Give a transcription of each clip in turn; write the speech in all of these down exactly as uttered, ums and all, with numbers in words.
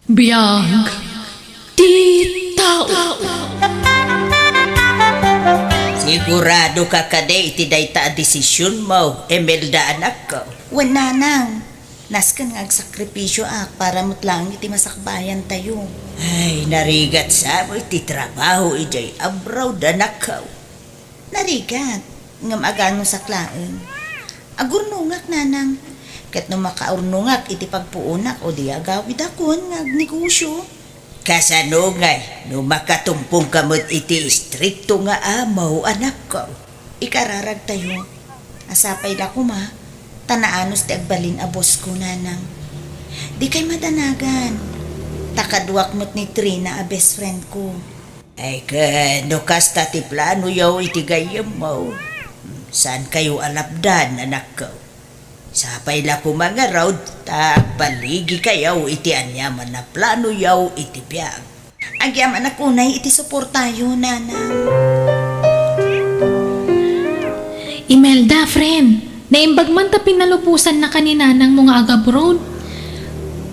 Biag ti tao. Sigurado ka kadi iti dayta a desisionmo, Imelda, anakko? Wen, nanang. Nasken nga agsakripisio ak para met laeng iti masakbayantayo. Ay, narigat sa met ti trabaho idiay abroad, anakko. Narigat, ngem aganusak laeng. Agurnongak, nanang. Ket no makaurnongak iti pagpuonak o di agawidakon nga agnegosio. Kasano ngay no makatumpongka met iti istrikto nga amo, anakko? Ikararagtayo. A, sapay la koma, ta naanus ti agbalin a bossko, nanang. Dikay madanagan. Ta kaduak met ni Trina a best friendko. Ay, ket no kasta ti planoyo iti gayyemmo, saankayo a lapdan, anakko. Sapay la koma ngarud ta agbaligikayo iti aniaman a planoyo iti biag. Agyamanak unay iti suportayo, nanang. Imelda, friend, naimbag man ta pinalubosannaka ni nanangmo nga agabroad?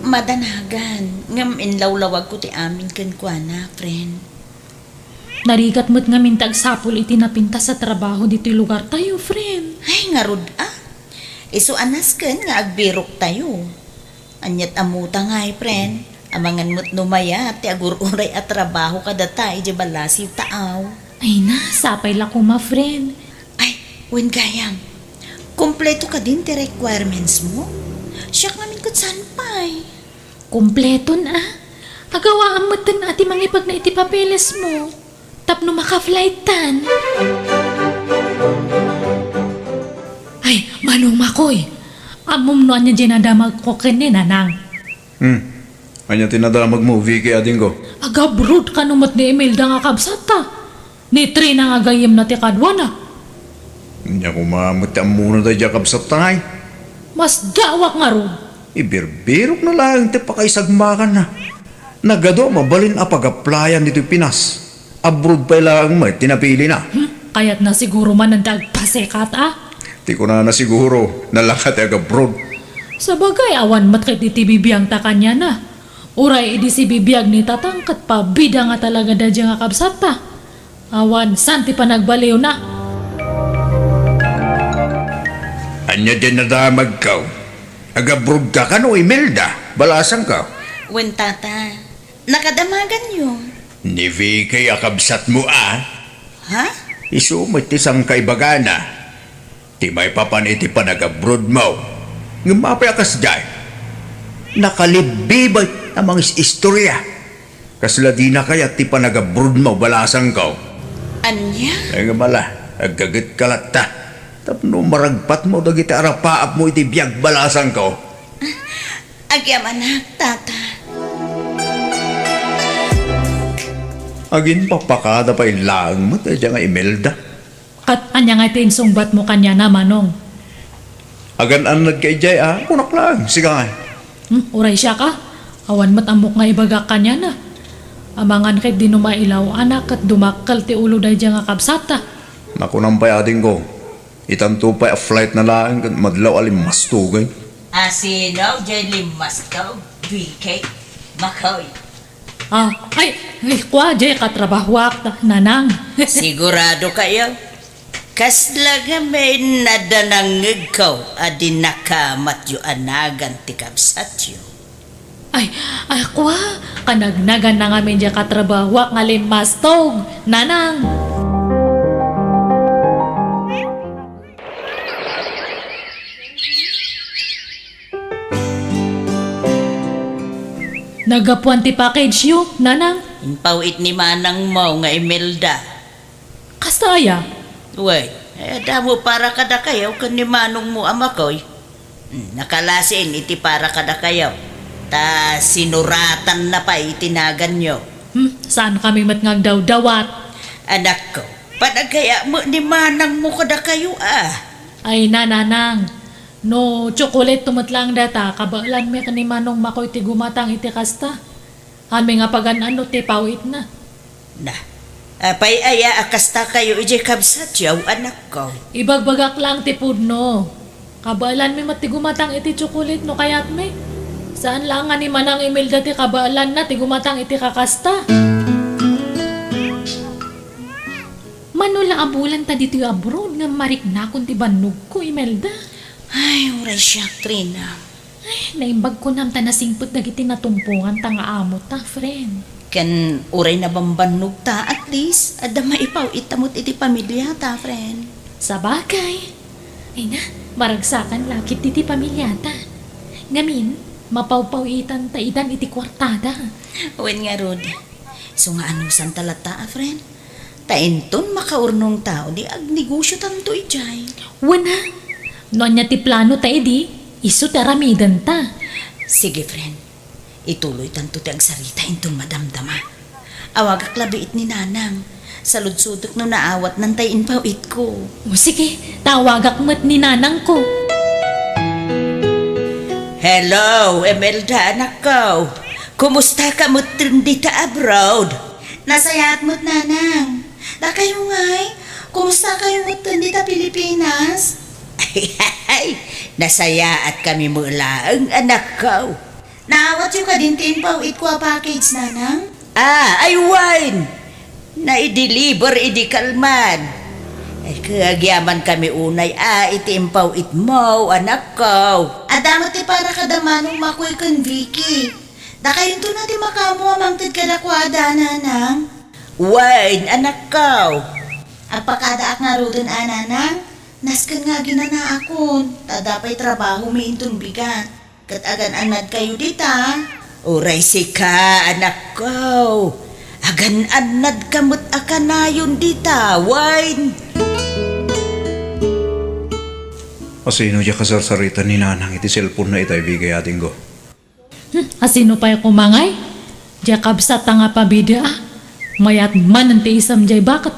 Madanagan, ngem inlawlawagko ti amin kenkuana, friend. Narigat met ngamin ti agsapul iti napintas a trabaho ditoy lugartayo, friend. Ay, ngarud a. Isu a nasken nga agbiroktayo. Ania't ammota ngay, friend? Amangan met no mayat ti agur-uray a trabaho kadata idiay balasiw taaw. Ay na, sapay la koma, friend. Ay, wen gayam. Kompleto kadin ti requirements mo? Siak ngamin ket saan pay? Kompleton a. Agawaam metten a ti mangipagna iti papeles mo. Tapno maka-flight tan. Ay, Manong Makoy. Ammom no ania diay nadamagko ken ni Nanang? Hmm. Ania ti nadamagmo, Vicky, adingko? Agabroad kano met ni Imelda nga kabsatta. Ni Trina nga gayyemna ti kaduana. Ania koma met ti ammona daydiay a kabsatta, ngay? Masdaawak ngarud. Ibirbirokna laeng ti pakaisagmakanna. Nagadu a mabalin a pag-applyan ditoy Pinas. Abroad pay laeng met ti napilina. Hmm? Kayatna siguro manen ti agpasekat a? Ti kunana siguro, nalaka ti agabroad. Sabagay, awan met ket iti bibiangta kaniana. Uray idi sibibiag ni Tatang ket pabida nga talaga daydiay nga kabsatta. Awan, saan ti panagbaliwna? Ania diay nadamagko? Agabroad ka kano, Imelda? Balasangko. Wen, Tata. Nakadamaganyo. Ni Vicky a kabsatmo a? Ha? Isu met ti sangkaibagana. Ti maipapan iti panagabroadmo. Ngem apay a kasdiay? Nakalibbibat a mangis-istorya. Kasla dina kayat ti panagabroadmo, balasangko. Ania? Ay, ngem ala, aggagetka latta. Tapno maragpatmo dagiti arapaapmo iti biag, balasangko. Agyamanak, Tata. Aginpapakada pay laeng met daydiay nga Imelda. Ket ania ngay ti insungbatmo kaniana, Manong? Agan-annadka idiay a, kunak laeng, sika ngay. Hmm, uray siak a. Awan met ammok nga ibagak kaniana. Amangan ket di no mailaw-anak ket dumakkel ti ulo daydiay nga kabsatta. Nakunam pay, adingko. Itanto pay a flightna laeng ket madlaw a limmastog. A sino diay limmastog? Vicky? Makoy? Ah, ay, ay, kua, diay katrabahoak, ta-, Nanang. Sigurado kayo? Kasla ngamin nadanangngegko a dinakamatyo a nagan ti kabsatyo. Ay, ay, kua, kanagnagan na ngamin diay katrabahoak nga limmastog, Nanang. Naggapuan ti package yo, Nanang? Impaw-it ni manangmo nga Imelda. Kasta aya? Wen, eh, damo para kadakayo ken ni manongmo a Makoy. Hmm, nakalasin iti para kadakayo. Ta sinuratanna pay iti naganyo. Hmm, saankami met nga agdawdawat. Anakko, panagkayat met ni manangmo kadakayo a. Ay na, Nanang. No tsokolate to met laeng dayta, kabaelanmi ken ni Manong Makoy ti gumatang iti kasta. Amin nga pagan-ano ti paw-itna. Na, apay aya a kastakayo idiay kabsatyo, anakko? Ibagbagak laeng ti pudno. Kabaelanmi met ti gumatang iti tsokolate no kayatmi. Saan la nga ni Manang Imelda ti kabaelanna ti gumatang iti kakasta? Mano la a bulan ta ditoy abroad nga mariknakon ti bannogko, Imelda? Ay, uray siak, Trina. Ay, naimbag kunam ta nasingpet dagiti natumpongan ta nga amo ta, friend. Ken uray nabambannog ta, at least, adda maipaw-it ta met iti pamilya ta, friend. Sabagay. Ay na, maragsakan la ketdi ti pamilya ta. Ngamin, mapawpaw-itan ta idan iti kuartada. Wen ngarud, isu nga anusan ta latta a friend. Ta inton makaurnong tao, di agnegosyo tanto idiay. Wen a, no ania ti plano ta idi, isu ti aramiden ta. Sige, friend. Ituloy tanto ti agsarita inton madamdama. Awagak labiit ni Nanang. Saludsodek no naawatnan tay impaw-itko. O sige, tawagak met ni Nanangko. Hello, Imelda, anakko. Kumusta ka met dita abroad? Nasayaat met, Nanang. Dakayo ngay, kumusta kayo met dita Pilipinas? Ay, nasayaat kami met laeng, anakko. Naawatyo kadin ti impaw-itko a package, Nanang? Ah, ay wen! Naideliver idi kalman. Ay, agyaman kami unay a iti impaw-itmo, anakko. Adda met ti para kada Manong Makoy ken Vicky. Dakayonto na ti makaammo a mangted kadakuada, Nanang. Wen, anakko. Agpakadaak ngaruden a, Nanang. Nasken nga aginanaakon, ta adda pay trabahomi inton bigat. Ket agan-annadkayo dita. Uray sika, anakko. Agan-annadka met a kanayon dita, wen. Asino diay kasarsarita ni Nanang iti cellphone-na itay, Vicky, adingko? Hmm, asino pay koma ngay? Diay kabsat ta nga pabida a. Mayat manen ti isam diay baket.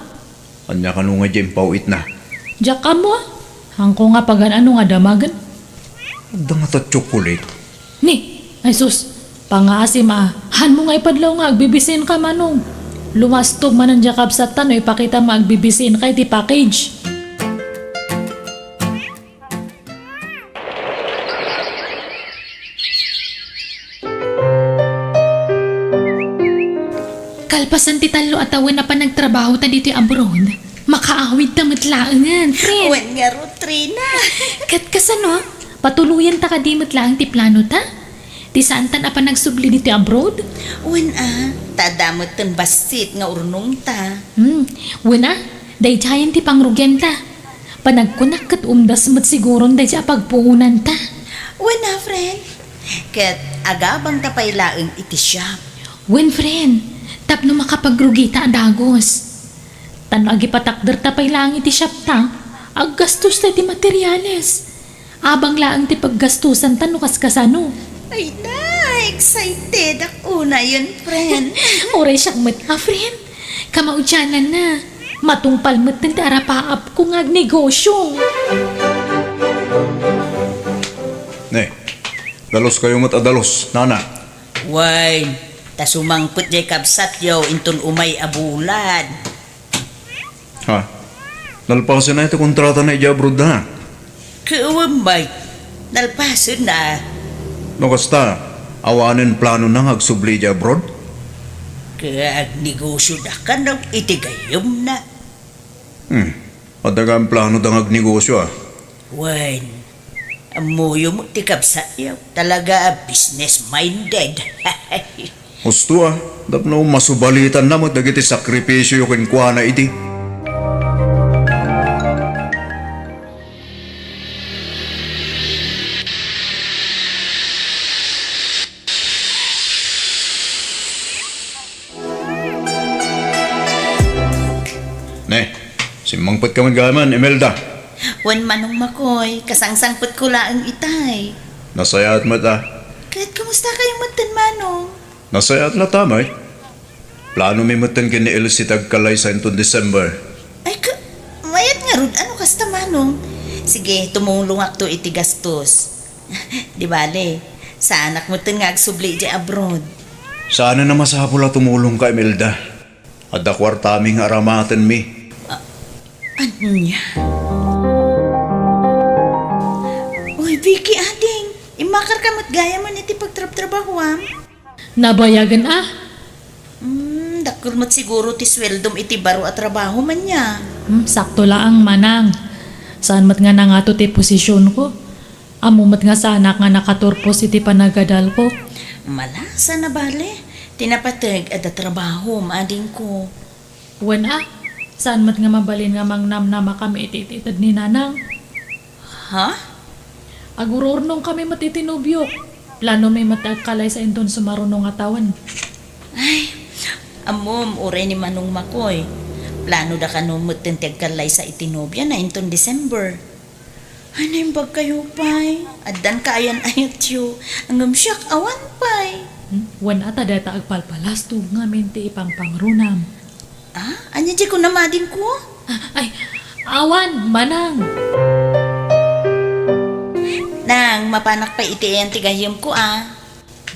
Ania kano nga diay impaw-itna? Diak ammo a. Haanko nga pagan-ano nga damagen. Adda ngata chocolate? Ni, ay sus, pangaasim a. Haanmo nga ipadlaw nga agbibisinka, Manong. Lumastog manen diay kabsatta no ipakitam nga agbibisinka iti package. Kalpasan ti tallo a tawen a panagtrabahota ditoy abroad, makaawidta met laengen, friend. Wen ngarud, Trina. Ket kasano? Patuloyenta kadi met laeng ti planota? Ti saantan a panagsubli ditoy abroad? Wen a, ta adda metten bassit nga urnongta. Hmm, wen a, daydiayen ti pangrugianta. Panagkunak ket umdas met siguron daydiay a pagpuonanta. Wen a, friend. Ket agabangta pay laeng iti shop. Wen, friend, tapno makapagrugita a dagus. Ta no agipatakderta pay laeng iti shopta, aggastosta iti materiales. Abang laeng ti paggastusanta no kaskasano. Ay na, excited ak unayen, friend. Uray siak met a, friend. Kamaudiananna, matungpal metten ti arapaapko nga agnegosyo. Ne, daluskayo met a dalus, nana. Wen, ta sumangpet diay kabsatyo inton umay a bulan. Ha? Nalpasenna ti kontratana idiay abroad da? Ket wen met, nalpasenna. No kasta, awanen planona nga agsubli idiay abroad? Ket agnegosyoda kano iti gayyemna. Hmm. Adda gayam planoda nga agnegosyo, a. Wen, ammoyo met ti kabsatyo. Talaga a business-minded. Husto a, tapno masubalitanna met dagiti sakripisioyo kenkuana idi. Ne, simmangpetka met gayam, Imelda. Wen, Manong Makoy, kasangsangpetko laeng itay. Nasayaat met a. Ket kumustakayo metten, Manong? Nasayaat latta met. Planomi metten ken ni Elsie ti agkalaysa inton December. Ay, ka, mayat ngarud, ano kasta, Manong? Sige, tumulongakto iti gastos. Di bale, saanak metten nga agsubli idiay abroad. Saanen a masapul a tumulongka, Imelda. Adda kuartami nga aramatenmi. A-, ania? Uy, Vicky, ading. Immakarka met gayamen iti pagtrabtrabahuam? Nabayagen a. Hmm, dakkel met siguro ti sueldom iti baro a trabaho, ania? Hmm, sakto laeng, manang. Saan met nga nangato ti posisionko. Ammo met nga saanak nga nakaturpos iti panagadalko. Malasa, nabale. Ti napateg, adda trabahom, adingko. Wen a, saan met nga mabalin nga mangnamnamakami iti itited ni nanang. Ha? Agururnongkami met iti nobiok. Planomi met ti agkalaysa inton sumaruno nga tawen. Ay, ammom, uray ni Manong Makoy. Planoda kano metten ti agkalaysa iti nobiana inton December. Ay, naimbag kayo pay. Addan kaayan-ayatyo. Ngem siak, awan pay. Hmm? Wen a ta dayta agpalpalastog ngamin ti ipangpangrunam. Ah, ania diay kunam, adingko? Ah, ay, awan, manang. Nang, mapanak pay iti ayan ti gayyemko, a.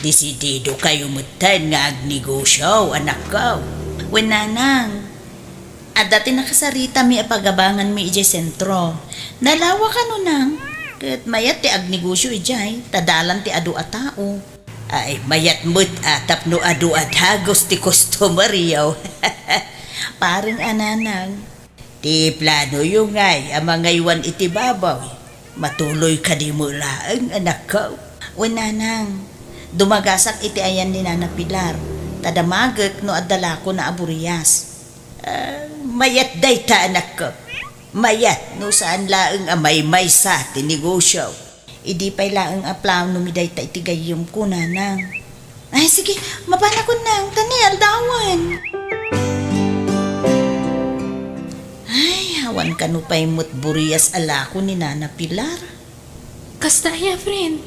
Desidido kayo metten nga agnegosio, anakko. Wen, nanang. Adda ti nakasaritami a pagabanganmi idiay sentro. Nalawa kano, nang. Ket mayat ti agnegosio idiay, ta dalan ti adu a tao. Ay, mayat met a tapno adu a dagus ti customeryo. Pareng a, nanang. Ti planoyo ngay a mangaywan iti baboy, matuloy kadi met laeng, anakko? Wen, nanang, dumagasak iti ayan ni Nana Pilar, ta damagek no adda lakona a burias. Ah, mayat dayta, anakko. Mayat no saan laeng a maymaysa ti negosio. Idi pay laeng a planomi dayta iti gayyemko, nanang. Ay, sige, mapanakon, nang, ta ni aldawen. Ay, awan kano pay met burias a lako ni Nana Pilar. Kasta aya, friend.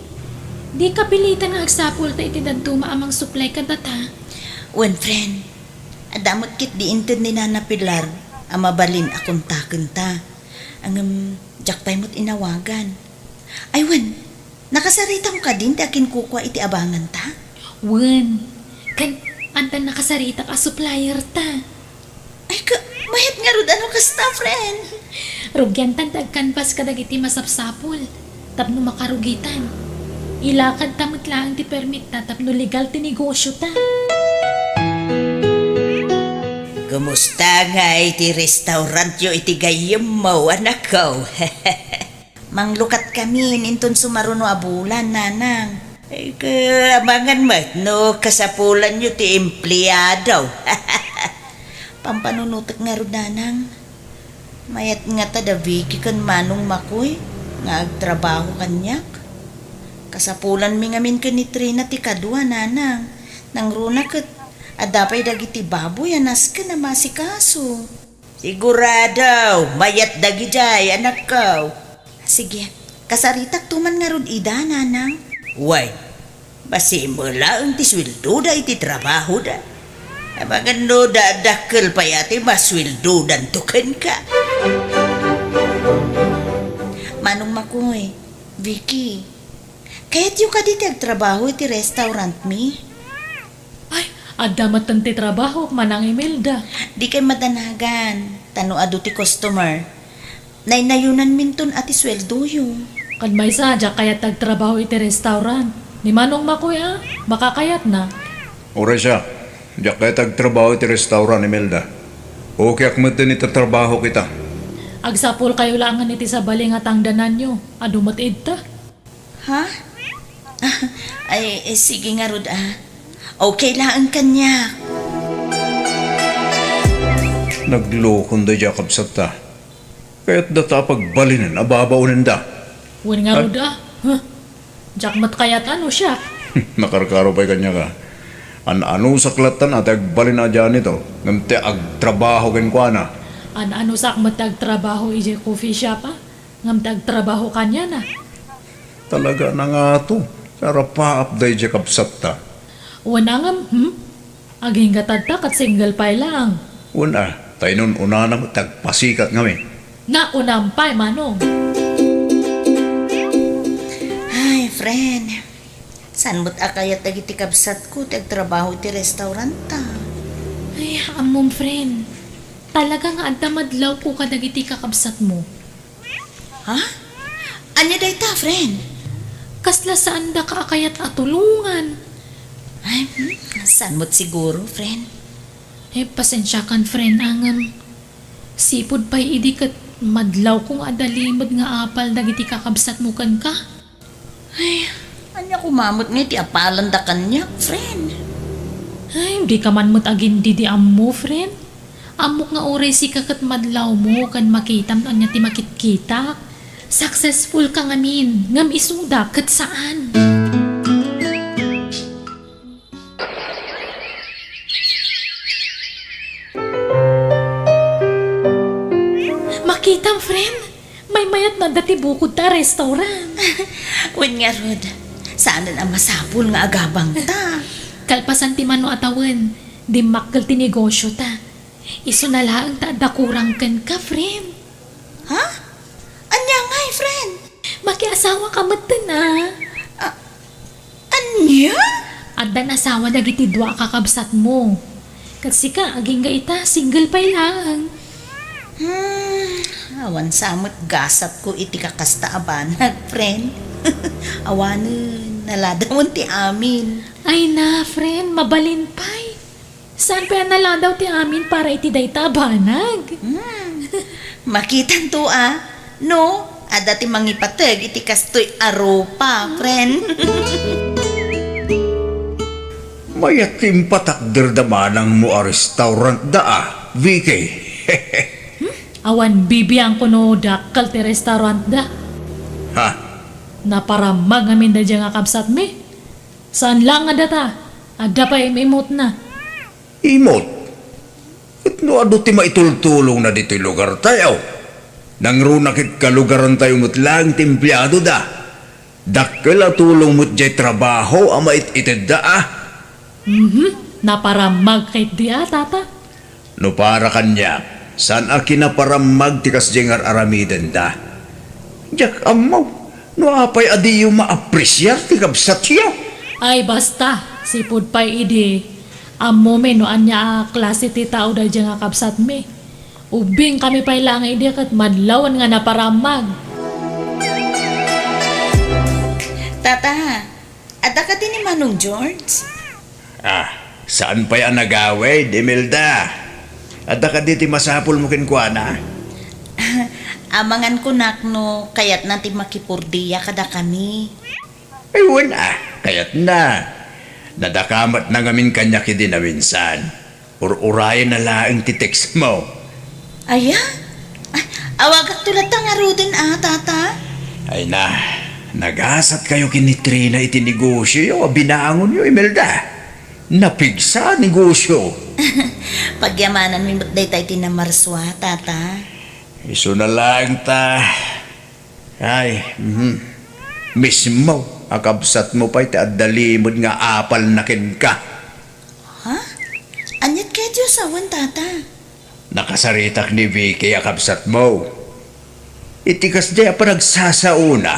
Di kapilitan nga agsapulta iti dadduma a mangsuplay kadata. Wen, friend, adda met ketdi inted ni Nana Pilar a mabalin a kontakenta. Ngem, diak pay met inawagan. Ay, wen, nakasaritam kadin ti akinkukua iti abanganta? Wen, ken, addan nakasaritak a supplierta. Ay, ka, mayat ngarud a no kasta, friend. Rugiantan ti agkanpas kadagiti masapsapul tapno makarugitan. Ilakadta met laeng ti permitta tapno legal ti negosiota. Kumusta ngay ti restaurantyo iti gayyemmo, anakko? Manglukatkamin inton sumaruno a bulan, nanang. Ay, ka, amangan met no kasapulanyo ti empleado. Pampanunotek ngarud, nanang. Mayat ngata da Vicky ken Manong Makoy nga agtrabaho kaniak. Kasapulanmi ngamin ken ni Trina ti kadua, nanang. Nangruna ket adda pay dagiti baboy a nasken a maasikaso. Sigurado, mayat dagidiay, anakko. Sige, kasaritakto man ngarud ida, nanang. Wen, bassit met laeng ti sueldoda iti trabahoda. Amangan no da-, dakkel pay a ti masueldodanto kenka. Manong Makoy, Vicky, kayatyo kadi ti agtrabaho iti restaurantmi? Ay, adda metten ti trabaho, Manang Imelda. Dikay madanagan, ta no adu ti customer, naynayonanminton a ti sueldoyo. Ken maysa, diak kayat ti agtrabaho iti restaurant. Ni Manong Makoy a, makakayatna. Uray siak, diak kayat ti agtrabaho iti restaurant, Imelda. Okayek metten iti trabahok ita. Agsapulkayo laengen iti sabali nga tangdananyo. Adu met idta. Ha? Ay, eh, sige ngarud, a. Okay laeng kaniak. Naglokon daydiay a kabsatta. Kayatdata a pagbalinen a babaonenda. Wen ngarud, a. Huh? Diak met kayat a no siak. Nakarkaro pay kaniak, a. An-anusak lattan a ti agbalin a janitor, ngem ti agtrabaho kenkuana. An-anusak met ti agtrabaho idiay coffee shop, a. Ngem ti agtrabaho kaniana. Talaga a nangato, sarapaap daydiay kabsatta. Wen a ngem, hmm? Agingga tadta ket single pay laeng. Wen a, ta inun-unana met ti agpasikat ngamin. Nakunam pay, Manong. Ay, friend. Saan met a kayat dagiti kabsatko ti agtrabaho iti restauranta? Ay, ammom, friend. Talaga nga adda madlawko kadagiti kakabsatmo. Ha? Ania dayta, friend? Kasla saandaka a kayat a tulongan. Ay, hmm, saan met siguro, friend? Eh, pasensiakan, friend, a ngem sipud pay idi ket madlawko nga adda limed nga apal dagiti kakabsatmo kenka. Ay, ania koma met nga iti apalanda kaniak, friend? Ay, dika man met agindidi ammo, friend. Ammok nga uray sika ket madlawmo ken makitam no ania ti makitkitak. Successful ka ngamin, ngem isuda ket saan. Makitam, friend. Maymayat no adda ti bukod ta restaurant. Wen ngarud, saanen a masapul nga agabangta. Kalpasan ti mano a tawen, dimmakkel ti negosiota. Isuna laeng ta adda kurang kenka, friend. Ha? Ania ngay, friend? Makiasawa ka metten, a. Ah, ania? Addan asawa dagiti dua a kakabsatmo. Ket sika, agingga ita, single pay laeng. Hmm, awan sa met gasatko iti kakasta a banag, friend. Awanen, naladawen ti amin. Ay na, friend, mabalin pay. Saan pay a naladaw ti amin para iti dayta a banag? Hmm. Makitanto a, no, adda ti mangipateg iti kastoy a rupa, friend. Mayat ti impatakderda manangmo a restaurantda a, Vicky. Hmm? Awan bibiangko no dakkel ti restaurantda. Ha? Naparammag ngamin daydiay nga kabsatmi. Saan laeng a data, adda pay im-imutna. Imut? Ket no adu ti maitultulongna ditoy lugartayo, nangruna ket kalugarantayo met laeng ti empleadoda. Dakkel a tulong met diay trabaho a mait-itedda a. Mhm, naparammag ketdi a, tata. No para kaniak, saan a kinaparammag ti kasdiay nga ar-aramidenda. Diak ammo no apay a diyo maapresiar ti kabsatyo. Ay, basta, sipud pay idi, ammomi no ania a klase ti tao daydiay nga kabsatmi. Ubbingkami pay laeng idi ket madlawen nga naparammag. Tata, adda kadi ni Manong George? Ah, saan pay a nagawid, Imelda? Adda kadi ti masapulmo kenkuana? Amangan kunak no kayatna ti makipurdia kadakami. Ay, wen a, kayatna. Nadakamatna ngamin kaniak idi naminsan. Ur-urayenna laeng ti textmo. Aya? Ay, awagakto latta ngaruden a, tata? Ay na, nagasatkayo ken ni Trina iti negosioyo a binaangonyo, Imelda. Napigsa a negosio. Pagyamananmi met dayta iti namarsua, tata. Isuna laeng ta. Ay, mhm. Mismo a kabsatmo pay ti adda limed nga apalna kenka. Ha? Aniat kayatyo a sawen, tata? Nakasaritak ni Vicky a kabsatmo. Iti kasdiay a panagsasaona,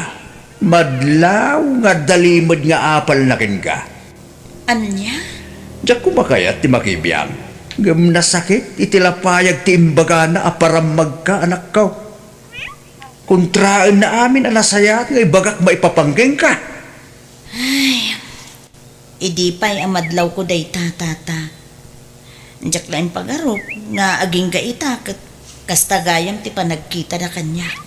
madlaw nga adda limed nga apalna kenka. Ania? Diak koma kayat ti makibiang, ngem nasakit iti lapayag ti imbagana a parammagka, anakko. Kontraenna amin a nasayaat nga ibagak maipapan kenka. Ay, idi pay a madlawko dayta, tata. Diak la impagarup nga agingga ita ket kasta gayam ti panagkitada kaniak.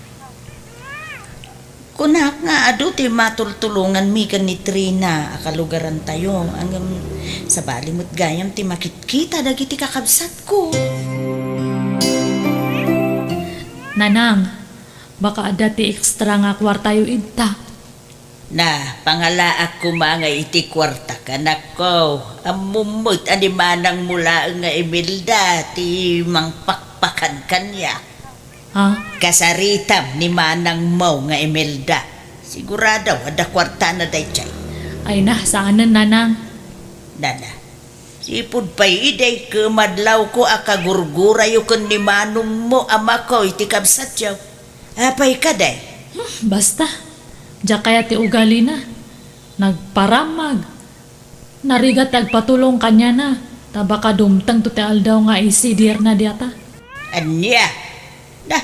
Kunak nga adu ti matultulonganmi ken ni Trina a kalugarantayo, ngem sabali met gayam ti makitkita dagiti kakabsatko. Nanang, baka adda ti extra nga kuartayo idta. Na, pangalaak koma nga iti kuartak, anakko. Ammom met a ni manangmo laeng nga Imelda ti mangpakpakan kaniak. Ha? Kasaritam ni manangmo nga Imelda. Sigurado, adda kuartana daydiay. Ay na, saanen, nanang. Nana, sipud pay idi, ket madlawko a kagurgurayo ken ni manongmo, amako, iti kabsatyo. Apay kadi? Hmm, basta. Diak kayat ti ugalina. Nagparammag. Narigat ti agpatulong kaniana, ta baka dumtengto ti aldaw nga isidirna diata. Ania? Na,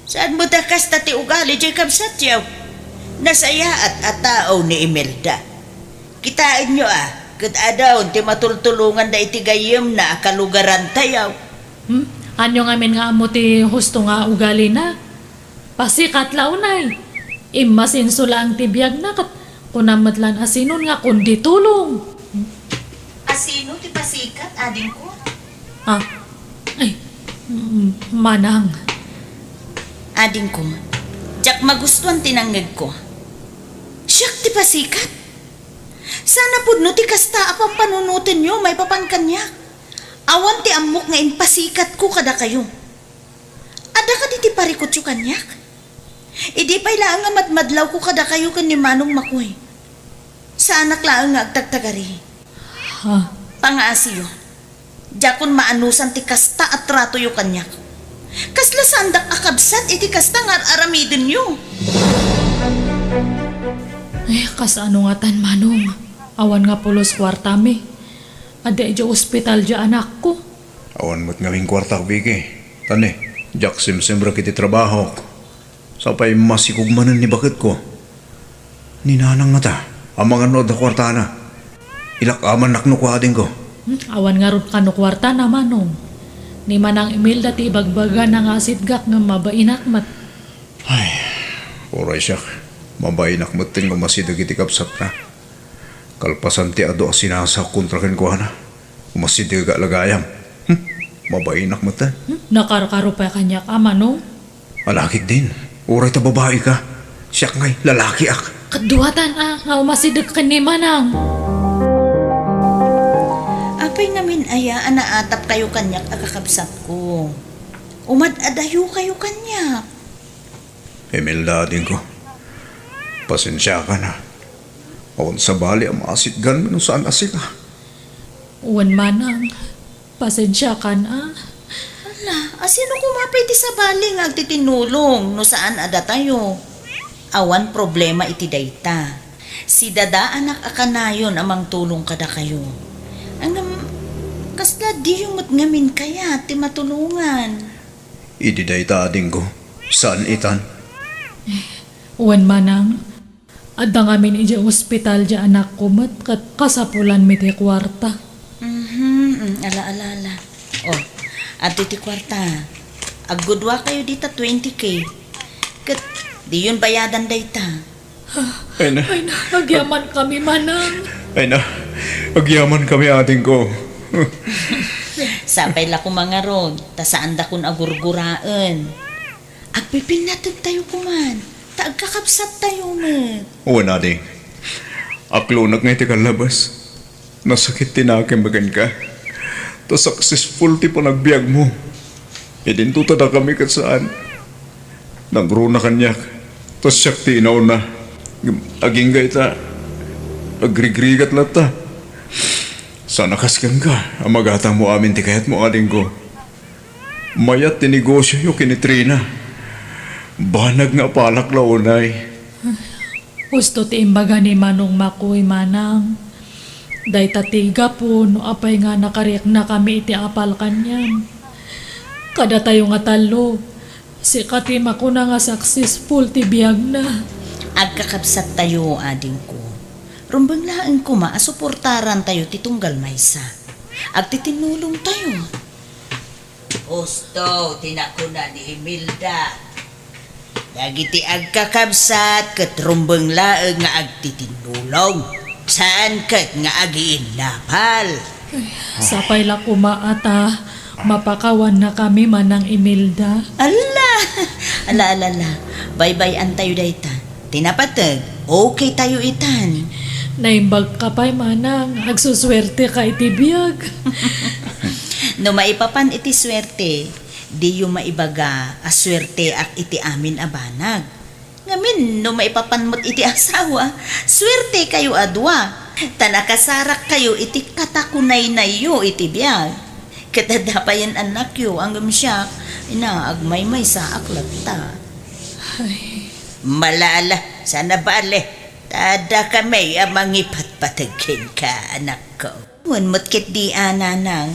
saan met a kasta ti ugali diay kabsatyo? Nasayaat a tao ni Imelda. Kitaenyo a, ket adun ti matultulonganda iti gayyemna a kalugarantayo. Hmm? Ania ngamin nga ammo ti husto nga ugalina? Pasikat la unay. Immasinso laeng ti biagna ket kunam met laeng a sinon nga kundi tulong. A sino ti pasikat, adingko? Ah, ay, mm, manang. Adingko, diak magustuan ti nangngegko. Siak ti pasikat? Saan a pudno ti kasta a pampanunotenyo maipapan kaniak. Awan ti ammok nga impasikatko kadakayo. Adda kadi ti parikutyo kaniak? Idi pay laeng nga madmadlawko kadakayo ken ni Manong Makoy, saanak laeng nga agtagtagari. Ha? Pangaasiyo. Diakon maanusan ti kasta a tratoyo kaniak. Kasla saandak a kabsat iti kasta nga ar-aramidenyo. Eh, kasano ngatan, Manong? Awan nga pulos kuartami. Adda idiay ospital diay anakko. Awan met ngamin kuartak, Vicky. Tani, diak simsimrek iti trabahok. Sapay masikog manen ni baketko. Ni Nanang ngata, amangan no adda kuartana. Ilak-amannak no kua, adingko. Hmm, awan ngarud kano kuartana, Manong. Ni Manang Imelda ti ibagbagana nga asitgak ngem mabainak met. Ay, uray siak. Mabainak metten nga umasideg iti kabsatna. Kalpasan ti adu a sinasaok kontra kenkuana, umasidegak la gayam. Hmm, mabainak metten. Hmm? Nakarkaro pay kaniak a, Manong? Ala ketdin, uray ta babai ka. Siak ngay, lalakiak. Kaduatan a, nga umasideg ken ni Manang. Apay ngamin aya a naatapkayo kaniak a kakabsatko? Umad-adayokayo kaniak. Imelda, adingko. Pasensiakan a. Awan sabali a maasitganmi no saan a sika. Wen, Manang. Pasensiakan a. Ala, a sino koma pay ti sabali nga agtitinulong no saan a datayo? Awan problema iti dayta. Sidadaanak a kanayon a mangtulong kadakayo. Ngem, kasla diyo met ngamin kayat ti matulongan? Idi dayta, adingko, saan itan? Wen, Manang, adda ngamin idiay ospital diay anakko met ket kasapulanmi ti kuarta. Mhm, mm, ala, ala, ala. Oh, adtoy ti kuarta. Agguduakayo dita twenty K. Ket diyon bayadan dayta. Ay na. Ay na, agyamankami, Manang. Ay na, agyamankami, adingko. Sapay la koma ngarud, ta saandakon a gurguraen. Agpipinnategtayo koman, ta agkakabsattayo met. Wen, ading. Aklonak nga iti kallabas. Nasakit ti nakemmi kenka. Ta successful ti panagbiagmo. Idinto ta dakami ket saan. Nangruna kaniak. Ta siak ti inauna. Ngem agingga ita, agrigrigat latta. Saan a kas kenka a magatangmo amin ti kayatmo, adingko. Mayat ti negosioyo ken ni Trina. Banag nga apalak la unay. Husto ti imbaga ni Manong Makoy, Manang. Dayta ti gapu no apay nga nakariaknakami iti apal kaniam. Kadatayo nga tallo, sika ti makuna nga successful ti biagna. Agkakabsattayo, adingko. Rumbeng laeng koma a suportarantayo ti tunggal maysa. Agtitinnulongtayo. Husto ti nakuna ni Imelda. Dagiti agkakabsat ket rumbeng laeng nga agtitinnulong, saan ket nga agiinnapal. Ay, sapay la koma a ta mapakawannakami, Manang Imelda. Ala! Ala, ala, ala. Baybay-antayo dayta. Ti napateg, okay tayo itan. Naimbag ka pay, Manang. Agsusuerte ka iti biag. No maipapan iti suerte, diyo maibaga a suerteak iti amin a banag. Ngamin, no maipapan met iti asawa, suerte kayo a dua. Ta nakasarak kayo iti katakunaynayyo iti biag. Ket adda payen annakyo, ngem siak, ina, agmaymaysaak latta. Ay. Malala, sana bale. Ta adda kami a mangipatpateg kenka, anakko. Wen met ketdi a, Nanang.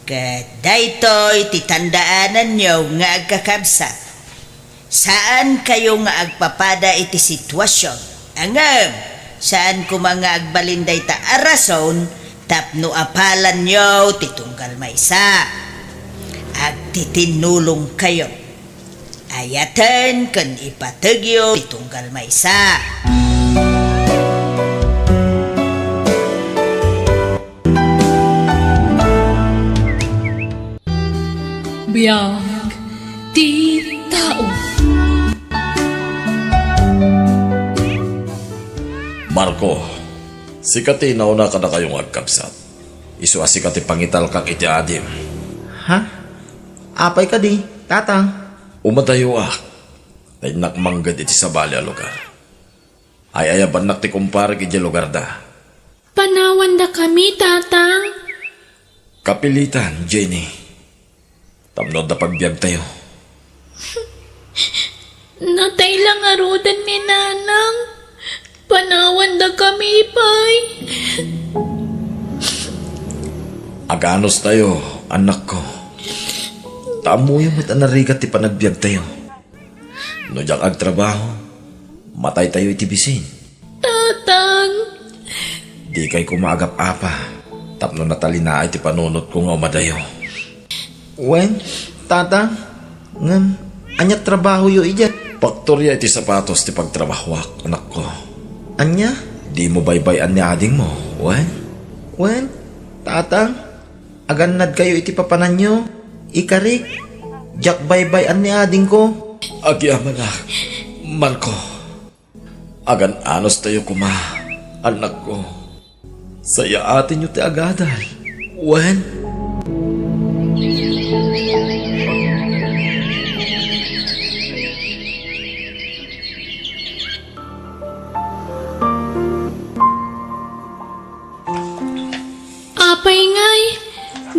Ket daytoy ti tandaananyo nga agkakabsat. Saankayo nga agpapada iti situasion. Ngem, saan koma nga agbalin dayta a rason tapno apalanyo ti tunggal maysa. Agtitinnulongkayo. Ayaten ken ipategyo ti tunggal maysa. Biag ti tao. Marco, sika ti nauna kadakayo nga agkabsat. Isu a sika ti pangitalkak iti adim. Ha? Apay kadi, Tatang? Umadayoak. Ta innak mangged iti sabali a lugar. Ay-ayabannak ti kumparek idiay lugarda. Panawandakami, Tatang. Kapilitan, Jenny. Tapno adda pagbiagtayo. Natay la ngaruden ni Nanang. Panawandakami pay. Aganustayo, anakko. Ta ammoyo met a narigat ti panagbiagtayo. No diak agtrabaho, mataytayo iti bisin. Tatang! Dikay koma agap-apa, tapno natalinaay ti panunotko nga umadayo. Wen, Tatang, ngem ania trabahoyo idiay? Paktoria iti sapatos ti pagtrabahoak, anakko. Ania? Dimo baybay-an ni adingmo, wen? Wen, Tatang, agannadkayo iti papananyo, ikarik, diak baybay-an ni adingko. Agyamanak, Marco. Agan-anustayo koma, anakko. Sayaatenyo ti agadal, wen? Apay ngay,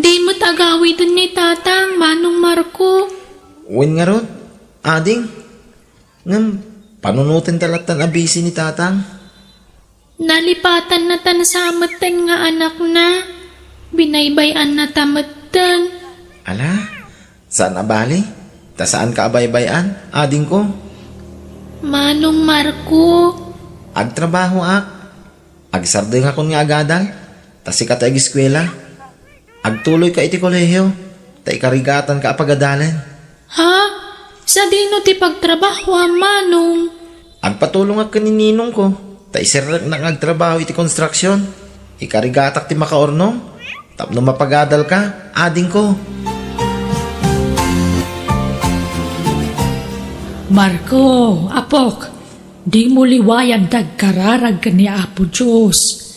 di met agawiden ni Tatang, Manong Marco. Wen ngarud, ading. Ngem, panunotenta lattan a bisi ni Tatang. Nalipatannata sa metten nga anakna. Binaybay-annata metten. Ala, saan a bali? Ta saanka a baybay-an, adingko. Manong Marco. Agtrabahoak. Agsardengakon nga agadal, ta sika ti ageskuela. Agtuloyka iti kolehio, ta ikarigatanka a pagadalen. Ha? Sadino ti pagtrabahoam, Manong? Agpatulongak ken ni ninongko, ta iserreknak nga agtrabaho iti konstruksion. Ikarigatak ti makaurnong, tapno mapagadalka, adingko. Marco, apok, dimo liwayan ti agkararag ken ni Apo Dios.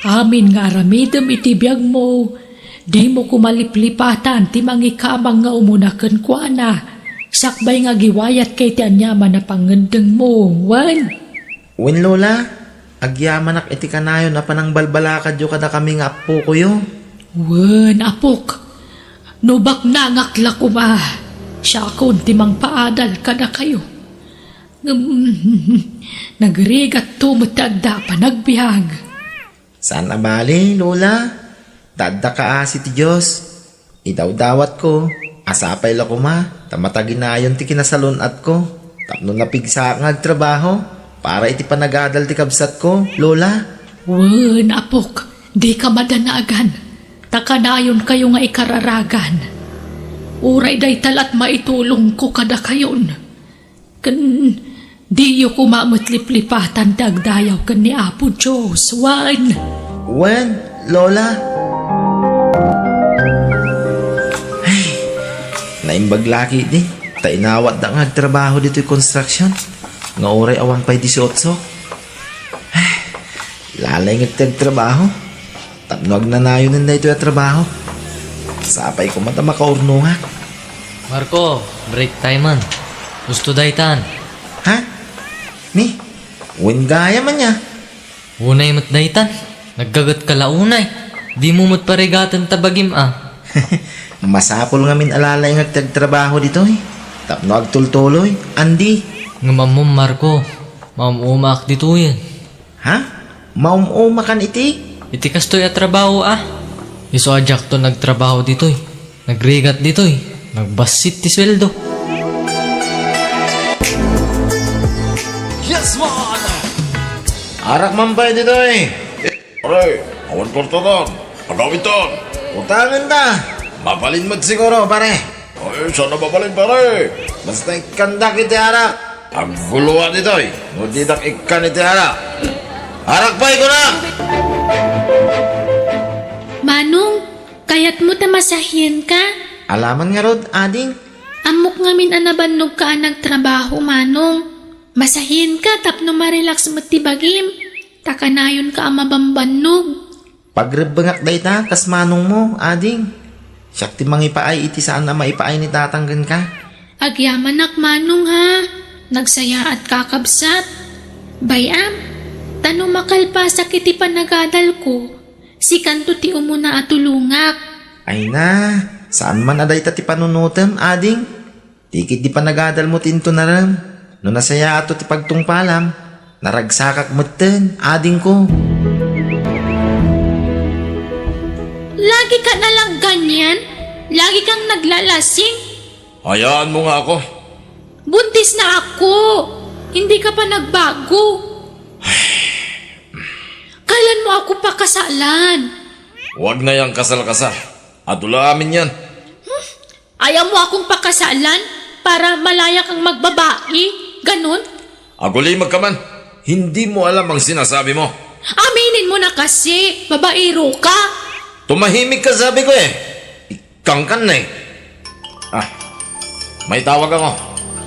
Amin nga aramidem iti biagmo, dimo koma liplipatan ti mangikamang nga umuna kenkuana, sakbay nga agiwayatka iti aniaman a pangngeddengmo, wen? Wen, Lola, agyamanak iti kanayon a panangbalbalakadyo kadakami nga appokoyo. Wen, apok, no baknangak la koma, siakon ti mangpaadal kadakayo. Ngem, nagrigatto met ti adda a panagbiag. Saan a bali, Lola. Ta adda kaasi ti Dios. Idawdawatko, a sapay la koma, ta mataginayon ti kinasalun-atko. Tapno napigsaak nga agtrabaho, para iti panagadal ti kabsatko, Lola. Wen, apok, dika madanagan. Ta kanayonkayo nga ikararagan. Uray dayta la't maitulongko kadakayon. Ken diyo koma met liplipatan ti agdayaw ken ni Apo Dios, wen? Wen, Lola. Ay, naimbag la ketdi, ta inawatda nga agtrabaho ditoy konstruksion, nga uray awan pay disiotso. Ay, lalay nget ti agtrabaho. Tapno agnanayonen daytoy a trabaho. Sapay koma ta makaurnongak. Marco, break time man. Husto daytan. Ha? Ni? Wen gayam ania? Unay met daytan. Naggagetka la unay. Dimo met parigaten ta bagim a. Masapul ngamin a lalaingek ti agtrabaho ditoy. Tapno agtultuloy, andi. Ngem ammom, Marco, maum-umaak ditoyen. Ha? Maum-umakan iti? Iti kastoy a trabaho a. Isu a diakto nagtrabaho ditoy. Nagrigat ditoy. Nagbassit ti sueldo. Arak man pay ditoy. Pare, awan kwartaton. Agawiton. Utangen ta. Mabalin met siguro, pare. Ay, saan a mabalin, pare? Basta ikkandak iti arak. Agguloa ditoy, no didak ikkan iti arak. Arak pay, kuna! Manong, kayatmo ta masahienka? Alaman ngarud, ading. Ammok ngamin a nabannogka a nagtrabaho, Manong. Masahienka tapno marelax met ti bagim, ta kanayonka a mabambannog. Pagrebbengak dayta kas manongmo, ading. Siak ti mangipaay iti saan a maipaay ni tatang kenka. Agyamanak, Manong, ha. Nagsayaatka, kabsat. Bay-am, ta no makalpasak iti panagadalko, sikanto ti umuna a tulongak. Ay na, saan man a dayta ti panunotem, ading. Ti ketdi panagadalmo ti intunarem. No nasayaatto ti pagtungpalam, naragsakak metten, adingko. Lagi ka na lang ganyan? Lagi kang naglalasing? Hayaanmo nga ako. Buntis na ako. Hindi ka pa nagbago. Kailan mo ako pakasalan? Huwag na yang kasal-kasal. Adu la amin yan. Ayaw mo akong pakasalan para malaya kang magbabae? Ganun? Agulimag ka man. Hindi mo alam ang sinasabi mo. Aminin mo na kasi, babaero ka. Tumahimik ka, sabi ko eh. Ikangkan na eh. Ah, may tawag ako.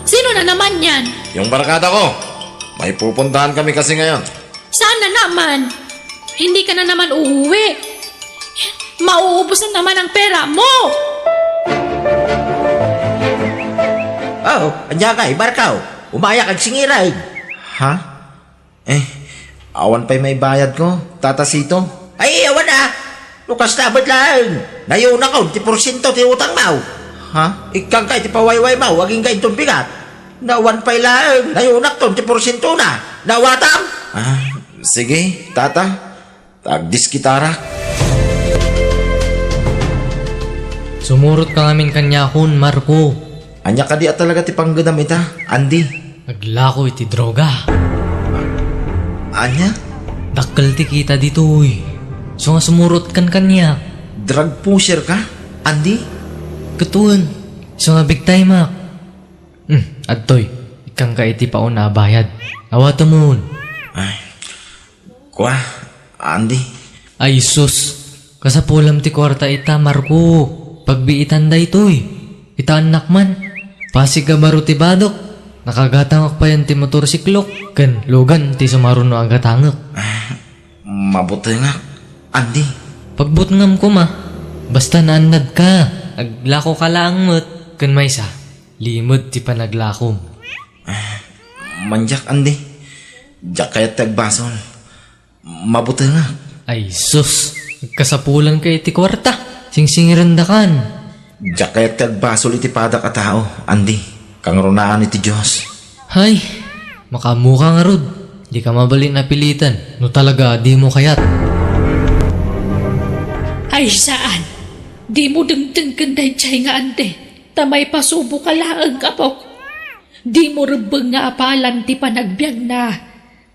Sino na naman yan? Yung barkada ko. May pupuntahan kami kasi ngayon. Saan na naman? Hindi ka na naman uuwi. Mauubos na naman ang pera mo! Oh, ania kay, Barkaw? Umayak agsingiray. Ha? Eh, awan pay maibayad ko, Tata Sito. Ay, awan a. No kasta met laeng, nayunakon ti porsiento ti utang maw. Ha? Ikkan kay ti pawayway maw, agingga inton bigat. Nawan pay laeng, nayunakton ti porsiento na. Nawatam? Ah, sige, Tata. Tagdiskitarak. Sumurot ka ngamin kaniakon, Marco. Ania kadi a talaga ti panggedam ita, Andy? Naglako iti droga. Ania? Dakkel ti kita ditoy. So nga sumurot kan kaniak. Drug pusher ka, Andy? Ket wen, so nga big time ak. Hmm, adtoy. Ikkanka iti pauna a bayad. Awatemon. Ay. Kua, Andy. Ay, sus. Kasapulam ti kuarta ita, Marco. Pagbiitan daytoy. Itaennak man. Pasig a baro ti badok. Nakagatangak payen ti motorsiklok. Ken lugan ti sumaruno a gatangek. Ah, mabutengak, Andy. Pagbutngam koma. Basta naannadka. Aglakoka laeng met. Ken maysa, limed ti panaglakom. Ah, mandiak, Andy. Diak kayat ti agbasol. Mabutengak. Ay, sus. Agkasapulanka iti kuarta. Singsingirendakan. Diak kayat ti agbasol iti padak a tao, Andy. Kangrunaan iti Dios. Hay, makaammoka ngarud. Dika mabalin a pilitan no talaga a dimo kayat. Ay, saan? Dimo dengdenggen daydiay nga Andy. Ta maipasuboka laeng, apok. Dimo rebbeng nga apalan ti panagbiagna,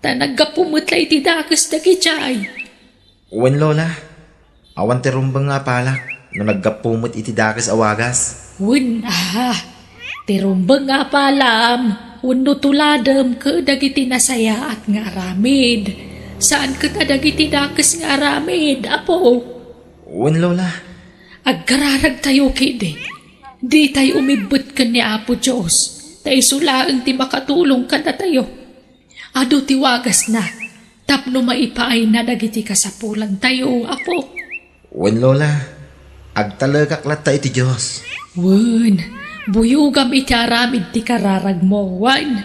ta naggapu met la iti dakes dagidiay. Wen, Lola. Awan ti rumbeng nga apalak no naggapu met iti dakes a wagas. Wen, a. Ti rumbeng nga apalam wenno tuladem ket dagiti nasayaat nga aramid. Saan ket a dagiti dakes nga aramid, apok. Wen, Lola. Agkararagtayo ketdi. Ditay umibbet ken ni Apo Dios, ta isu laeng ti makatulong kadatayo. Adu ti wagasna tapno maipaayna dagiti kasapulantayo, apok. Wen, Lola. Agtalekak latta iti Dios. Wen, buyogam iti aramid ti kararagmo, wen.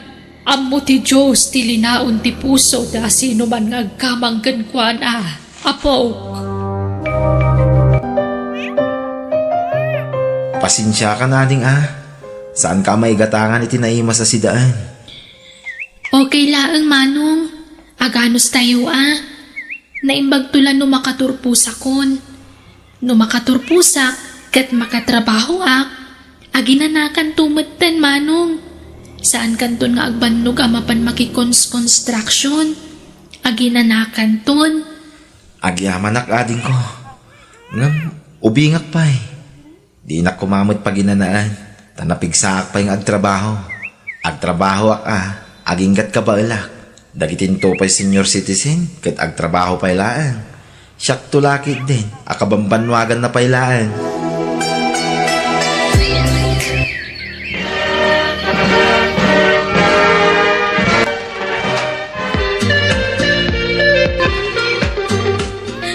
Ammo ti Dios ti linaon ti puso ti asinoman nga agkamang kenkuana, apok. Pasensiakan, ading, a. Saanka a maigatangan iti naimas a sidaen. Okay laeng, Manong. Aganos tayo, a. Naimbagto la no makaturposakon. No makaturposak ket makatrabahoak, aginanakanto metten, Manong. Saankanton nga agbannog a mapan makikons-construction. Aginanakanton? Agyamanak, adingko. Ngem, ubingak pay. Dinak koma met paginanaen, ta napigsaak pay nga agtrabaho. Agtrabahoak a, aginggat kabaelak. Dagitinto pay senior citizen ket agtrabaho pay laeng. Siakto la ketdin a kabambannuaganna pay laeng.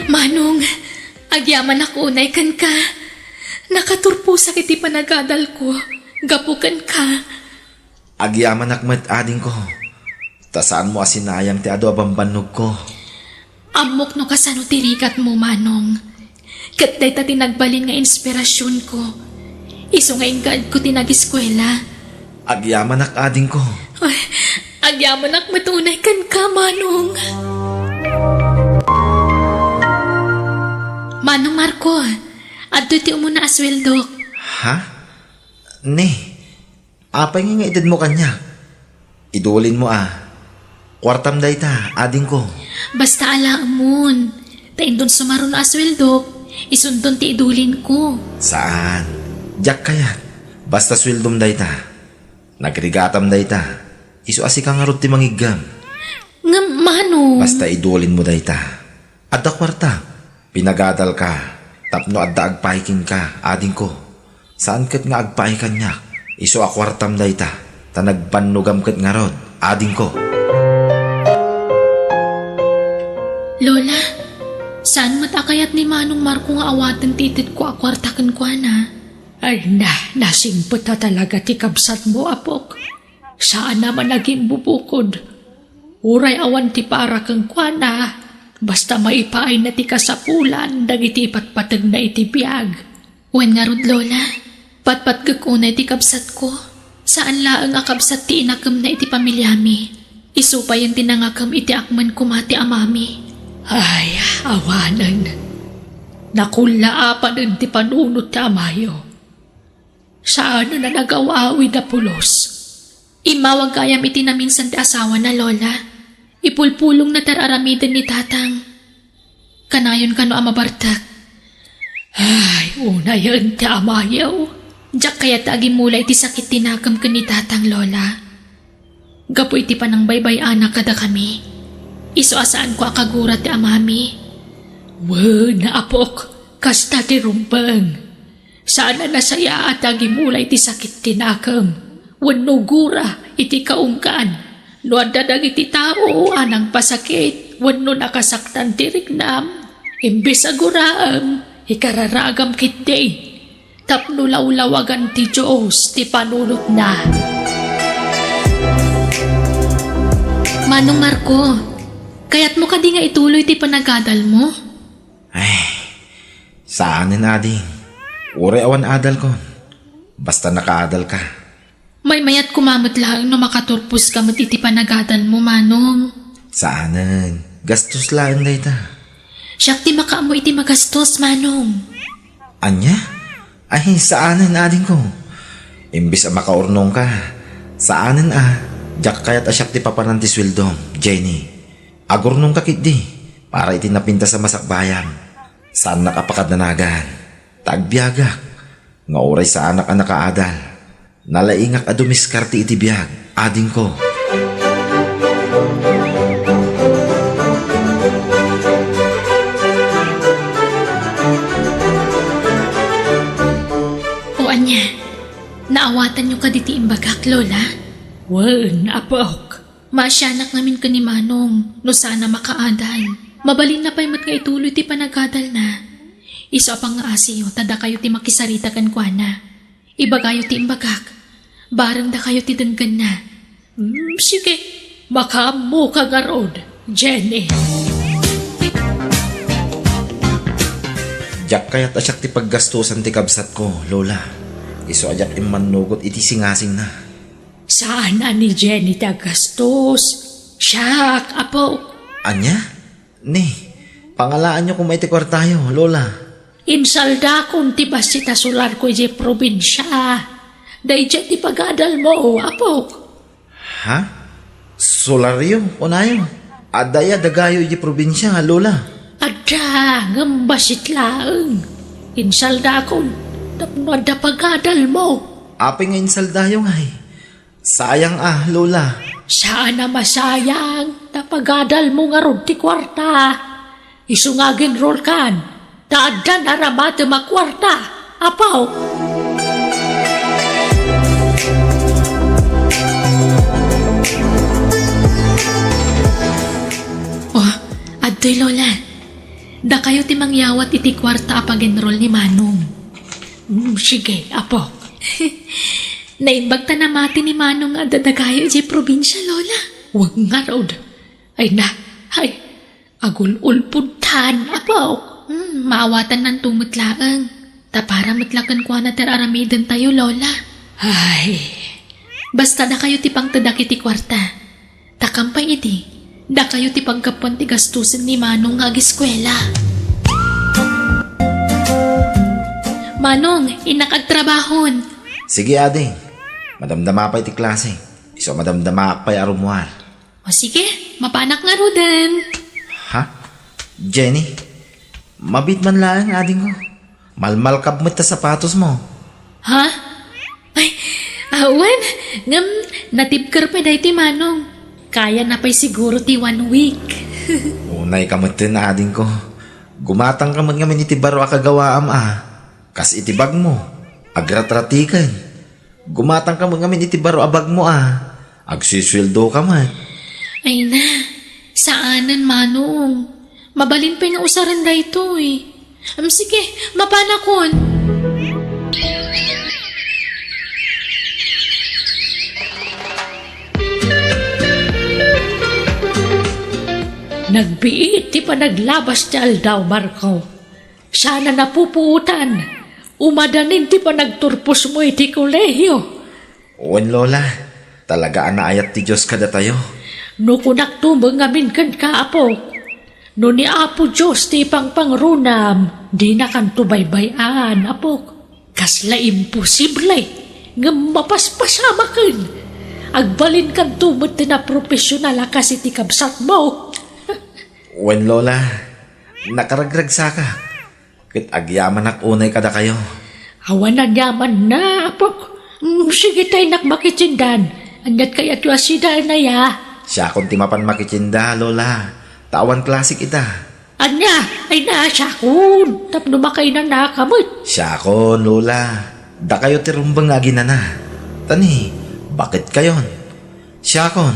Manong, agyamanak unay kenka. Nakaturposak iti panagadalko gapu kenka. Agyamanak met, adingko, ta saanmo a sinayang ti adu a bambannogko. Ammok no kasano ti rigatmo, Manong. Ket dayta ti nagbalin nga inspirasionko. Isu nga inggedko ti nagiskuela. Agyamanak, adingko. Ay, agyamanak met unay kenka, Manong. Manong Marco, adtoy ti umuna a sueldok. Ha? Ne, apay nga itedmo kaniak? Idulinmo a. Kuartam dayta, adingko. Basta alaemon, ta inton sumaruno a sueldok, isunton ti idulinko. Saan. Diak kayat. Basta sueldom dayta. Nagrigatam dayta. Isu a sika ngarud ti mangiggem. Ngem, Manong. Basta idulinmo dayta. Adda kuarta. Pinagadalka tapno adda agpaay kenka, adingko. Saan ket nga agpaay kaniak. Isu a kuartam dayta, ta nagbannogam ket ngarud, adingko. Lola, saan met a kayat ni Manong Marco nga awaten ti itedko a kuarta kenkuana? Ay na, nasingpet a talaga ti kabsatmo, apok. Saan a man agimbubukod. Uray awan ti para kenkuana, basta maipaayna ti kasapulan dagiti ipatpategna iti biag. Wen ngarud, Lola, patpatgek unay ti kabsatko. Saan laeng a kabsat ti inakemna iti pamiliami. Isu payen ti nangakem iti akmen koma ti amami. Ay, awanen. Nakullaapanen ti panunot ti amayo. Saanen a nagaw-awid a pulos. Immawag gayam iti naminsan ti asawana, Lola. Ipulpulongna ti ar-aramiden ni Tatang. Kanayon kano a mabartek. Ay, unayen ti amayo. Diak kayat a agimula iti sakit ti nakem ken ni Tatang, Lola. Gapu iti panangbaybay-ana kadakami, isu a saanko a kagura ti amami. Wen, apok, kasta ti rumbeng. Saan a nasayaat a agimula iti sakit ti nakem wenno gura iti kaunggan. No adda dagiti tao a nangpasakit wenno nakasaktan ti riknam, imbes a guraem, ikararagam ketdi tapno lawlawagan ti Dios ti panunotna. Manong Marco, kayatmo kadi nga ituloy ti panagadalmo? Ay, saanen, ading. Uray awan adalkon. Basta nakaadalka. Maymayat koma met laeng no makaturposka met iti panagadalmo, Manong. Saanen. Gastos laeng dayta. Siak ti makaammo iti magastos, Manong. Ania? Ay, saanen, adingko. Imbes a makaurnongka, saanen a, diak kayat a siak ti papanan ti sueldom, Jenny. Agurnongka ketdi, para iti napintas a masakbayam. Saannak a pakadanagan, ta agbiagak, nga uray saanak a nakaadal, nalaingak a dumiskarte iti biag, adingko. O ania, naawatanyo kadi ti imbagak, Lola? Wen, apok. Maasianak ngamin ken ni Manong no saan a makaadal. Mabalinna pay met nga ituloy ti panagadalna. Isu a pangngaasiyo ta dakayo ti makisarita kenkuana. Ibagayo ti imbagak. Bareng dakayo ti denggenna. Hmm, sige. Makaammoka ngarud, Jenny. Diak kayat a siak ti paggastosan ti kabsatko, Lola. Isu a diak immannugot iti singasingna. Saan a ni Jenny ti aggastos. Siak, apo. Ania? Ni, pangalaanyo koma iti kuartayo, Lola. Insaldakon ti bassit a solarko idiay probinsia. Daydiay ti pagadalmo, apok. Ha? Solaryo, kunayo? Adda aya dagayo iti probinsia, Lola? Adda, ngem bassit laeng. Insaldakon tapno adda pagadalmo. Apay nga insaldayo ngay? Sayang a, Lola. Saan a masayang, ta pagadalmo ngarud ti kuarta. Isu nga agenrolkan, ta addan aramatem a kuarta, Apo. Oh, adtoy, Lola. Dakayo ti mangyawat iti kuarta a pag-enroll ni Manong. Mm, sige, Apo. Naimbag ta namati ni Manong nga adda dagayo idiay probinsia, Lola. Wen ngarud. Ay na, ay, agul-ulpodtan, Apo. Hmm, maawatannanto met laeng. Ta para met la kenkuana ti ar-aramidentayo, Lola. Ay, basta dakayo ti pangtedak iti kuarta. Ta kampay idi, dakayo ti paggapuan ti gastusen ni Manong nga ageskuela. Manong, innak agtrabahon. Sige, ading. Madamdama pay ti klase. Isu a madamdamaak pay a rummuar. O sige, mapanak ngaruden. Ha? Jenny, mabiit man laeng, adingko. Malmalkab met ta sapatosmo. Ha? Ay, awan. Ngem, natibker pay daytoy, Manong. Kayana pay siguro ti one week. Unayka metten, adingko. Gumatangka met ngamin iti baro a kagawaam a. Kas iti bagmo, agrat-ratiken. Gumatangka met ngamin iti baro a bagmo a. Agsisueldoka met. Ay na, saanen, Manong. Mabalin pay nga usaren daytoy. Em, sige, mapanakon. Nagbiit ti panaglabas ti aldaw, Marco. Saan a napupuotan. Umadanin ti panagturposmo iti kolehio. Wen, Lola, talaga a naayat ti Dios kadatayo. No kunakto met ngamin kenka, Apok, no ni Apo Dios ti ipangpangronam, dinakanto baybay-an, Apok. Kasla imposible, ngem mapaspasamaken. Agbalinkanto met ti naprofesional a kas iti kabsatmo. Wen, Lola, nakaragragsakak. Ket agyamanak unay kadakayo. Awan a yamanna, Apok. Mm, sige ta innak makitiendan. Aniat kayatyo a sidaen aya? Siakon ti mapan makitienda, Lola. Ta awan klasik ita. Ania? Ay na, siakon. Tapno makainanaka met. Siakon, Lola. Dakayo ti rumbeng nga aginana. Ta ni, baketkayon. Siakon.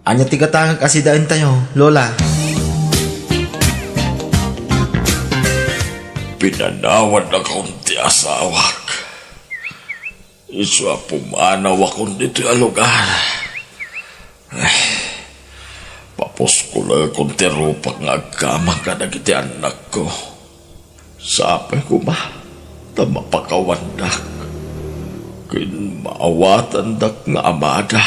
Ania ti gatangek a sidaentayo, Lola? Pinanawanakon ti asawak. Isu a pumanawakon ditoy a lugar. Ay, papuskolekon ti rupak nga agkamang kadagiti annakko. Sapay koma ta mapakawandak ken maawatandak nga amada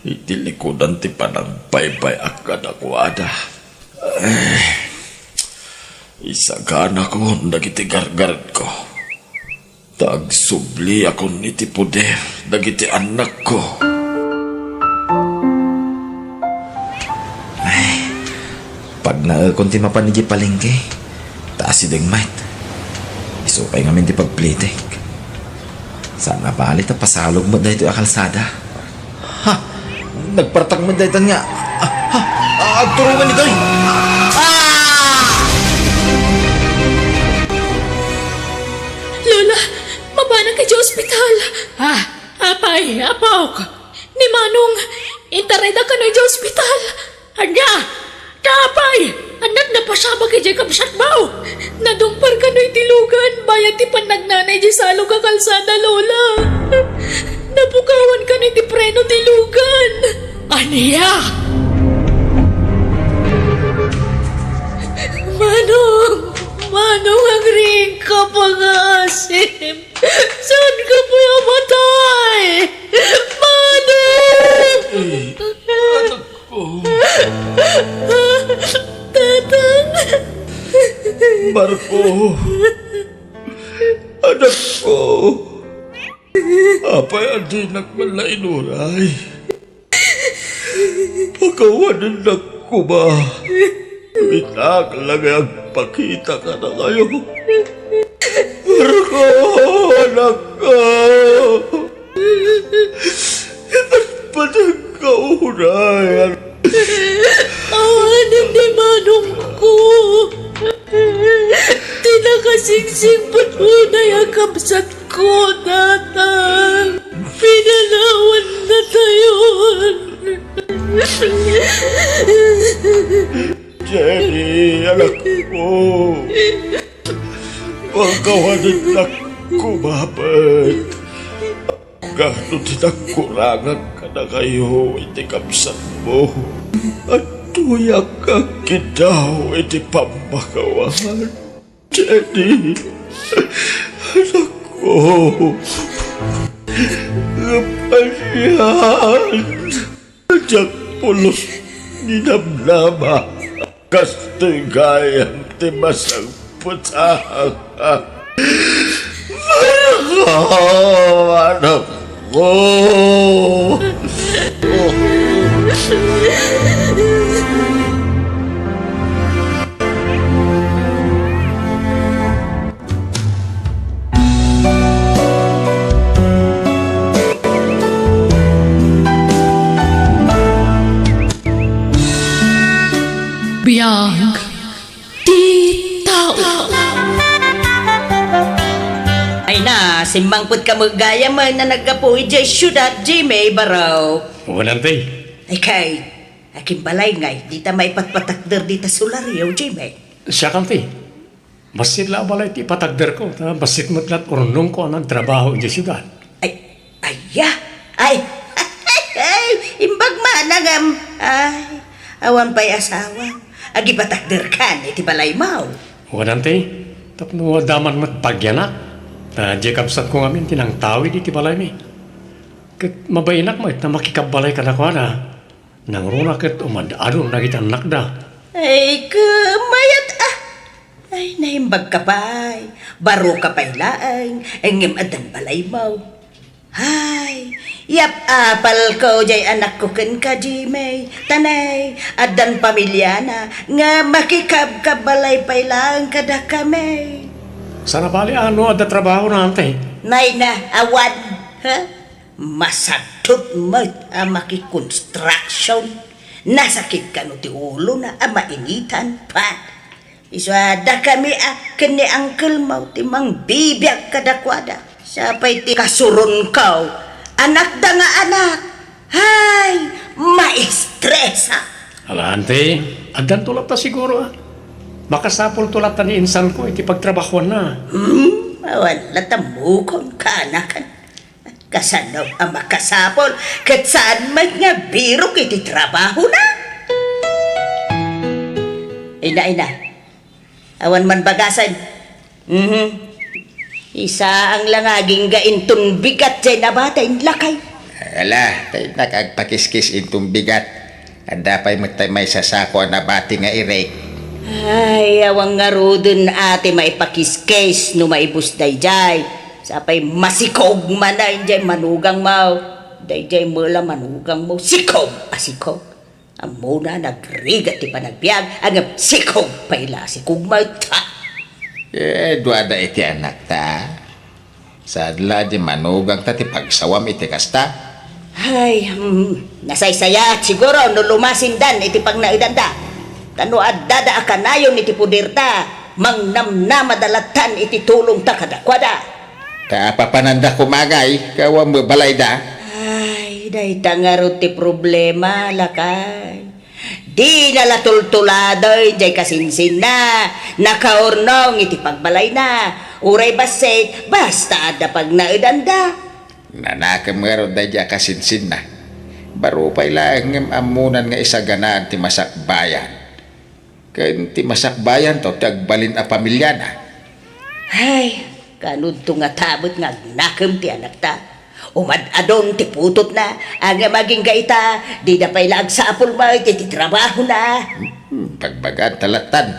iti likudan ti panagbaybay-ak kadakuada. Eh, isaganakon dagiti gargaretko. Ta agsubliakon iti poder dagiti annakko. Ay, pagnaekon ti mapan idiay palengke, ta asideg met. Isu pay ngamin ti pagplitek. Saan a bali ta pasalog met daytoy a kalsada. Ha! Nagpartak met daytan nga. Ah, ha! Ah, agturongan itoy! Ah! Lola, mapanak idiay ospital. Ah, apay, Apok. Ni Manong, intaray da kano idiay ospital. Ania? Apay, aniat napasabak idiay kabsatmo? Nadungpar kano iti lugan, bayat ti pannagnana idiay salog a kalsada, Lola. Napukawan kano iti preno ti lugan. Ania? Manong, Manong, agriingka, pangaasim. Saanka pay a matay? Manong! Ay, anak ko. Tatang! Marco! Anak ko! Apay a dinak man la inuray? Pakawanennak Kuma, itak la nga agpakita kadakayo. Marco, anakko! Ipatpateg ka unay, an- Awanen ni manongko. Ti nakasingsing pay unay a kabsatko, Tatang. Pinanawan na tayon. Jenny, anakko. Pagkawanen nak kumapet. Ngano ti nagkurangak kadakayo iti kabsatmo? Adtoyak nga agkiddaw iti pammakawan. Jenny, anakko, ngem anian? Diak pulos ni namnama. Kastoy gayam ti masagpetang. Marco, anakko. Biag ti tao. Ay na, simmangpetka met gayam a naggapu idiay siudad, Jimmy Barrow. Wen, Auntie. Ay kay, akin balay ngay, dita maipatpatakder dita solaryo, Jimmy. Siak, Auntie. Bassit la a balay ti ipatakderko, ta bassit met la ti urnongko a nagtrabaho idiay siudad. Ay, aya? Ay, ay, imbag man a ngem, ay, awan pay asawa. Agipatakderkan iti balaymo. Wen, Auntie, tapno adda man met pagianak, ta diay kabsatko ngamin ti nangtawid iti balaymi. Ket mabainak met a makikabbalay kadakuada. Nangruna ket umad-adon dagiti annakda. Ay, ket mayat a! Ay, naimbagka pay. Baroka pay laeng, ngem addan balaymo. Ay, yap-apalko diay anakko kenka, Jimmy. Tanay, addan pamiliana, nga makikabkabbalay pay laeng kadakami. Saan a bali a no adda trabahona, Auntie? Nay na, awan. Ha? Masaddot met a makikonstruction. Nasakit kano ti ulona a mainitan, pa. Isu a dakami a ken ni uncle-mo ti mangbibiag kadakuada. Siya pay ti kasuronko. Anakda nga anak. Hay, maestresa. Ala, Auntie, addanto latta siguro, a. Makasapulto latta ni insanko iti pagtrabahoanna. Hmm, awan latta mukon kaanakan. Kasano a makasapul ket saan met nga birok iti trabahona? Ina, ina, awan man bagasen. Mhm. Isaang la nga agingga inton bigat diay nabati, lakay. Ala, ta innak agpakiskis inton bigat. Adda pay met tay maysa sako a nabati nga irek. Ay, awan ngaruden a ti maipakiskis no maibus daydiay. Sapay masikog manen diay manugangmo. Daydiay met la manugangmo, sikog a sikog. Ammona, nagrigat ti panagbiag, ngem sikog pay la a sikog met. Eh, duada iti anakta. Saan la di manugangta ti pagsawam iti kasta? Ay, hmm, nasaysayaat siguro no lumasindan iti pagnaedanda. Ta no addada a kanayon iti puderda, mangnamnamada lattan iti tulongta kadakuada. Ta apapananda koma ngay, ket awan met balayda. Ay, dayta ngarud ti problema, lakay. Dina la tultuladen diay kasinsinna, nakaurnong iti pagbalayna, uray bassit, basta adda pagnaedanda. Nanakem ngarud daydiay a kasinsinna. Baro pay laeng ngem ammonan nga isaganaan ti masakbayan. Ken ti masakbayanto ti agbalin a pamiliana. Ay, kanudto ngata met nga agnakem ti anakta. Umad-adon ti putotna, ngem agingga ita, dida pay la agsapul met iti trabahona. Hmm, bagbagaanta lattan.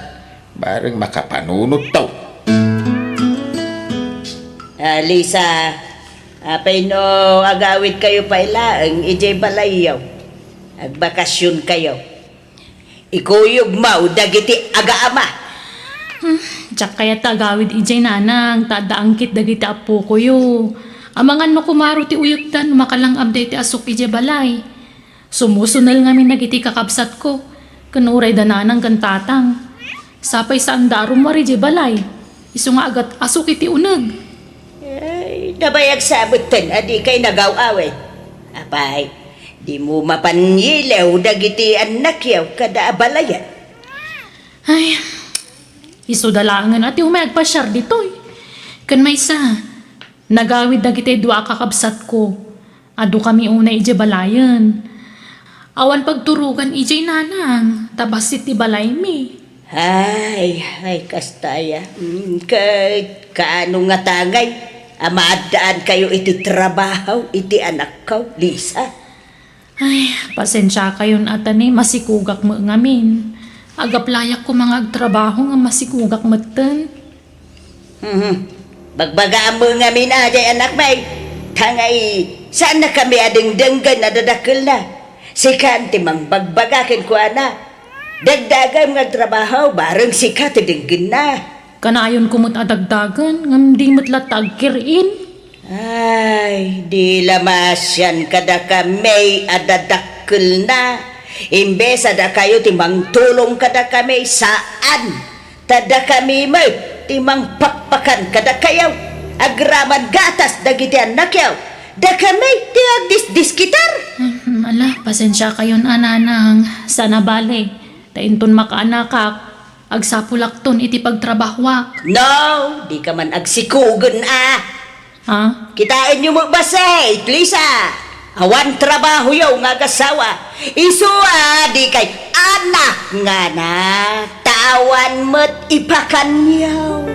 Bareng makapanunotto. Ah, Lisa, apay no agawidkayo pay laeng idiay balayyo? Agbakasionkayo. Ikuyogmo dagiti agaama. Hmm, diak kayat ta agawid idiay, nanang, ta adda angkit dagiti appokoyo. Amangan no kumaro ti uyekda no makalangabda iti asuk idiay balay. Sumusunel ngamin dagiti kakabsatko, ken uray da nanang ken tatang. Sapay saanda a rummuar idiay balay, isu nga agat-asuk iti uneg. Ay, nabayag sa metten a dikay nagaw-awid. Apay, dimo mapan ngilew dagiti annakyo kada abalayan? Ay, isuda laengen a ti umay agpasiar ditoy. Ken maysa, nagawid dagiti dua a kakabsatko. Adukami unay idiay balayen. Awan pagturogan idiay, nanang, ta bassit ti balaymi. Ay, ay, kasta aya. Mm, ket kaano ngata ngay a maaddaankayo iti trabaho iti anakko, Lisa? Ay, pasensiakayon a ta ni masikugak met ngamin. Agaplayak koma nga agtrabaho ngem masikugak metten. Mhm. Bagbagaam met ngamin a diay anakmi. Ta ngay, saannakami a dengdenggen a dadakkelna. Sika ti mangbagbaga kenkuana. Dagdagem nga agtrabaho, bareng sika ti denggenna. Kanayonko met a dagdagen, ngem di met latta agkir-in. Ay, di la maasian kadakami a dadakkelna. Imbes a dakayo ti mangtulong kadakami, saan. Ta dakami met ti mangpakpakan kadakayo. Agraman gatas dagiti annakyo. Dakami ti agdisdiskitar. Hmm, ala, pasensiakayon a, nanang. Saan a bale. Ta inton makaanakak, agsapulakton iti pagtrabahoak. No, dika man agsikugen a. Ha? Kitaenyo met bassit, Lisa. Awan trabahoyo nga agasawa. Isu a dikay anak nga na, ta awan met ipakanyo.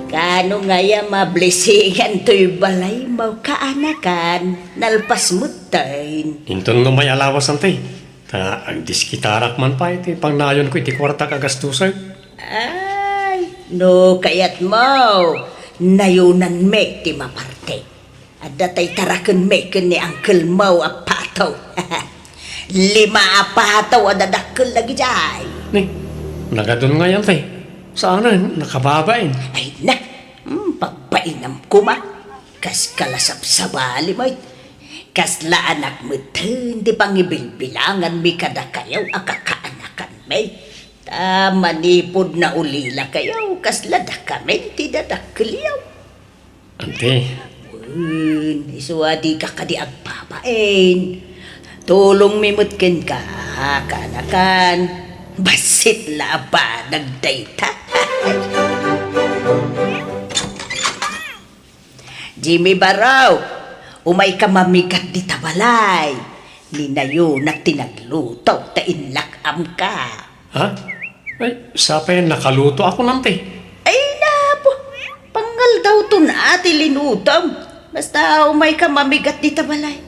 Kaano ngay a mablisingan toy balaymo, kaanakan? Nalpas metten. Inton no may alawas, anti. Ta agdiskitarak man pay ti pangnayonko iti kuartak a gastusen. Ay, no kayatmo, nayonanmi ti maparte. Adda tay tarakenmi ken ni angkelmo a Pato. Lima a pato a dadakkel dagidiay. Ni, nagadun ngay, anti. Saanen, nakababain. Ay na, hmm, pagbainam koma. Kas kalasabsabali met. Kasla anak metten ti pangibilbilanganmi kadakayo a kakaanakanmi. Ta manipud naulilakayo, kasla dakamin ti dadakkelyo. Anti. Wen, isu a dika kadi agbabain. Tulongmi met kenka, kaanakan. Bassit la a banag dayta. Jimmy Barok, umayka mamigat dita balay. Ni nayonak ti nagluto ta inlak-amka. Ha? Ay, sapay nakalutoakon, anti. Ay, napo. Pangaldawton a ti linutom. Basta umayka mamigat dita balay.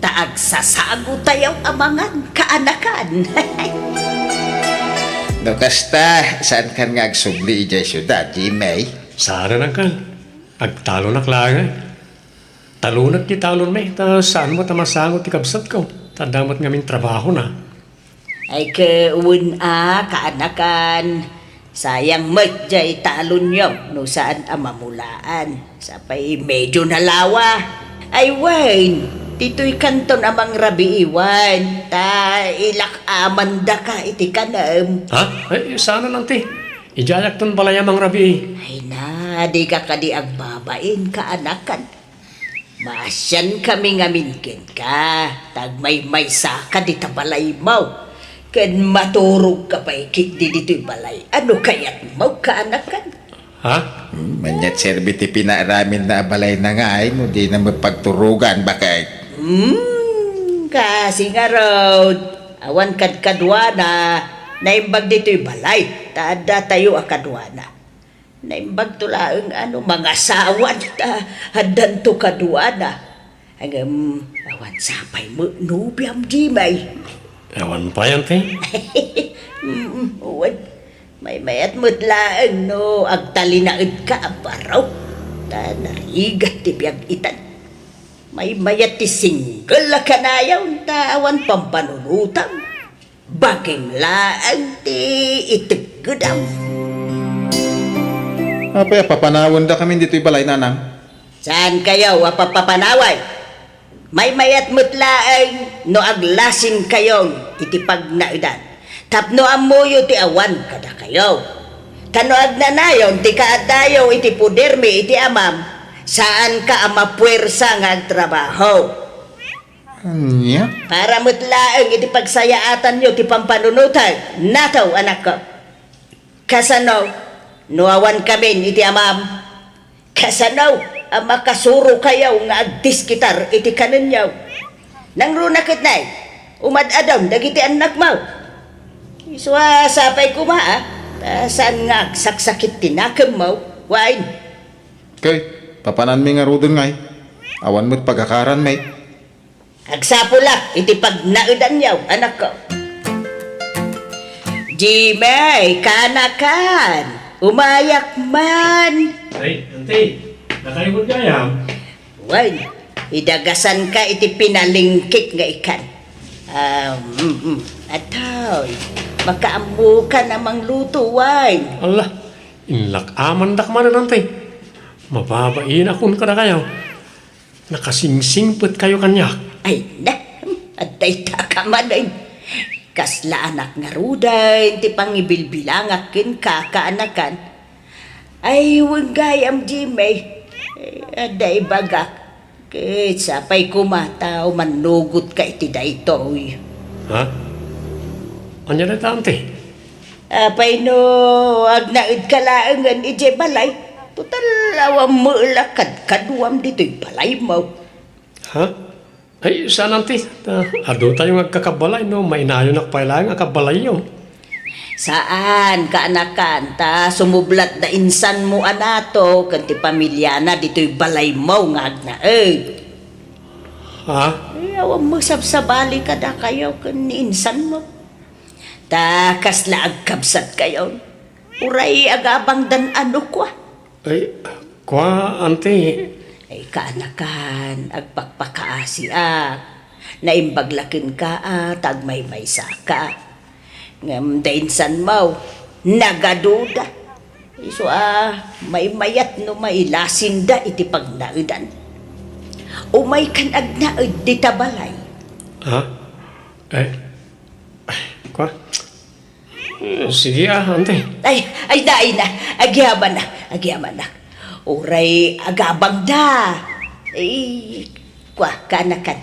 Ta agsasagotayo a mangan, kaanakan. No kasta, saankan nga agsubli idiay siudad, Jimmy? Saan a nangkan? Agtalonak laeng. Talonek ti talonmi, ta saan met a masango ti kabsatko, ta adda met ngamin trabahona. Ay, ket wen a, kaanakan, sayang met jay talonyo no saan a mamulaan. Sapay medio nalawa. Ay, wen, ditoy kanton a mangrabii wen, ta ilak-amandaka iti kanem. Ha? Ay, saan a, anti. Idiayakton balay a mangrabii. Ay na, dika kadi agbabain, kaanakan. Maasiankami ngamin kenka, ta agmaymaysaka dita balaymo, ken maturogka pay ketdi ditoy balay a no kayatmo, kaanakan. Ha? Hmm, ania ti serbi ti pinaaraminna a balayna ngay no dina met pagturogan, baket? Hmm, kasi ngarud, awan kadkaduana, naimbag ditoy balay, ta addatayo a kaduana. Naimbagto laeng a no mangasawan ta addanto kaduana. Ngem awan sapay met nobiam, Jimmy. Awan pay, anti? Mm, wen. Maymayat met laeng no agtalinaedka a baro. Ta narigat ti biag itan. Maymayat ti single a kanayon ta awan pampanunotam. Bagim laeng ti iteggedam. Apay a papanawendakamin ditoy balay, nanang? Saankayo a papapanaway. Maymayat met laeng no aglasinkayon iti pagnaedan tapno ammoyo ti awan kadakayo. Ta no agnanayon ti kaaddayo iti podermi iti Amam, saanka a mapuersa nga agtrabaho. Ania? Para met laeng iti pagsayaatanyo ti pampanunotek, nato, anakko. Kasano no awankamin iti Amam? Kasano a makasurokayo nga agdiskitar iti kanenyo? Nangruna ket nay, umad-adam dagiti annakmo. Isu a sapay koma, a, ta saan nga agsaksakit ti nakemmo, wen? Ket, papananmi ngaruden ngay, awan met pagakaranmi. Agsapulak iti pagnaedanyo, anakko. Jimmy, kaanakan, umayak man. Ay, ante, nakaibod gayam? Wen, idagasanka iti pinalingkik nga ikan. Ah, mm, mm. Atoy, makaammokan a mangluto, wen. Allah, inlak-amandak manen, ante. Mababainakon kadakayo. Nakasingsingpetkayo kaniak. Ay, na, adda itaka manen. Kasla anak ngaruden ti pangibilbilangak kenka, kaanakan. Ay, wen gayam, Jimmy. Eh, adda ibagak. Ket sapay koma ta umannugotka iti daytoy. Ha? Ania dayta, ante? Apay no agnaedka laengen idiay balay? Total, awan met la kadkaduam ditoy balaymo. Ha? Ay, saan, ante. Ta, aduyo nga agkakabalay no mainayonak pay laeng a kabalayyo. Saan, kaanakan, ta sumublat da insanmo a nato ken ti pamiliana ditoy balaymo nga agnaed. Ha? Eh, awan met sabsabali kadakayo ken ni insanmo. Ta kasla agkabsatkayo. Uray agabangdan a no kua. Ay, kua, ante. Ay, kaanakan, agpakpakaasiak. Naimbag la kenka a ta agmaymaysaka. Ngem da insanmo, nagaduda. Isu a maymayat no mailasinda iti pagnaedan. Umaykan agnaed dita balay. Ha? Eh, ay, kua? Eh, sige, ah, ante. Ay, ay na, ay na. Agyamanak, agyamanak. Uray agabangda. Ay, kua, kaanakan.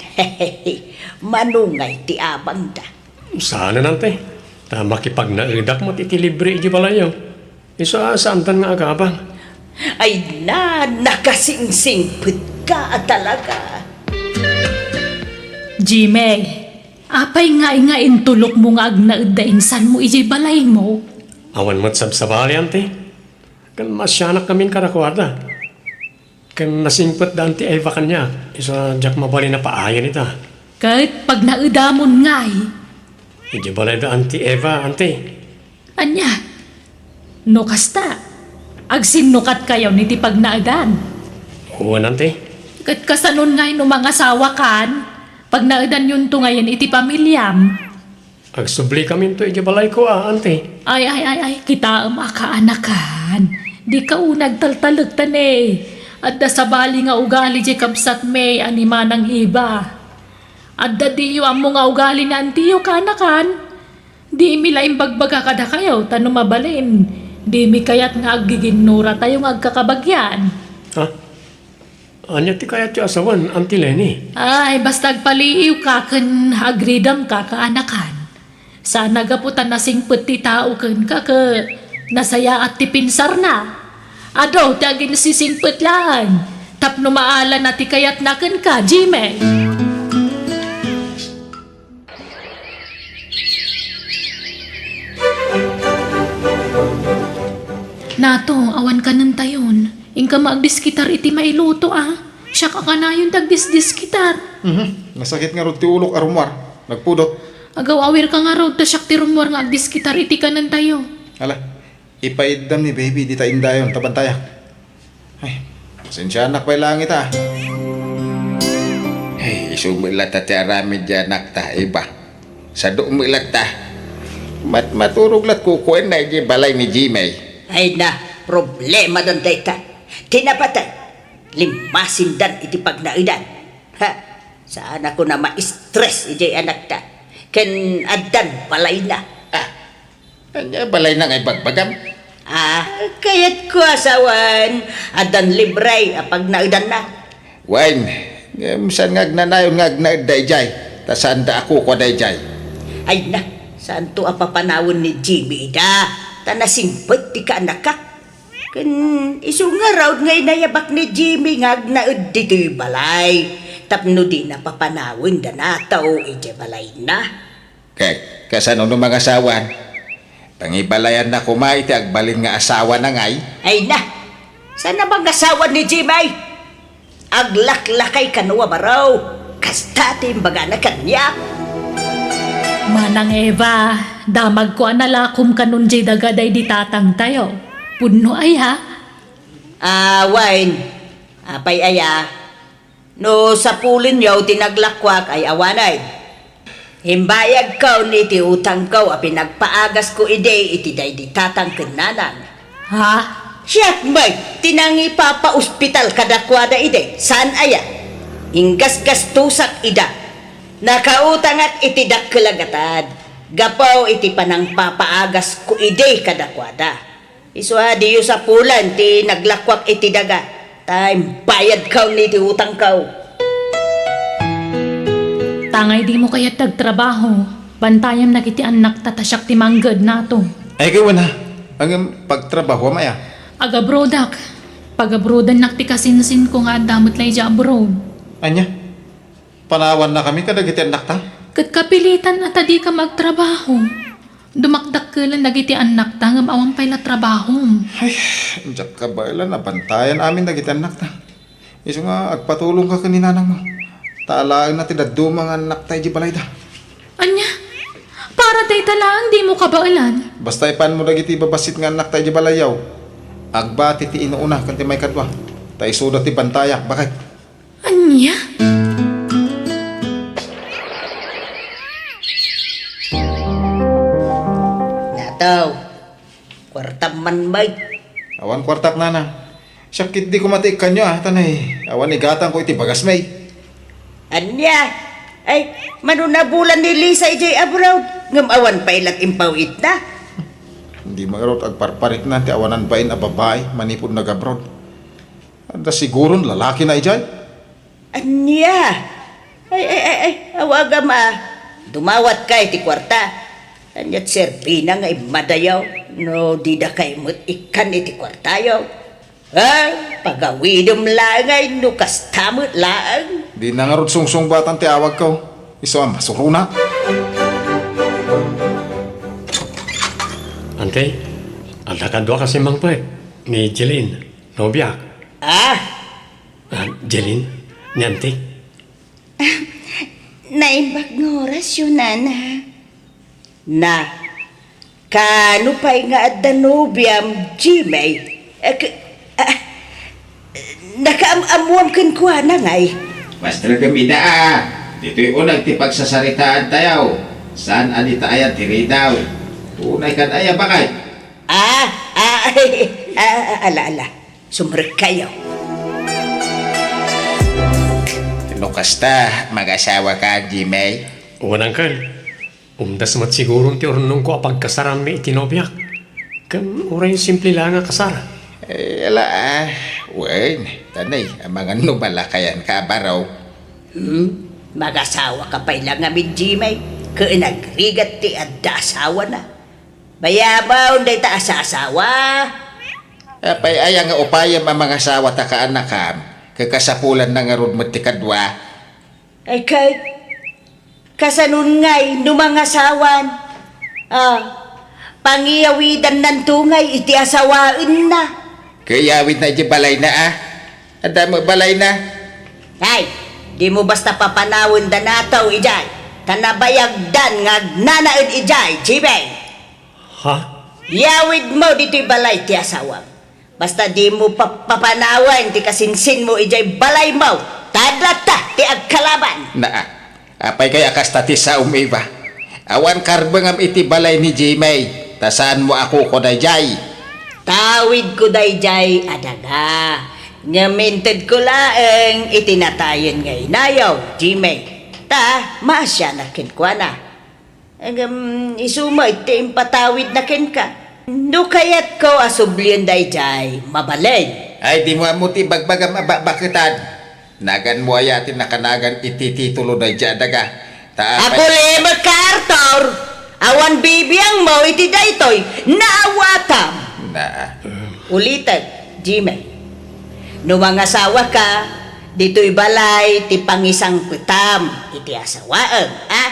Manungay ti abangda. Saanen, ante. Ta makipagnaedak met iti libre iti balayyo. Isu a saandan nga agabang. Ay na, nakasingsingpetka a talaga. Jimmy, apay ngay nga intulokmo nga agnaed da insanmo idiay balaymo? Awan met sabsabali, ante. Ken maasianakkamin kadakuada. Ken nasingpet da Auntie Eva kaniak, isu a diak mabalin a paayen ita. Ket pagnaedamon ngay. Idiay balay da Auntie Eva, ante. Ania? No kasta, agsinnukatkayon iti pagnaedan? Wen, ante. Ket kasanon ngay no mangasawakan? Pagnaedanyonto ngayen iti pamiliam. Agsubli kaminto iti balayko a, ante. Ay, ay, ay, ay, kitaem a kaanakan. Dika unay agtaltalek ta ne. Adda sabali nga ugali diay kabsatmi a ni Manang Eva. Adda diyo ammo nga ugali ni antiyo, kaanakan. Dimi la imbagbaga kadakayo, ta no mabalin, dimi kayat nga aggiginnuratayo nga agkakabagian. Ha? Ania ti kayatyo a sawen, Auntie Leni? Ay, basta agpaliiwka ken agridamka, kaanakan. Saan a gapu ta nasingpet ti tao kenka ket nasayaat ti pinsarna. Adu ti aginsisingpet laeng tapno maalana ti kayatna kenka, Jimmy. Nato, awan kanentayon. Inka agdiskitar iti mailuto, a. Siak a kanayon ti agdisdiskitar. Mhm. Nasakit ngarud ti ulok a rummuar. Nagpudot. Agaw-awirka ngarud ta siak ti rummuar nga agdiskitar iti kanentayo. Ala, ipaiddam ni baby dita indayon ta bantayak. Ay, pasensianak pay laeng ita. Ay, isu met latta ti aramid ti anakta, Eva. Sadu met latta. Mat-, maturog lat kukuenna idiay balay ni Jimmy. Ay na, problemadan dayta. Ti napatay, limmasindan iti pagnaedan. Ha? Saanakon a ma-stress idiay anakta. Ken addan balayna. Ah, ania balayna nga ibagbagam? Ah, kayatko a sawen, addan libre a pagnaedanna. Wen, ngem saan nga agnanayon nga agnaedda idiay, ta saanda a kukua daydiay. Ay na, saanto a papanawen ni Jimmy ida, ta nasimpet ti kaanakak. Ken isu ngarud nga inayabak ni Jimmy nga agnaed ditoy balay tapno dina papanawenda nato idiay balayna. Ket kasano no mangasawan? Pangibalayanna koma iti agbalin nga asawana ngay? Ay na! Saan a mangasawan ni Jimmy? Aglaklakay kano a baro. Kasta ti imbagana kaniak. Manang Eva, damagko a nalakom kanon diay daga daydi tatangtayo. Pudno aya? Ah, wen. Apay aya? No sapulenyo ti naglakuak ay awanen. Imbayadkon iti utangko a pinagpaagasko idi iti daydi tatang ken nanang. Ha? Siak met ti nangipapaospital kadakuada idi, saan aya? Inggasgastosak ida. Nakautangak iti dakkel a gatad gapu iti panangpapaagasko idi kadakuada. Isu a diyo sapulen ti naglakuak iti daga, ta imbayadkon iti utangko. Tangay dimo kayat ti agtrabaho, bantayam dagiti annakta ta siak ti mangged nato. Ay, ket wen a, ngem pagtrabahoam aya? Agabroadak. Pagabroadannak ti kasinsinko nga adda met la idiay abroad. Ania? Panawannakami kadagiti annakta? Ket kapilitan a ta dika agtrabaho. Dumakdakkelen dagiti annakta ngem awan pay la trabahom. Ay, diak kabaelan a bantayan amin dagiti annakta. Isu nga agpatulongka ken ni nanangmo. Ta alaenna ti dadduma nga annakta idiay balayda. Ania? Para dayta laeng dimo kabaelan? Basta ipanmo dagiti babassit nga annakta idiay balayyo. Agbati ti inuuna ken ti maikadua. Ta isuda ti bantayak, baket. Ania? Nataw, kuartam man met. Awan kuartak, nana. Siak ketdi koma ti ikkanyo, a, ta nay, awan igatangko iti bagasmi. Ania? Ay, mano nabulan ni Lisa idiay abroad, ngem awan pay lat impaw-itna. Dimo ngarud agparparikna ti awanan bain a babai manipud nag-abroad. Adda siguron lalakina idiay? Ania? Ay, ay, ay, ay, awagam a. Dumawatka iti kuarta. Ania't serbina nga immadayo no didakay met ikkan iti kuartayo? Ay, pagawidem laeng ay no kasta met laeng. Dina ngarud sungsungbatan ti awagko. Isu a masurona. Ante, adda kadua kasi mangpet ni Jeline, nobiak. Ah? Ah, Jeline, ni Ante. Naimbag nga orasyo, nana. Na, kano pay nga adda nobiam, Jimmy? Eh, k-, ah, nakaam-ammoam kenkuana ngay? Pastrek ida a. Ditoy uneg ti pagsasaritaantayo. Saan a dita aya ti ridaw. Unay kad aya, baket? Ah, ah, ah, ah, ala, ala. Sumrekkayo. No kasta, mag-asawaka, Jimmy? Wen, uncle. Umdas met siguron ti urnongko a pagkasaranmi iti nobiak. Ken uray simple laeng a kasar. Eh, ala, ah, wen, ta nay, amangan no malakayanka a baro. Hmm? Mag-asawaka pay la ngamin, Jimmy, ken agrigat ti adda asawana. Bayabon dayta a saasawa. Apay aya nga upayem a mangasawa ta kaanakam, ket kasapulanna ngarud met ti kadua? Ay, ket kasanon ngay no mangasawan? Ah, pangiyawidannanto ngay iti asawaenna. Ket iyawidna idiay balayna, a? Adda met balayna? Ay, dimo basta papanawenda nato idiay, ta nabayagdan nga agnanaed idiay, Jimmy. Ha? Iyawidmo ditoy balay ti asawam. Basta dimo pa-, papanawen ti kasinsinmo idiay balaymo, ta adda latta ti agkalaban. Naa, apay kay a kasta ti saom, Eva? Awan karbengam iti balay ni Jimmy, ta saanmo a kukua daydiay. Tawidko daydiay a daga. Ngem intedko laeng iti natayen nga inayo, Jimmy. Ta, maasianak kenkuana. Ngem isu met ti impatawidna kenka. No kayatko a sublien daydiay, mabalin. Ay, dimo ammo ti ibagbagam a bakbaketan. Naganmo aya ti nakanagan iti titulo daydiay a daga? Ta apay— Agulimek ka, Arthur! Awan bibiangmo iti daytoy, naawatam! Na. Ulitek, Jimmy. No mangasawaka, ditoy balay ti pangisangpetam iti asawaem, a?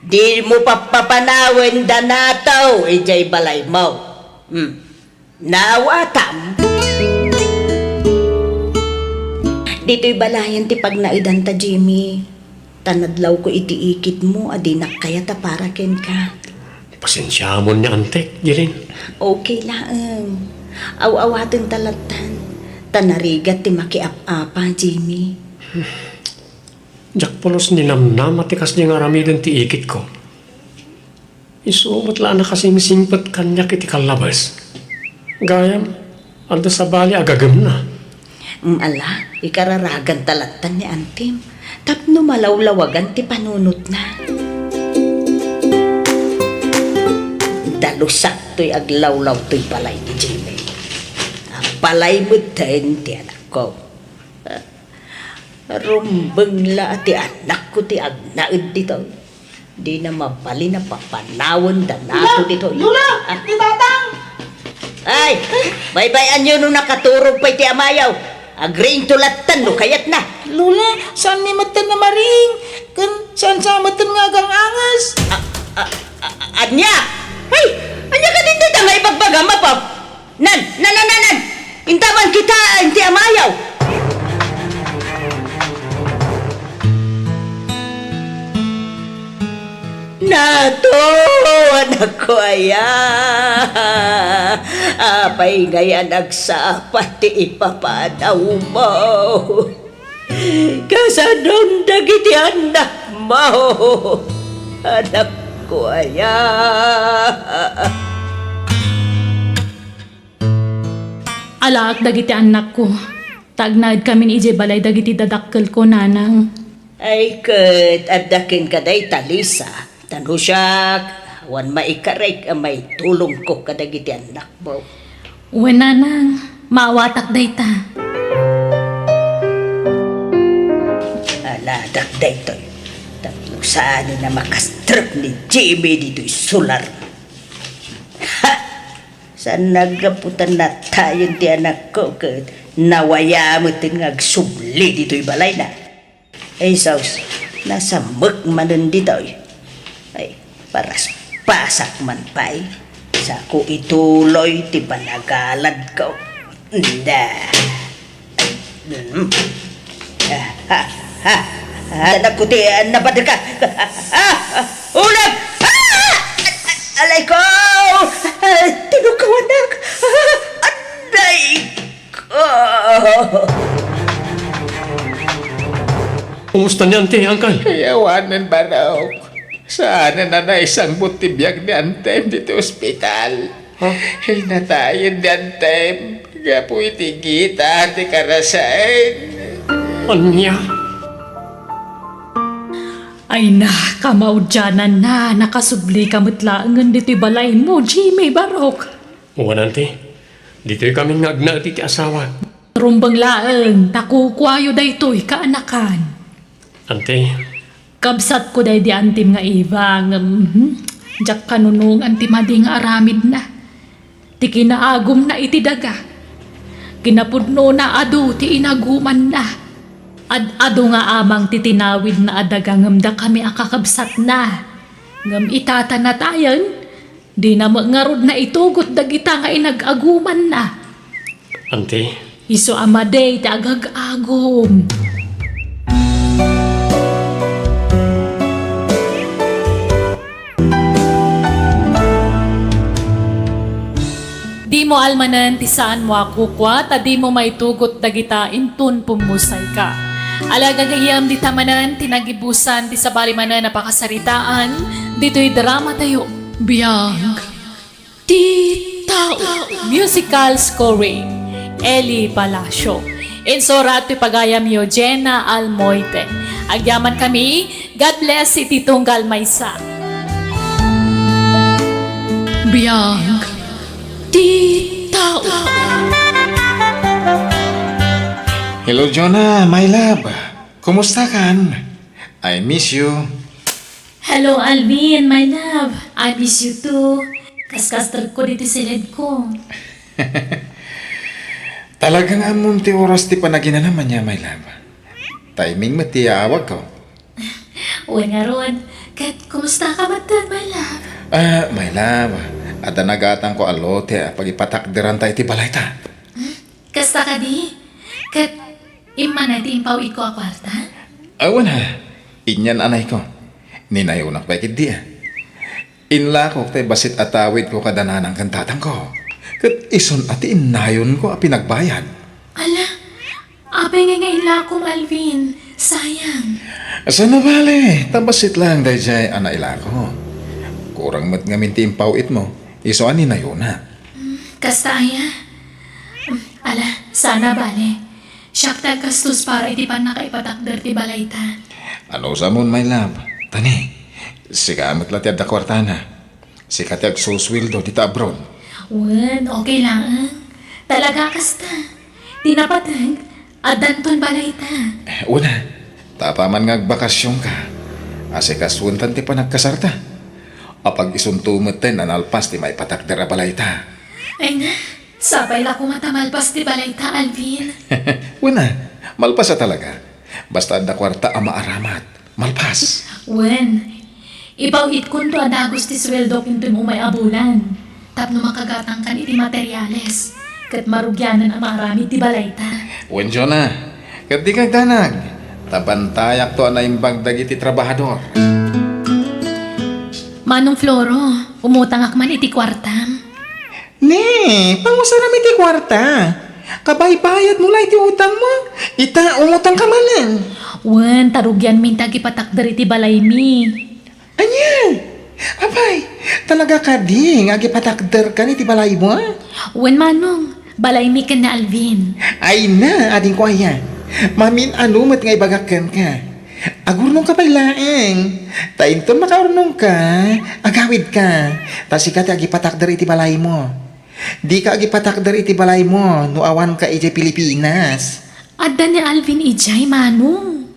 Dimo pappapanawen da Nato idiay balaymo. Hmm. Naawatam. Ditoy balayen ti pagnaedanta, Jimmy. Ta nadlawko iti ikitmo a dinak kayat a para kenka. Pasensiamon ni antek, Jeline. Okay laeng. Aw-awatenta lattan. Ta narigat ti makiap-apa, Jimmy. Diak pulos ninamnama ti kasdi nga aramiden ti ikitko. Isu met la a nakasingsingpet kaniak iti kallabes. Gayam, adda sabali a gagemna. Ala, ikararaganta lattan ni antim tapno malawlawagan ti panunotna. Dalusak toy aglawlaw toy balay ni Jimmy. A balay metten ti anakko. Rumbeng la a ti anakko ti agnaed ditoy. Dina mabalin a papanawen da Nato ditoy. Lola! Ah. Ni Tatang! Ay! Baybay-anyo no nakaturog pay ti amayo. Agriingto lattan no kayatna. Lola, saanmi metten a mariing. Ken saan sa metten nga agang-anges. Ah, ah, ah, ania? Ay! Ania kadin dayta nga ibagbagam, Apo? Nan, nan, nan, nan, nan! Intaman kita, inti amayo! Nato, anakko aya! Apay ngay a nagsapa ti ipapanawmo? Kasanon dagiti annakmo, anakko aya? Alaak dagiti annakko, ta agnaedkamin idiay balay dagiti dadakkelko, nanang. Ay, ket adda kenka dayta, Lisa. Ta no siak, awan maikarek a maitulongko kadagiti annakmo. Wen, nanang, maawatak dayta. Aladak daytoy, tapno saanen a makastrek ni Jimmy ditoy solar. Ha! Saan naggapu ta natayen ti anakko ket nawaya metten nga agsubli ditoy balayna. Ay, sus, nasamek manen ditoy. Ay, paraspasak man pay. Sako ituloy ti panagaladko. Nda. Hmm. Ah, ah, ah, ah, anak ko ti, ah, napadka. Ah, ah, ulap! Ah! Alay ko! Ah, tinukaw, anak! Ah, aday! Ah. Kumusta ni Auntie, Uncle? Ay, awanen, Barok. Saanen a naisangbut ti biag ni Antem ditoy ospital. Ha? Ay, natayen ni Antem gapu iti gita ti karasaen. Ania? Ay na, kamaudiananna, nakasublika met laengen ditoy balaymo, Jimmy, Barok. Wen, Auntie. Ditoy kami nga agnaed iti asawa. Rumbeng laeng, ta kukuayo daytoy kaanakan. Auntie. Kabsatko daydi Antim nga Eva, ngem, hmm, diak kanunongan ti madi nga aramidna. Ti kinaagumna iti daga. Kinapudnona adu ti inagumanna. Ad-adu nga amang ti tinawidna a daga ngem dakami a kakabsatna. Ngem ita ta natayen, dina met ngarud naitugot dagita nga inag-agumanna. Anti? Isu a madi ti agag-agum. Dimo almanen ti saanmo a kukua, ta dimo maitugot dagita inton pummusayka. Ala, gagayyem, dita manen ti nagibusan ti sabali manen a pakasaritaan ditoy drama tayo. Biag ti tao. Musical scoring, Eli Palacio. Insurat ti pagayam Eugenia Almoite. Agyaman kami, God bless iti tunggal maysa. Biag ti tao. Hello, Jonah, my love. Kumusta kan? I miss you. Hello, Alvin, my love. I miss you too. Kaskasdrek ko ditoy siled ko. Talagang ammom ti oras ti panaginanam ania, my love. Timing met ti yaawag ko. Wen ngarud, ket kumusta ka met, my love? Ah, my love, adda nagatangko a lote a pagipatakderanta iti balayta. Hmm? Kasta kadi? Ket immana ti impaw-itko a kuarta? Awan ha, inian anayko. Ninayonak pay ketdi a. Inlakok tay bassit a tawidko kada nanang ken tatangko. Ket isun a ti innayonko a pinagbayad. Ala, apay ngay nga ilakom, Alvin? Sayang. Saan a bale, ta bassit laeng daydiay a nailako. Kurang met ngamin ti impaw-itmo, isu a ninayona. Hmm, kasta aya? Hmm, ala, saan a bale. Siak ti aggastos para iti pannakaipatakder ti balayta. Anusamon, my love. Tani, sika met la ti adda kuartana. Sika ti agsusueldo dita abroad. Wen, okay laeng. Talaga kasta. Ti napateg, addanton balayta. Eh, una, ta apaman nga agbakasionka, asikasuentan ti panagkasarta. Apag-isunto metten a nalpas ti maipatakder a balayta. Ay na, sapay la koma ta malpas ti balayta, Alvin. Wen a, malpas a talaga. Basta adda kuarta a maaramat, malpas. Wen, ipaw-itkonto a dagus ti sueldok inton umay a bulan tapno makagatangkan iti materiales ket marugianan a maaramid ti balayta. Wen, Jonah, ket dika agdanag, ta bantayakto a naimbag dagiti trabahador. Manong Floro, umutangak man iti kuartam. Ne, pangusaram iti kuarta. Kabaybayadmo la iti utangmo. Ita, umutangka manen. Wen, ta rugianmin ti agipatakder iti balaymi. Ania? Apay, talaga kadi nga agipatakderkan iti balaymo? Wen, manong, balaymi ken ni Alvin. Ay na, adingko aya. Mamin-ano met nga ibagak kenka. Agurnongka pay laeng. Ta inton makaurnongka, agawidka. Ta sika ti agipatakder iti balaymo. Dika agipatakder iti balaymo no awanka idiay Pilipinas. Adda ni Alvin idiay, manong.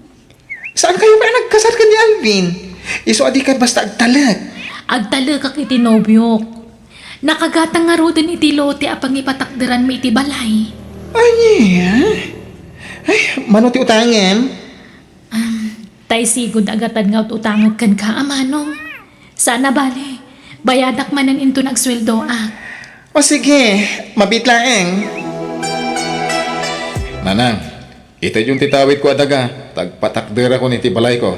Saan kayo pay a nagkasar ken ni Alvin? Isu a dika basta agtalek. Agtalekak iti nobiok. Nakagatang ngaruden iti lote a pangipatakderanmi iti balay. Ania? Ay, mano ti utangem? Um, tay sigud a gatad nga ut-utangek kenka a manong. Saan a bale, bayadak manen inton agsueldoak. O sige, mabiit laeng. Nanang, itedyon ti tawidko a daga, ta agpatakderakon iti balayko.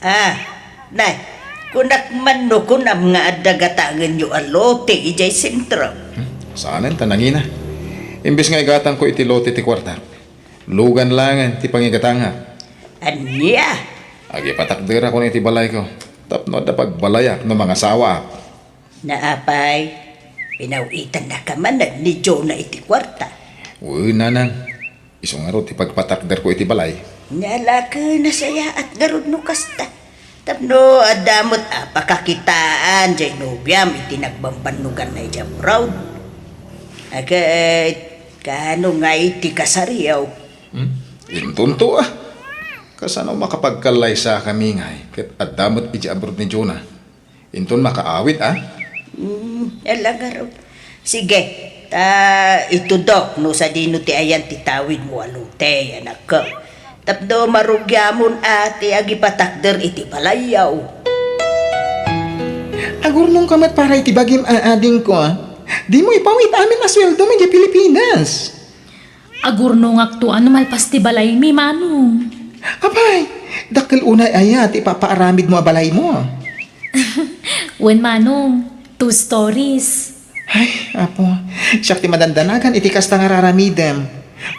Ah, nay, kunak man no kunam nga adda gatangenyo a lote idiay sentro. Hmm, saanen ta nangina. Imbes nga igatangko iti lote ti kuartak, lugan laengen ti pangigatangak. Ania? Agipatakderakon iti balayko tapno adda pagbalayak no mangasawaak. Naapay, pinaw-itannaka manen ni Jonah iti kuarta. Wen, nanang, isu ngarud ti pagpatakderko iti balay. Nia la ket nasayaat ngarud no kasta. Tapno adda met a pakakitaan diay nobiam iti nagbambannoganna idiay abroad. Ket, kaano ngay ti kasariyo? Hmm? Intonto a. Kasano makapagkallaysakami ngay ket adda met idiay abroad ni Jonah? Inton makaawit a? Hmm, ala ngarud. Sige, ta itudok no sadino ti ayan ti tawidmo a lote, anakko. Tapno marugiamon a ti agipatakder iti balayyo. Agurnongka met para iti bagim a adingko. Dimo ipaw-it amin a sueldom idiay Pilipinas. Agurnongakto a no malpas ti balaymi, manong. Apay, dakkel unay aya ti ipapaaramidmo a balaymo? Wen, manong, two stories. Ay, Apo, siak ti madandanagan iti kasta nga raramidem.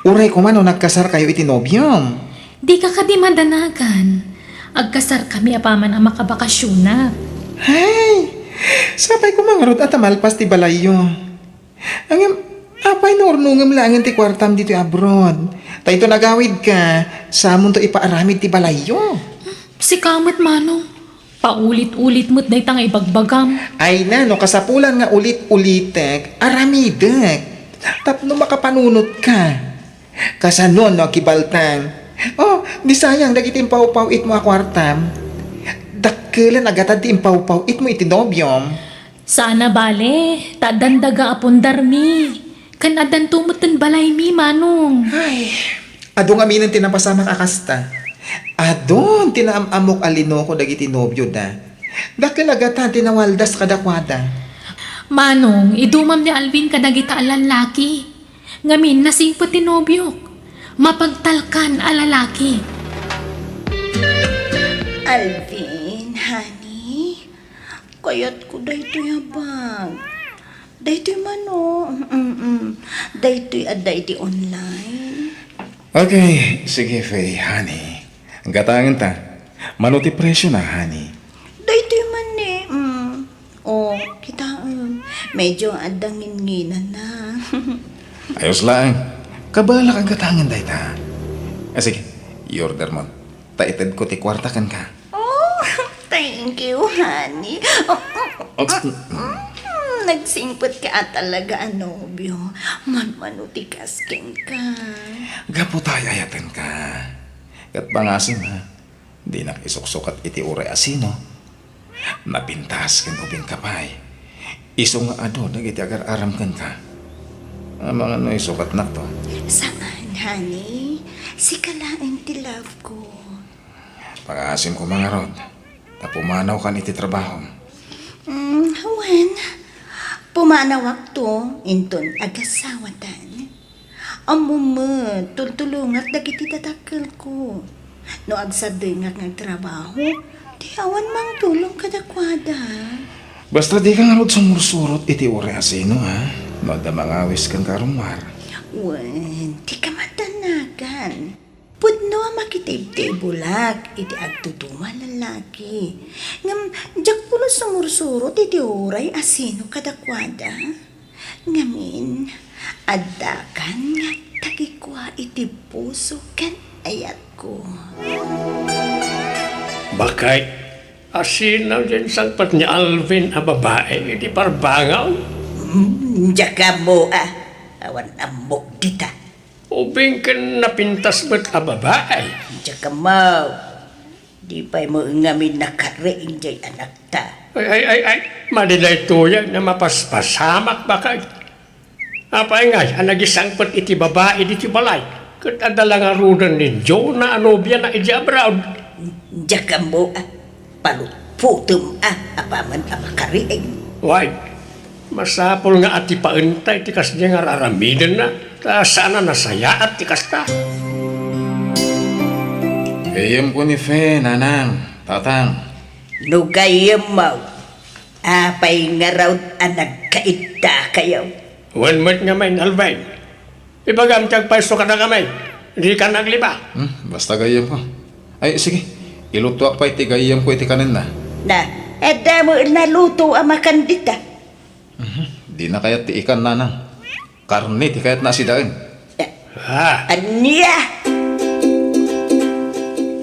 Uray koma no nagkasarkayo iti nobiom. Dika kadi madanagan. Agkasarkami apaman a makabakasionak. Hay! Sapay koma ngarud a ta malpas ti balayyo. Ngem, apay no urnongem laengen ti kuartam ditoy abroad? Ta inton agawidka, samonto ipaaramid ti balayyo. Sika met, Manong. Paulit-ulit met dayta nga ibagbagam. Ay na, no kasapulan nga ulit-ulitek, aramidek. Tapno makapanunotka. Kasano no akibaltang? Oh, di sayang dagiti impawpaw-itmo a kuartam. Dakkelan a gatad ti impawpaw-itmo iti nobiom. Saan a bale, ta addan daga a pundarmi. Ken addanto met ti balaymi, Manong. Ay, adu ngaminen ti napasamak a kasta. Adun ti naam-ammok a linoko dagiti nobioda. Dakkel a gatad ti nawaldas kadakuada. Manong, idumam ni Alvin kadagita a lallaki. Ngamin, nasingpet ti nobiok. Mapagtalkan a lalaki. Alvin, honey, kayatko daytoy a bag. Daytoy man, oh. Mm-mm. Daytoy adda iti online. Okay, sige, Faye, honey. Gatangen ta. Mano ti presyo na, honey? Daytoy man ni, mm. Oh, kitaem. Medyo adda nginginana. Ayos laeng. Kabalak a gatangen dayta. Ah, sige. I-order mo. Ta itedko ti kuarta kenka. Oh, thank you, honey. Oh, mm, mm, mm, nagsingpet ka talaga a nobio. Manmano ti kas kenka. Gapu ta ay-ayatenka. Ket pangasim, ha? Dinak isuksukat iti uray asino. Napintas ken ubing ka pay. Isu nga adu dagiti agar-aram kenka. Amangan no isukatnakto. Saan, honey. Sika laeng ti love ko. Pagaasim ko mangarod, ta pumanawkan iti trabahom. Mm, wen, pumanawakto, inton agasawatan. Ammom met, tultulongak dagiti dadakkelko. No agsadengak nga agtrabaho, ti awan mangtulong kadakuada. Basta dika ngarud sumursurot iti uray asino, ha? No adda mangawis kenka a rummuar. Wen, dika madanagan. Pudno a makitibtibulak iti agduduma a lalaki. Ngem diak pulos sumursurot iti uray asino kadakuada. Ngamin, addakan nga agtagikua iti puso ken ayatko. Bakay, asino diay insangpet ni Alvin a babai iti parbangaw? Hmm, diak ammo, a. Awan ammok dita. Ubing ken napintas met a babai? Diak ammo. Di pay met ngamin nakariing diay anakta. Ay, ay, ay, ay, madi daytoy a mapaspasamak, bakay. Apay ngay a nagisangpet iti babai ditoy balay, ket adda la ngaruden ni Jonah a nobiana idiay abroad? Diak ammo, a. Palutpotem, a, apaman a makariing. Way, masapul nga atipaenta iti kasdiay nga ar-aramidenna, ta saan a nasayaat ti kasta. Gayyemko ni Fe, nanang, tatang. No gayyemmo, apay ngarud a nagkaiddakayo? Wen met ngamin, Alvin. Ibagam ti agpayso kadakami. Dika naglibak. Hmm, basta gayyemko. Ay, sige. Ilutoak pay ti gayyemko iti kanenna. Na, adda met naluto a makan dita. Mhm. Dina kayat ti ikan, nanang. Karne ti kayatna a sidaen. Ah. Ania?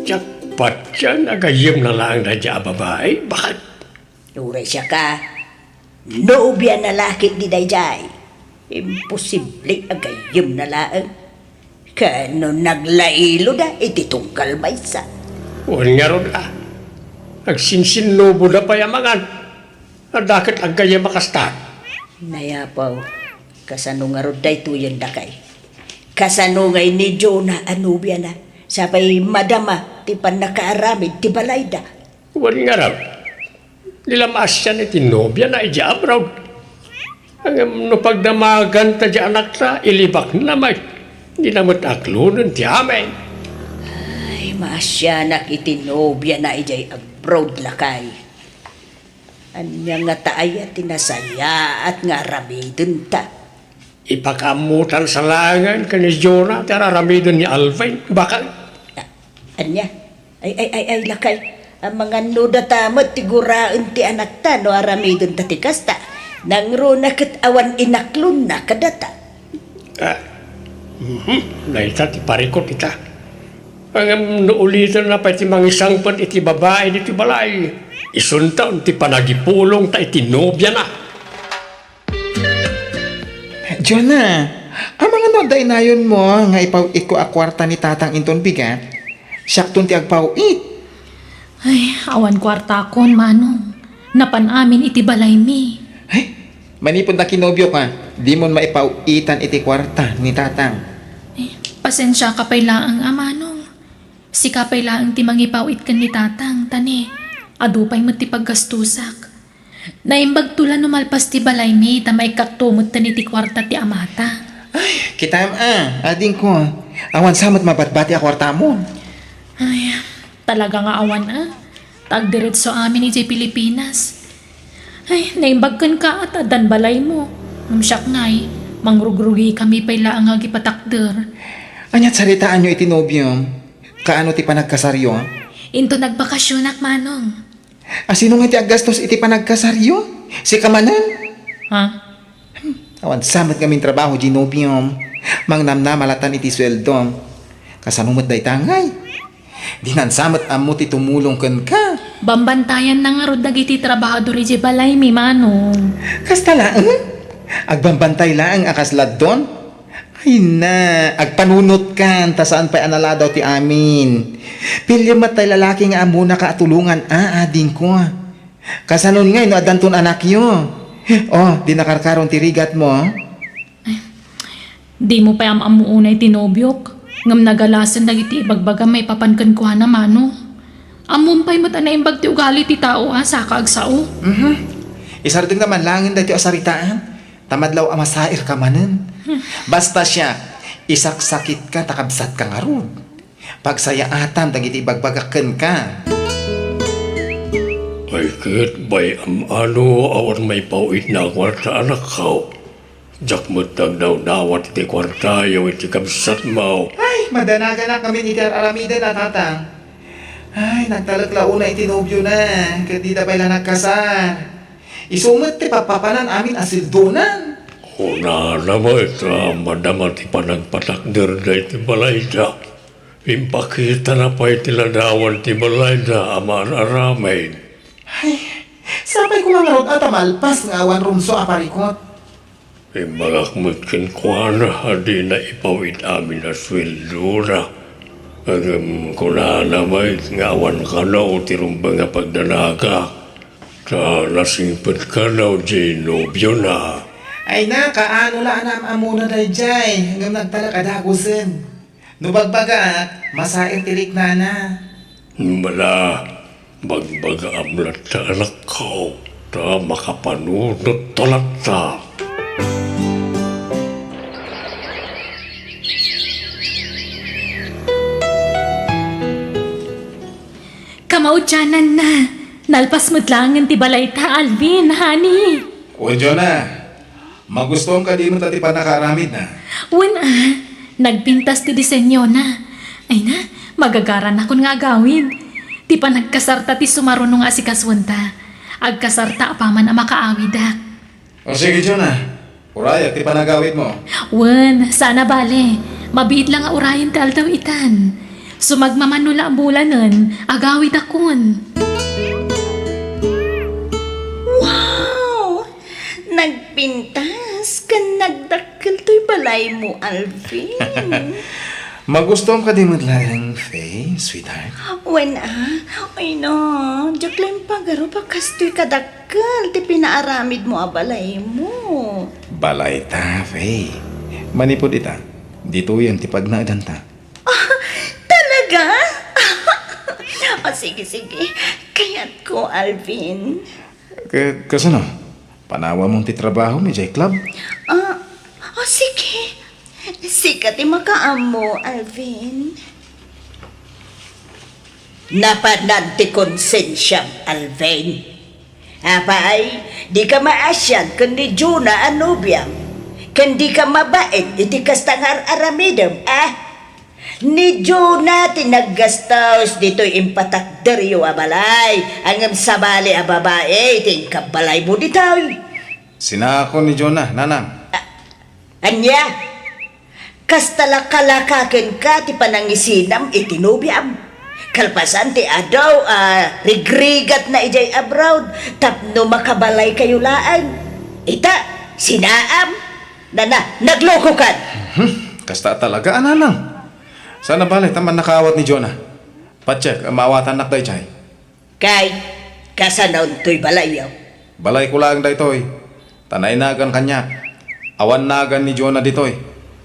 Diak patien a gayyemna laeng daydiay a babai, baket. Uray siaka, nobiana la ketdi daydiay. Imposible a gayyemna laeng. Ken no naglailoda iti tunggal maysa. Wen ngarud a, agsinsinnuboda pay a mangan. Adda ket aggayyem a kasta. Nayapaw, kasano ngarud daytoyen, dakay? Kasano ngay ni Jonah a nobiana? Sapay madama ti pannakaaramid ti balayda. Wen ngarud, di la maasian iti nobiana idiay abroad. Ngem no pagdamaganta ti anakta, ilibakna met. Dina met aklonen ti amin. Ay, maasianak iti nobiana idiay abroad, lakay. Ania ngata aya ti nasayaat nga aramidenta? Ipakaammotan sa laengen ken ni Jonah ti ar-aramiden ni Alvin, baket. Ania? Ay, ay, ay, ay, lakay. Amangan no data met ti guraen ti anakta no aramidenta ti kasta. Nangruna ket awan inaklonna kadata. Ah, mhm, dayta ti parikut ita. Ngem no ulitanna pay ti mangisangpet iti babai ditoy balay, isunton ti panagipulongta iti nobiana. Jonah, amangan no adda inayonmo nga ipaw-itko a kuarta ni Tatang inton bigat? Siakton ti agpaw-it. Ay, awan kuartakon, Manong. Napan amin iti balaymi. Ay, manipud nakinobioka, dimon maipaw-itan iti kuarta ni Tatang. Ay, pasensiaka pay laeng a, Manong. Sika pay laeng ti mangipaw-it ken ni Tatang, ta ne, adu pay met ti paggastusak. Naimbagto la no malpas ti balaymi ta maikkakto metten iti kuarta ti amata. Ay, kitam a, adingko. Awan sa met mabatbati a kuartamon. Ay, talaga nga awan a. Ta agdiretso amin idiay Pilipinas. Ay, naimbag kenka a ta addan balaymo. Ngem siak ngay, mangrugrugikami pay laeng nga agipatakder. Ania ti saritaanyo iti nobiom? Kaano ti panagkasaryo? Inton nagbakasionak, Manong. A sino ngay ti aggastos iti panagkasaryo? Sika manen? Ha? Awan sa met ngamin trabaho, Genobium. Mangnamnama latan iti sueldom. Kasano met dayta ngay? Dinan sa met ammo ti tumulong kenka. Bambantayanna ngarud dagiti trabahador idiay balaymi, Manong. Kasta laeng? Agbambantay laeng a kasla don? Ay na, agpanunotkan, ta saan pay a naladaw ti amin. Piliem met tay lalaki nga ammonaka a tulongan, a, adingko. Kasanon ngay no addanton anakyo? Oh, di nakarkaron ti rigatmo. Dimo pay am-ammo unay ti nobiok, ngem nagalasen dagiti ibagbagam maipapan kenkuana, Manong. Ammom pay met a naimbag ti ugali ti tao a saka agsao. Mhm. Isardengna man laengen daytoy a saritaan. Ta madlaw a masairka manen. Basta siak, isaksakitka ta kabsatka ngarud. Pagsayaatam dagiti ibagbagak kenka. Ay ket, bay, am-ano, awan maipaw-itna a kuarta, anakko. Diak met agdawdawat iti kuartayo iti kabsatmo. Ay, madanaganak ngamin iti ar-aramiden a, Tatang. Ay, nagtalek la unay iti nobiona, ket dida pay la nagkasar. Isu met ti papapanan amin a sueldonan. Kunana met a madama ti panagpatakderda iti balayda. Impakitana pay ti ladawan ti balayda a maar-aramid. Ay, sapay koma ngarud a ta malpas nga awan rumsua a parikut. Imbagak met kenkuana a dina ipaw-it amin a sueldona. Ngem kunana met nga awan kano ti rumbeng a pagdanagak, ta nasingpet kano diay nobiona. Ay na, kaano la a naam-ammona daydiay, ngem nagtalek a dagusen. No bagbagaak, masair ti riknana. Mala, bagbagaam latta, anakko, ta makapanunotto latta. Kamaudiananna, nalpas met laengen ti balayta, Alvin, honey. O, Jonah, magustuam kadi met a ti pannakaaramidna? Wen a, nagpintas ti disenyona. Ay na, magagaranakon nga agawid. Ti panagkasarta ti sumaruno nga asikasuenta. Agkasarta apaman a makaawidak. O sige, Jonah, urayak ti panagawidmo. Wen, saan a bale. Mabiit la nga urayen ti aldaw itan. Sumagmamano la a bulanen, agawidakon. Wow! Nagpintas ken nagdakkel toy balaymo, Alvin. Magustuam kadi met laeng, Faye, sweetheart? Wen a, ay na, diak la impagarup a kastoy kadakkel ti pinaaramidmo a balaymo. Balayta, Faye. Manipud ita, ditoyen ti pagnaedanta. Ah, talaga? O, sige, sige. Kayatko, Alvin. Ka-, kasano? Panawamon ti trabahom idiay club? Ah, o, sige. Sika ti makaammo, Alvin. Napanan ti konsensiam, Alvin. Apay, dika maasian ken ni Jonah a nobiam, ken dika mabain iti kasta nga ar-aramidem, a? Ni Jonah ti naggastos ditoy impatakderyo a balay, ngem sabali a babai ti inkabbalaymo ditoy. Sinakon ni Jonah, Nanang. A-, ania? Kasta la kalaka kenka ti panangisinam iti nobiam. Kalpasan ti adu a rigrigatna idiay abroad tapno makabalaykayo laeng. Ita, sinaam. Nana, naglokokan. Hmm, kasta talaga, a Nanang. Saan a bale ta mannakaawat ni Jonah. Patiek, maawatannak daydiay. Kay, kasano toy balayyo? Balayko laeng daytoy. Ta nainagan kaniak. Awan nagan ni Jonah ditoy.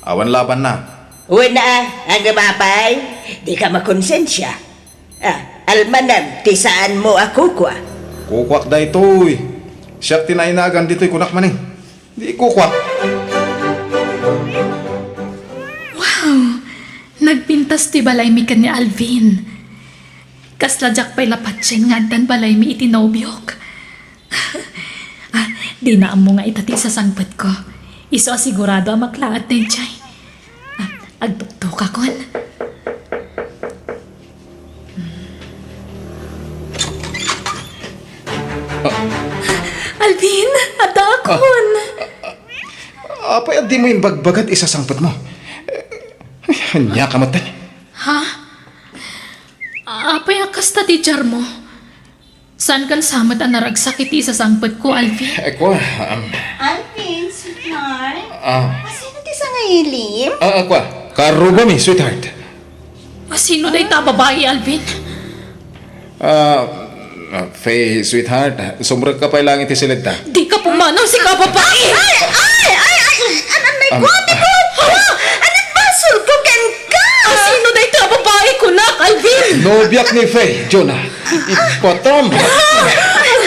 Awan labanna. Wen a, ngem apay, dika makonsensia. Ah, almanem ti saanmo a kukua. Kukuak daytoy. Siak ti nainagan ditoy, kunak manen. Di kukuak. Wow! Nagpintas ti balaymi ken ni Alvin. Kasla diak pay la patien nga addan balaymi iti nobiok. Ah, dina ammo nga ita ti isasangpetko. Isu a sigurado a maklaat daydiay. Ah, agtuktokakon. Alvin, addaakon. Ah, ah, apay a dimo imbagbaga ti isasangpetmo? Eh, ania ka met? Ha? Apay a kasta ti diarmo? Saankan sa met a naragsak iti isasangpetko, Alvin? Eh, kua, um, Alvin, sweetheart. Ah. Asino ti sangailim? Ah, ah, kua. Karrubami, sweetheart. Asino dayta a babai, Alvin? Ah, ah, Faye, sweetheart, sumrekka pay laeng iti siledta. Dika pumanaw, sika a babai! Ay, ay, ay, ay, ay, an-, an-, may Am-, kua ti ah. Kua! Anong basolko kenka? Asino dayta a babai, kunak, Alvin? Nobiak ni Faye, Jonah. Ipatam.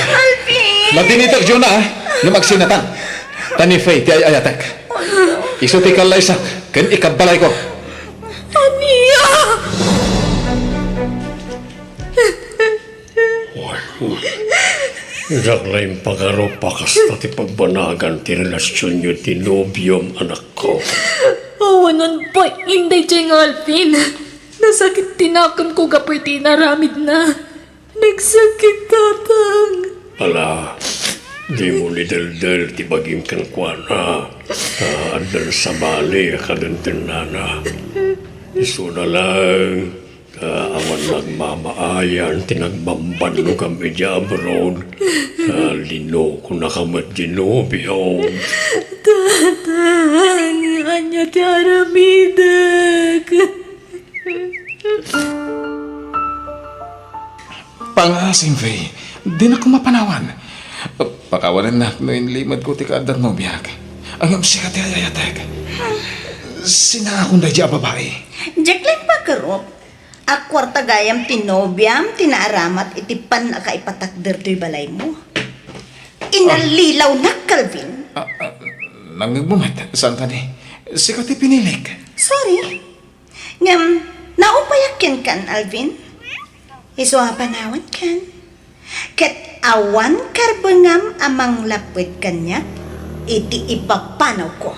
Alvin! Nadinitek, Jonah, ah. Ngem agsinatan. Ta ni Faye ti ay-ayatek. Isu ti kallaysak ken ikabbalayko. Ania? Diak la impagarup a kasta ti pagbanagan ti relasionyo ti nobiom, anakko. Awanen pay, inday jay nga Alvin. Nasakit ti nakemko gapu iti inaramidna. Nagsakit, Tatang. Ala, dimo ni deldel ti bagim kenkuana. Ta addan sabali a kadendennana. Isuna laeng, ta awan nagmamaayan ti nagbambannogam idiay abroad. Ta linokonaka met ti nobiom. Tatang, ania ti aramidek? Pangaasim, Faye. Dinak koma panawan. Pakawanennak no inlimedko ti kaaddan nobiak. Ngem sika ti ay-ayatek. Sinaakon daydiay a babai. Diak la impagarup a kuarta gayam ti nobiam ti naaramat iti pannakaipatakder toy balaymo. Inallilawnak, Calvin. Ah, ah, nangngegmo met, saan kadi? Sika ti pinilik. Sorry. Ngem, naupayak kenkan, Alvin. Isu a panawankan. Ket awan karbengam a manglapped kaniak iti ipapanawko.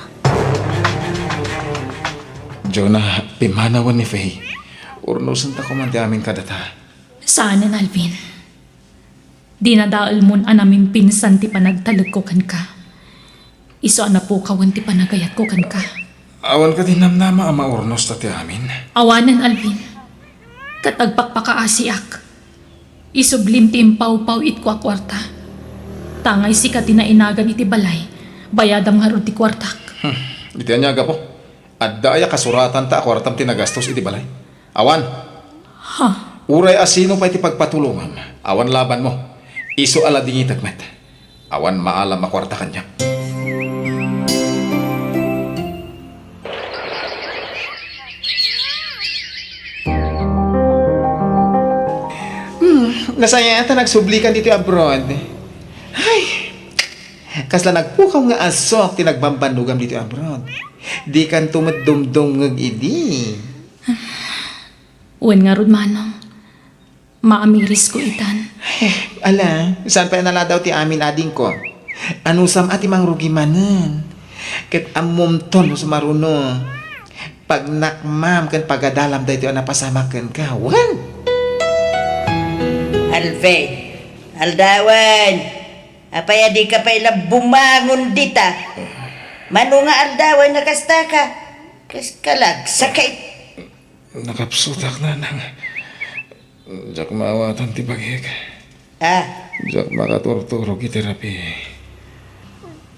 Jonah, pimmanawen ni Faye. Urnosenta koman ti amin kadata. Saanen, Alvin. Dinadaelmon a namimpinsan ti panagtalekko kenka. Isu a napukawen ti panagayatko kenka. Awan kadi namnama a maurnos ta ti amin? Awanen, Alvin. Ket agpakpakaasiak. Isublim ti impawpaw-itko a kuarta. Tangay sika ti nainagan iti balay, bayadam ngarud ti kuartak. Hmm. Iti ania a gapu? Adda aya kasuratanta a kuartam ti nagastos iti balay? Awan. Ha? Uray asino pay ti pagpatulongam, awan labanmo. Isu a ladingitek met. Awan maalam a kuarta kaniak. Hmm, nasayaat a nagsublikan ditoy abroad. Ay, kasla nagpukaw nga asok ti nagbambannogam ditoy abroad. Dikanto met dumdumngeg idi. Wen ngarud, Manong, maamirisko itan. Eh, ala, saan pay a naladaw ti amin, adingko? Anusam a ti mangrugi manen. Ket ammomton no sumaruno. Pagnakmam ken pagadalam daytoy a napasamak kenka, wen? Alvin, aldawen, apay a dika pay la bumangon dita? Mano nga aldawen a kasta ka? Kas kalagsakit. Nakapsutak, nanang. Diak maawatan ti bagik. Ah. Diak makaturturog iti rabii.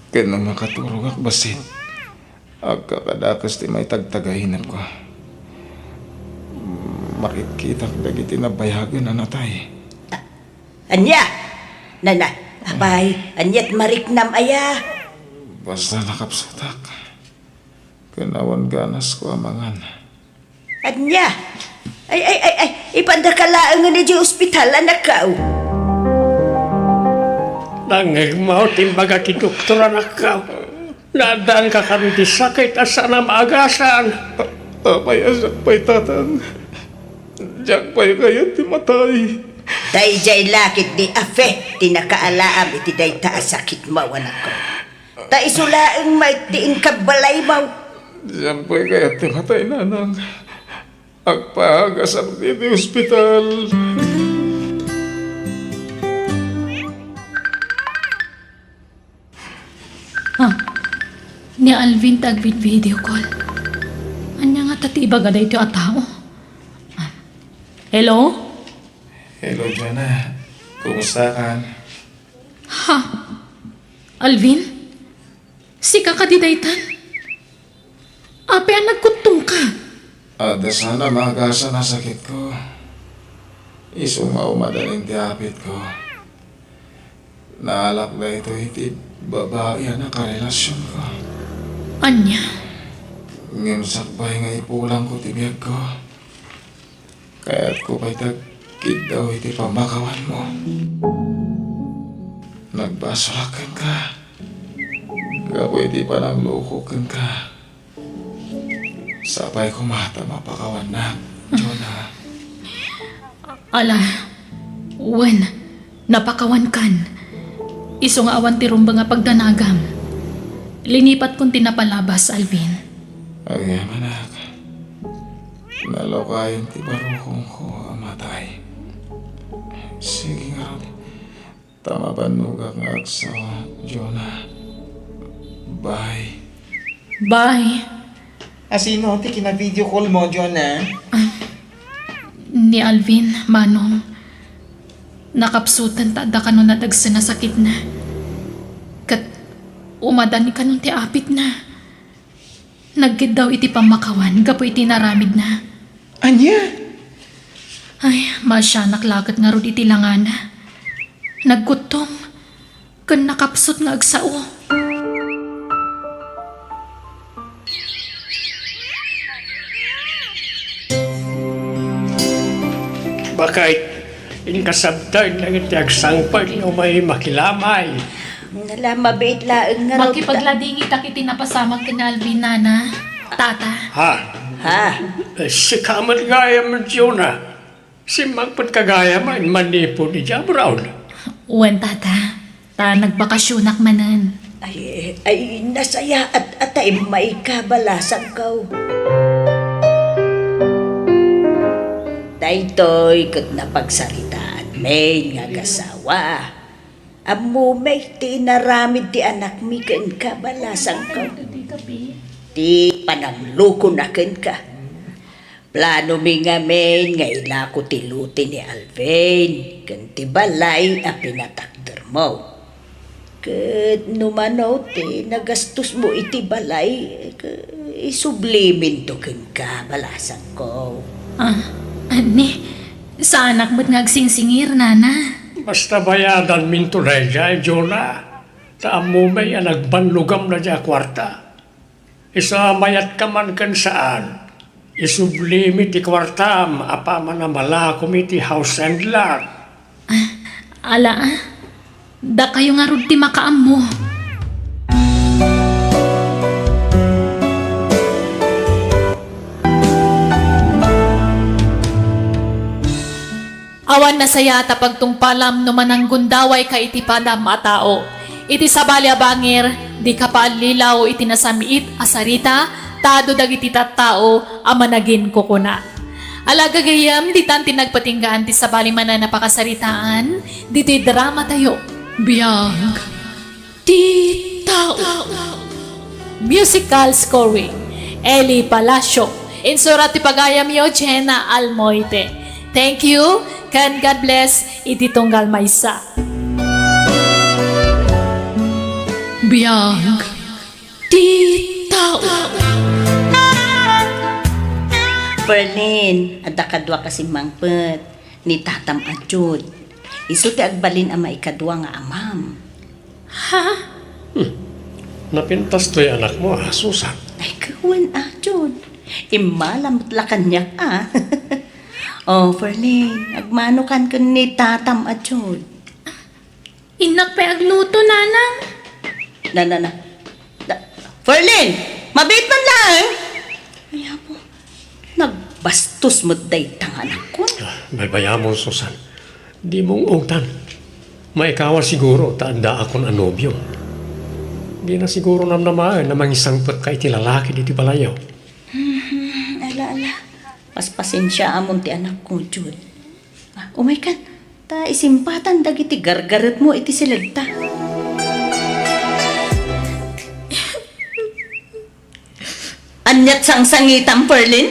Ken no makaturogak bassit, agkakadakes ti maitagtagainepko. Makitkitak dagiti nabayagen a natay. Ania? Nana, apay, aniat mariknam aya? Basta nakapsutak. Ken awan ganasko a mangan. Ania? Ay, ay, ay, ay, ipandaka laengen idiay ospital, anakko. Nangngegmo ti imbaga ti doktor, anakko. Naaddaanka kano iti sakit a saan a maagasan. Apay a siak pay, tatang? Diak pay kayat ti matay. Daydiay la ketdi a fe ti nakaalaam iti dayta a sakitmo, anakko. Ta isu laeng met ti inkabbalaymo. Diak pay kayat ti matay, nanang. Agpaagasakto iti ospital. Ah, ni Alvin ti agvid-video call. Ania ngata ti ibaga daytoy a tao? Ah, hello? Hello, Jonah. Kumusta ka? Ha? Alvin? Sika kadi daytan? Apay a nagkuttongka? Adda saan a maagasan a sakitko. Isu nga umadan ti apitko. Naalak daytoy iti babai a nakarelasionko. Ania? Ngem sakbay nga ipulangko ti biagko, kayatko pay ti agkiddaw iti pammakawanmo. Nagbasolak kenka gapu iti panangloko kenka. Sapay koma ta mapakawannak, Jonah. Ala, wen, napakawankan. Isu nga awan ti rumbeng a pagdanagam. Linipatkon ti napalabas, Alvin. Agyamanak. Nalukay ti barukongko a matay. Sige ngarud. Ta mabannogak nga agsawa, Jonah. Bye. Bye. Asino ti kina-video call mo, Jonah? Ah, ni Alvin, Manong. Nakapsutan ta adda kano nadagsen a sakitna. Ket umadan kano ti apitna. Nagkiddaw iti pammakawan gapu iti inaramidna. Ania? Ay, maasianak la ket ngarud iti langana. Nagkuttong, ken nakapsut nga agsao. Bakit? Inkasabtan lang iti agsangpet nga umay makilamay. Nala, mabiit laeng ngarud. Makipagladingitak iti napasamak ken ni Alvin, Nana. Tata. Ha? Ha? Eh, sika met gayam, Jonah. Simmangpetka gayam a manipud idiay abroad. Wen, Tata. Ta nagbakasionak manen. Ay, ay, nasayaat a ta immayka, balasangko. Daytoy ket napagsaritaanmi nga agasawa. Ammomi ti inaramid ti anakmi kenka, balasangko. Ti pananglokona kenka. Planomi ngamin nga ilako ti lote ni Alvin ken ti balay a pinatakdermo. Ket no mano ti nagastosmo iti balay, ke-, isubliminto kenka, balasangko. Ah, anni, saanak met nga agsingsingir, Nana. Basta bayadanminto daydiay, Jonah. Ta ammomi a nagbannogam daydiay a kuarta. Isu a mayatka man ken saan, isublimi ti kuartam apaman a malakom iti house and lot. Ah, ala, ah. Dakayo ngarud ti makaammo. Awan nasayaat a pagtungpalam no mananggundawayka iti padam a tao. Iti sabali a bangir, dika paallilaw iti nasamiit a sarita Tado dagiti tattao a managinkukuna. Ala gagayyem, ditan ti nagpatinggaan ti sabali manen a pakasaritaan ditoy drama tayo. Biag ti tao. Musical scoring, Eli Palacio. Insurat ti pagayamyo, Jenna Almoite. Thank you, ken God bless iti tunggal maysa. Biag ti tao. Ferlin, adda kadua ka simmangpet, ni tatam a Jude. Isu ti agbalin a maikadua nga amam. Ha? Hmm. Napintas toy anakmo, a, Susan. Ay, wen a, Jude. Immala met la kaniak, a. O, Ferlin, agmanokan ken ni tatam a Jude. Innak pay agluto, Nanang. Na, na, na. Na, Ferlin, mabiit man laeng. Ay, apo. Nagbastos met dayta nga anakkon. A, baybayamon, Susan. Dimo ungtan. Maikawa siguro ta addaakon a nobio. Dina siguro namnamaen a mangisangpetka iti lalaki ditoy balayyo. Mhm, ala, ala. Paspasensiaamon ti anakko, Jude. A, umaykan, ta isimpatan dagiti gargaretmo iti silegta. Aniat sangsangitam, Ferlin?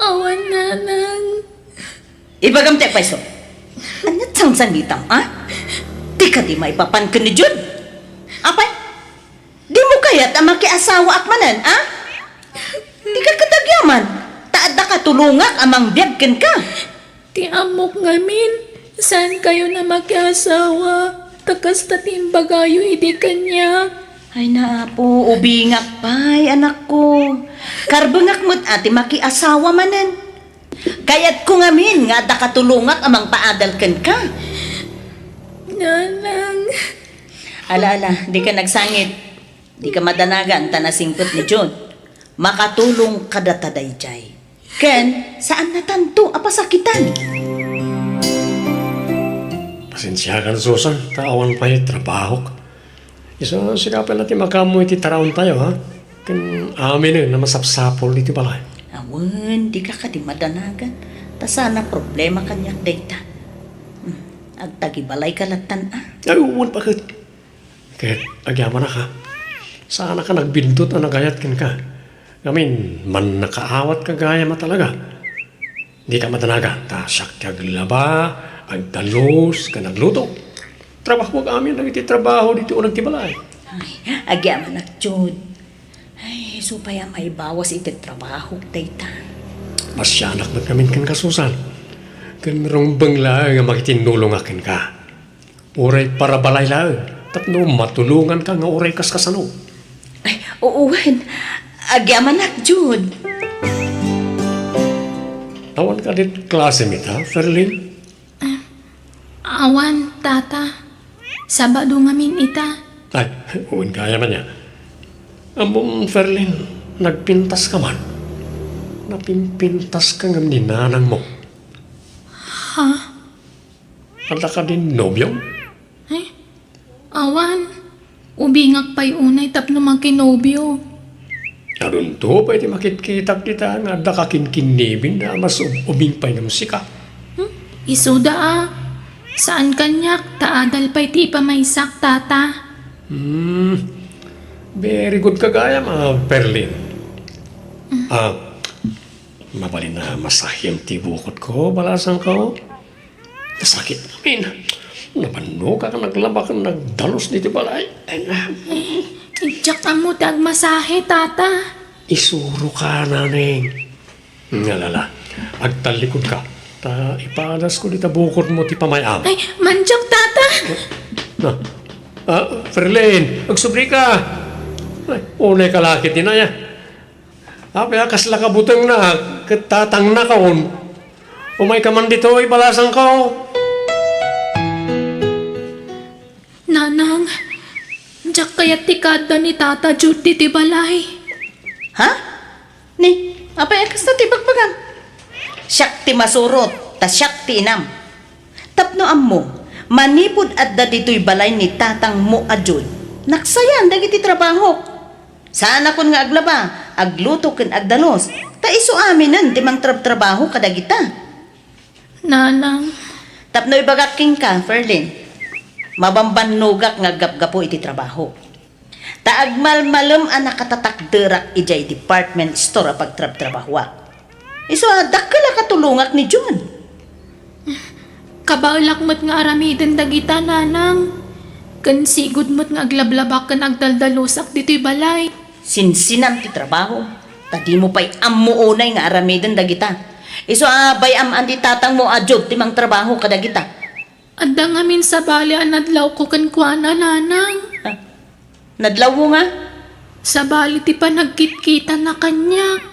Awan, Nanang. Ibagam ti agpayso. Aniat sangsangitam, a? Di kadi maipapan ken ni Jude? Apay? Dimo kayat a makiasawaak manen, a? Dika ket agyaman, ta adda katulongak a mangbiag kenka. Ti ammok ngamin, saankayon a makiasawa, ta kasta ti imbagayo idi kaniak. Ay, naapo, ubingak pay, anakko. Karbengak met a ti makiasawa manen. Kayatko ngamin nga adda katulongak a mangpaadal kenka. Nanang. Ala, ala, dika nagsangit. Dika madanagan ta nasingpet ni Jude. Makatulong kadata daydiay. Ken, saannatanto a pasakitan. Pasensiakan, Susan, ta awan pay trabahok. Isu, sika pay la ti makaammo iti taraontayo, ha? Ken aminen a masapsapul iti balay. Awan, dika kadi madanagan. Ta saan a problema kaniak dayta. Hmm, agtagibalayka lattan, a? Ay, wen, bakit? Ket agyamanak, a, saanka nagbindut a nagayat kenka. Ngamin, mannakaawatka gayam a talaga. Dika madanagan, ta siak ti aglaba, agdalus, ken agluto. Trabahoak amin dagiti trabaho ditoy uneg ti balay. Ay, agyamanak, Jude. Ay, isu pay a maibawas iti trabahok dayta. Pasianak met ngamin kenka, Susan. Ken rumbeng laeng a makitinnulongak kenka. Uray para balay laeng, tapno matulonganka nga uray kaskasano. Ay, oo, wen. Agyamanak, Jude. Awan kadi klasem ita, Ferlin? Awan, Tata. Sabado ngamin ita. Ay, wen gayam ania. Ammom, Ferlin, nagpintaska man. Napimpintaska ngem ni nanangmo. Ha? Adda kadin nobiom? Eh, awan. Ubingak pay unay tapno makinobio. Adunto pay ti makitkitak dita nga adda kakinkinniben a mas ub-, ubing pay ngem sika. Hmm? Isuda a. Saan kaniak, ta adal pay ti ipamaysak, Tata. Hmm. Very good ka gayam, a, Ferlin. Mm. A, mabalin a masahem ti bukotko, balasangko. Sakit amin. Nabannog a naglaba ken nagdalus ditoy balay. Ay, na. Eh, diak ammo ti agmasahe, Tata. Isuroka, naneng. Ngalala, agtallikudka. Ta ipadasko dita bukotmo ti pamay-am. Ay, mandiak, Tata. Na. A, Ferlin, agsubrika. Ay, unayka la ket inaya. Apay a kasla ka butengna, ket tatangnakon. Umayka man ditoy, balasangko. Nanang, diak kayat ti kaadda ni Tata Jude ditoy balay. Ha? Ni, apay a kasta ti bagbagam? Siak ti masurot, ta siak ti inam. Tapno ammo, manipud adda ditoy balay ni tatangmo a Jude, naksayan dagiti trabahok. Saanakon nga aglaba, agluto ken agdalus, ta isu aminen ti mangtrabtrabaho kadagita. Nanang. Tapno ibagak kenka, Ferlin, mabambannogak nga aggapgapu iti trabaho. Ta agmalmalem a nakatatakderak idiay department store a pagtrabtrabahoak. Isu a dakkel a katulongak ni Jun. Kabaelak met nga aramiden dagita, Nanang. Ken sigud met nga aglablabak ken agdaldalusak ditoy balay. Sinsinan ti trabaho, ta dimo pay ammo unay nga aramiden dagita. Isu a bay-am-an ti tatangmo a Jud ti mangtrabaho kadagita. Adda ngamin sabali a nadlawko kenkuana, Nanang. Ah, nadlawmo nga? Sabali ti panagkitkitana kaniak.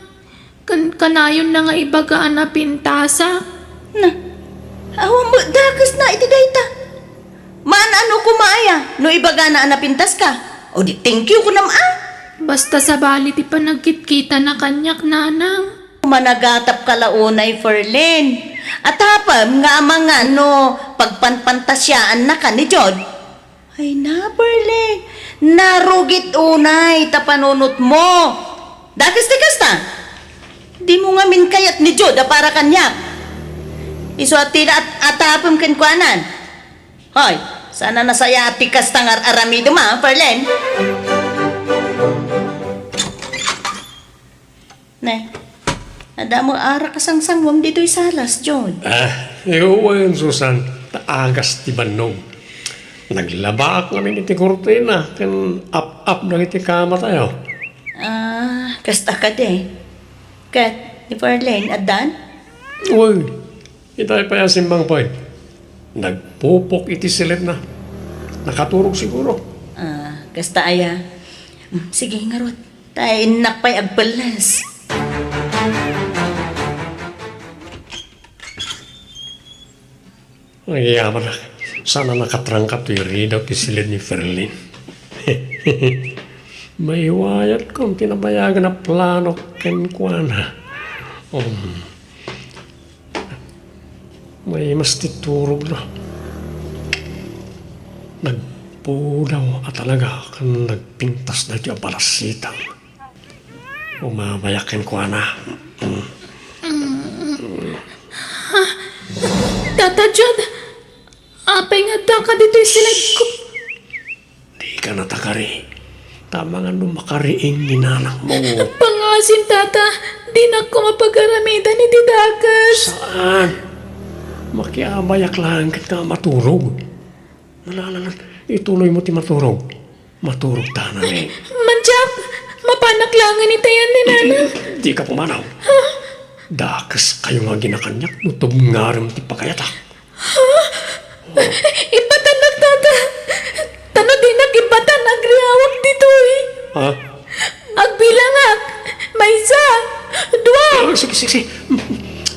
Kan-, kanayonna nga ibaga a napintasak. Na, awan met dakesna iti dayta. Maan-ano koma aya no ibagana a napintaska? O di thank you kunam a? Basta sabali ti panagkitkitana kaniak, Nanang. Managatapka la unay, Ferlin. Atapem nga amangan no pagpanpantasiaannaka ni Jud. Ay na, Ferlin. Narugit unay ta panunotmo. Dakes ti kasta. Dimo ngamin kayat ni Jud a para kaniak. Isu a ti la at-, atapem kenkuana. Hoy, saan a nasayaat ti kasta nga ar-aramidem a, Ferlin? Ne, adda met arak a sangsangwem ditoy salas, Jud. Ah, wen, Susan, ta agas ti bannog. Naglabaak ngamin iti kurtina ken ap-ap dagiti kamatayo. Ah, kasta kadi. Ket ni Ferlin, addan? Wen, itay pay a simmangpet. Nagpupok iti siletna. Nakaturog siguro. Ah, kasta aya. Mm, sige, ngarud. Ta innak pay agpelles. Ay, aman, saan a nakatrangkap ti ridaw ti siled ni Ferlin. Maiwayat kon ti nabayagan a plano kenkuana. Um, Maimas ti turogna. Nagpudaw a talaga ken nagpintas daytoy a balasitang. Umabayak kenkuana. Mm. Tata Jud, apay nga addaka ditoy siledko? Dika natakari. Ta amangan no makariing ni nanakmo. Pangasim, Tata. Dinak koma pag-aramidan iti dakes. Saan? Makiabayak laeng ket nga maturog. Nalalalat, ituloy mo ti maturog. Maturog ta, nani. Mandiak, mapanak laengen itayan ni Nana. Dika pumanaw. Dakes kayo nga ginakaniak no tubngarem ti pagayatak. Ha? Ipatannak, Tata. Ta no dinak ipatan, agriawak ditoy. Ha? Agbilangak. Maysa, dua. Ah, sige, sige, sige.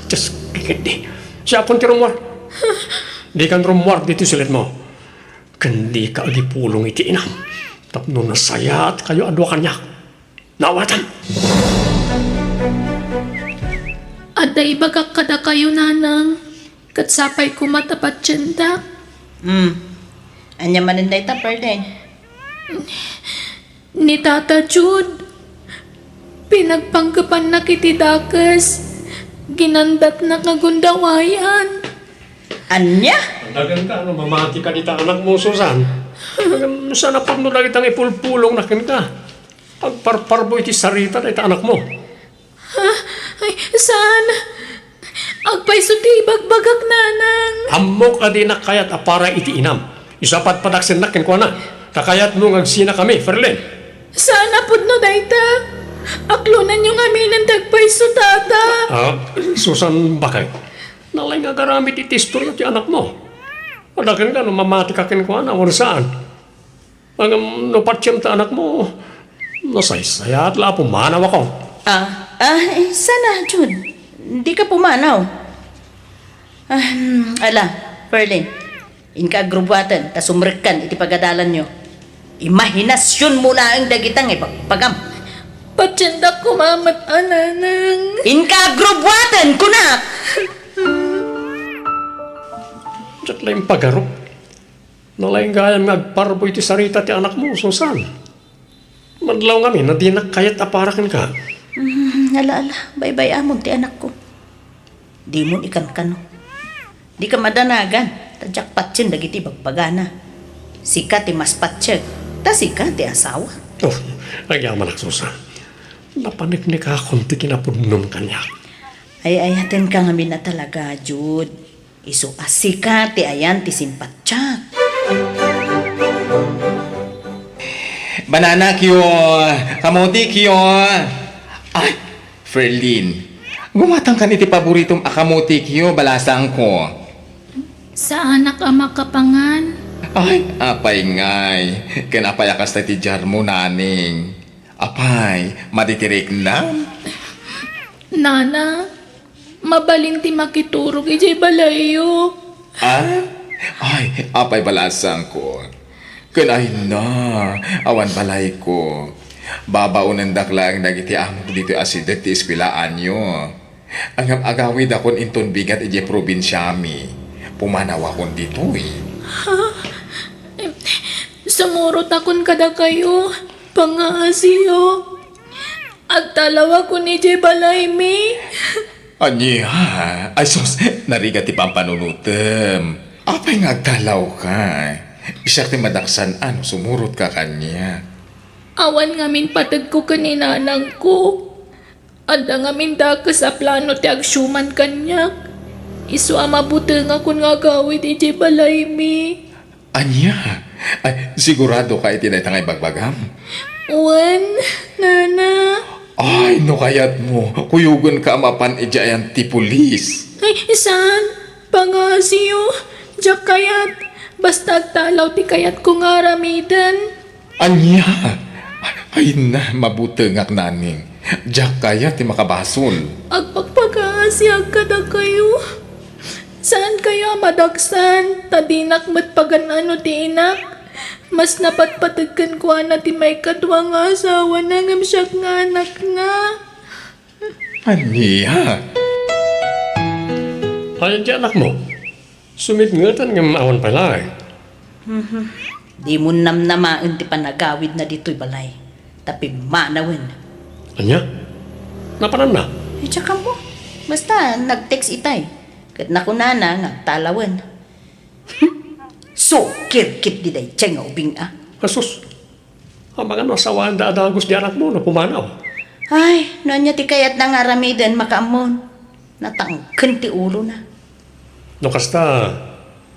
Just kikit di. Siya pun ti rummuar. Dikan rummuar ditoy siledmo. Ken dika agipulong iti inam. Tapno nasayaat kayo a dua kaniak. Naawatan. Adda ibagak kadakayo, Nanang. Ket sapay koma ta patiendak. Hmm. Ania manen dayta, Ferlin? Ni Tata Jude, pinagpanggepannak iti dakes, ginandatnak nga gundawayan. Ania? Dagan ka, no, mamati ka dita anakmo, Susan. Ngem saan a pudno dagita nga ipulpulongna kenka. Agparparbo iti sarita dayta anakmo. Ha? Ay, saan? Agpayso ti ibagbagak, Nanang. Ammok a dinak kayat a para iti inam. Isu a padpadak sennak kenkuana. Ta kayatmo nga agsinakami, Ferlin. Saan a pudno dayta. Aklonanyo ngamin ti agpayso, Tata. Ah, Susan, bakay. Nalaing nga agaramid iti istorya ti anakmo. Adaken ka no mamati ka kenkuana, wenno saan? Ngem no patiem ta anakmo, nasaysayaat la a pumanaw ako. Ah, ah, eh, sana, Jude. Di ka pumanaw. Ah, hmm, ala, Ferlin, inka agrubuaten ta sumrekkan iti pagadalanyo. Imahinasionmo laeng dagita nga ibagbagam. Patiendak koma met a, Nanang. Inka agrubuaten, kunak! Diak la impagarup. Nalaing gayam nga agparbo iti sarita ti anakmo, Susan. Madlaw ngamin a dinak kayat a para kenka. Hmm, ala, ala, baybay-amon ti anakko. Dimon ikankano. Dika madanagan, ta diak patien dagiti bagbagana. Sika ti mas patiek, ta sika ti asawa. Oh, agyamanak, Susan. Napaneknekakon ti kinapudnom kaniak. Ay-ayatenka ngamin a talaga, Jude. Isu a sika ti ayan ti simpatiak. Banana cue, kamote cue. Ay, Ferlin, gumatangkan iti paboritom a kamote cue, balasangko. Saanak a makapangan. Ay, apay ngay, ken apay a kasta ti diarmo, naning? Apay, madi ti riknam? Nana, mabalin ti makiturog idiay balayyo. Ah? Ay, apay balasangko. Ken ay na, awan balayko. Babaonendak laeng dagiti amok ditoy asideg ti eskuelaanyo. Ngem agawidakon inton bigat idiay probinsiami. Pumanawakon ditoy. Ha? Sumurotakon kadakayo, pangaasiyo. Agtalawakon idiay balaymi. Ania? Ay sus, narigat ti pampanunotem. Apay nga agtalawka? Siak ti madaksan a no sumurotka kaniak. Awan ngamin pategko ken ni nanangko. Adda ngamin dakes a plano ti agsiuman kaniak. Isu a mabutengakon nga agawid idiay balaymi. Ania? Ay, siguradoka iti dayta nga ibagbagam? Wen, nana. Ay, no kayatmo, kuyogenka a mapan idiay ayan ti pulis. Ay, saan? Pangaasiyo, diak kayat. Basta agtalaw ti kayatko nga aramiden. Ania? Ay na, mabutengak, naning. Diak kayat ti makabasol. Agpagpagaasiak kadakayo. Saankayo a madaksan, ta dinak met pagan-ano ti inak. Mas napatpateg kenkuana ti maikadua nga asawana ngem siak nga anakna. Ania? Ayan ti anakmo? Sumitngetan ngem awan pay laeng. Mhm. Dimo namnamaen ti panagawidna ditoy balay. Ta pimmanawen. Ania? Napananna? Ay, diak ammo. Basta, nag-text itay. Ket nakunana nga agtalawen. Sukir ketdi daydiay nga ubing a. Asus! Amangan no asawaenda a dagus ti anakmo no pumanaw. Ay, no ania ti kayatna nga aramiden, makaammon. Natangken ti ulona. No kasta,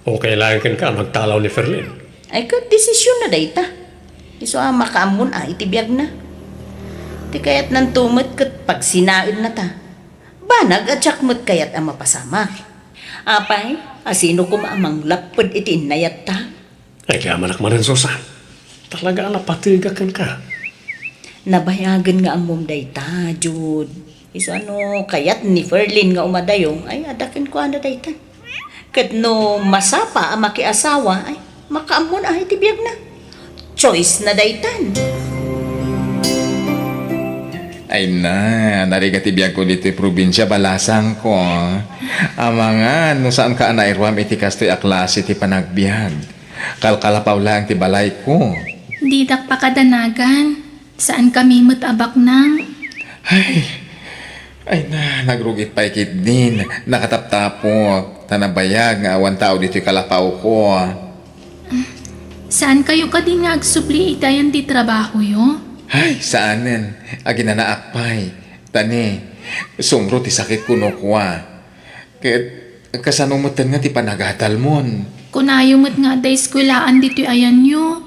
okay laeng kenka a magtalaw ni Ferlin. Ay, ket desisionna dayta. Isu a makaammon a iti biagna. Ti kayatnanto met ket pagsinaedna ta. Banag a diak met kayat a mapasamak. Apay, a sino koma a manglapped iti innayatta? Ay, kayamanak manen, Susan. Talaga a napategak kenka. Nabayagen nga ammom dayta, Jude. Isu a no kayat ni Ferlin nga umadayo, ay, adda kenkuana dayta. Ket no masapa a makiasawa, ay, makaammon a iti biagna. Choice na daytan. Ay na, narigat ti biagko ditoy probinsia, balasangko. Amangan, no saanka a nairuam iti kastoy a klase ti panagbiag. Kalkalapaw laeng ti balayko. Didak pakadanagan. Saankami met a baknang. Ay, ay na, nagrugit pay ketdin. Nakataptapok, ta nabayag nga awan tao ditoy kalapawko. Saankayo kadi nga agsubli iti ayan ti trabahoyo? Ay, saanen. Aginanaak pay. Ta ne, sumro ti sakitko no kua. Ket kasano metten nga ti panagadalmon? Kunayo met nga adda eskuelaan ditoy ayanyo.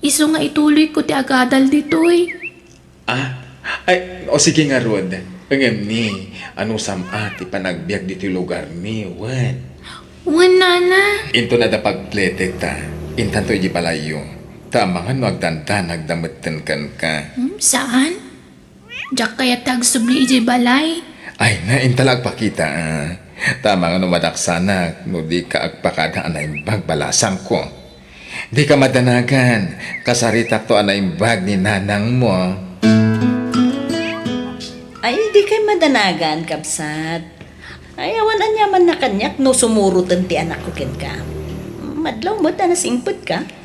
Isu nga ituloyko ti agadal ditoy. Ah, ay, o sige ngarud. Ngem ni, anusam a ti panagbiag ditoy lugarmi, wen? Wen, nana. Inton adda pagpletek ta, intanto iti balayyo. Ta amangan no agdandanag da metten kenka. Hmm, saan? Diak kayat ti agsubli idiay balay. Ay na, inta la agpakita, ah. Ta amangan no madaksanak no dika agpakada a naimbag, balasangko. Dika madanagan, kasaritakto a naimbag ni nanangmo. Ay, dikay madanagan, kabsat. Ay, awan aniamanna kaniak no sumuroten ti anakko kenka. Madlaw met a nasingpetka.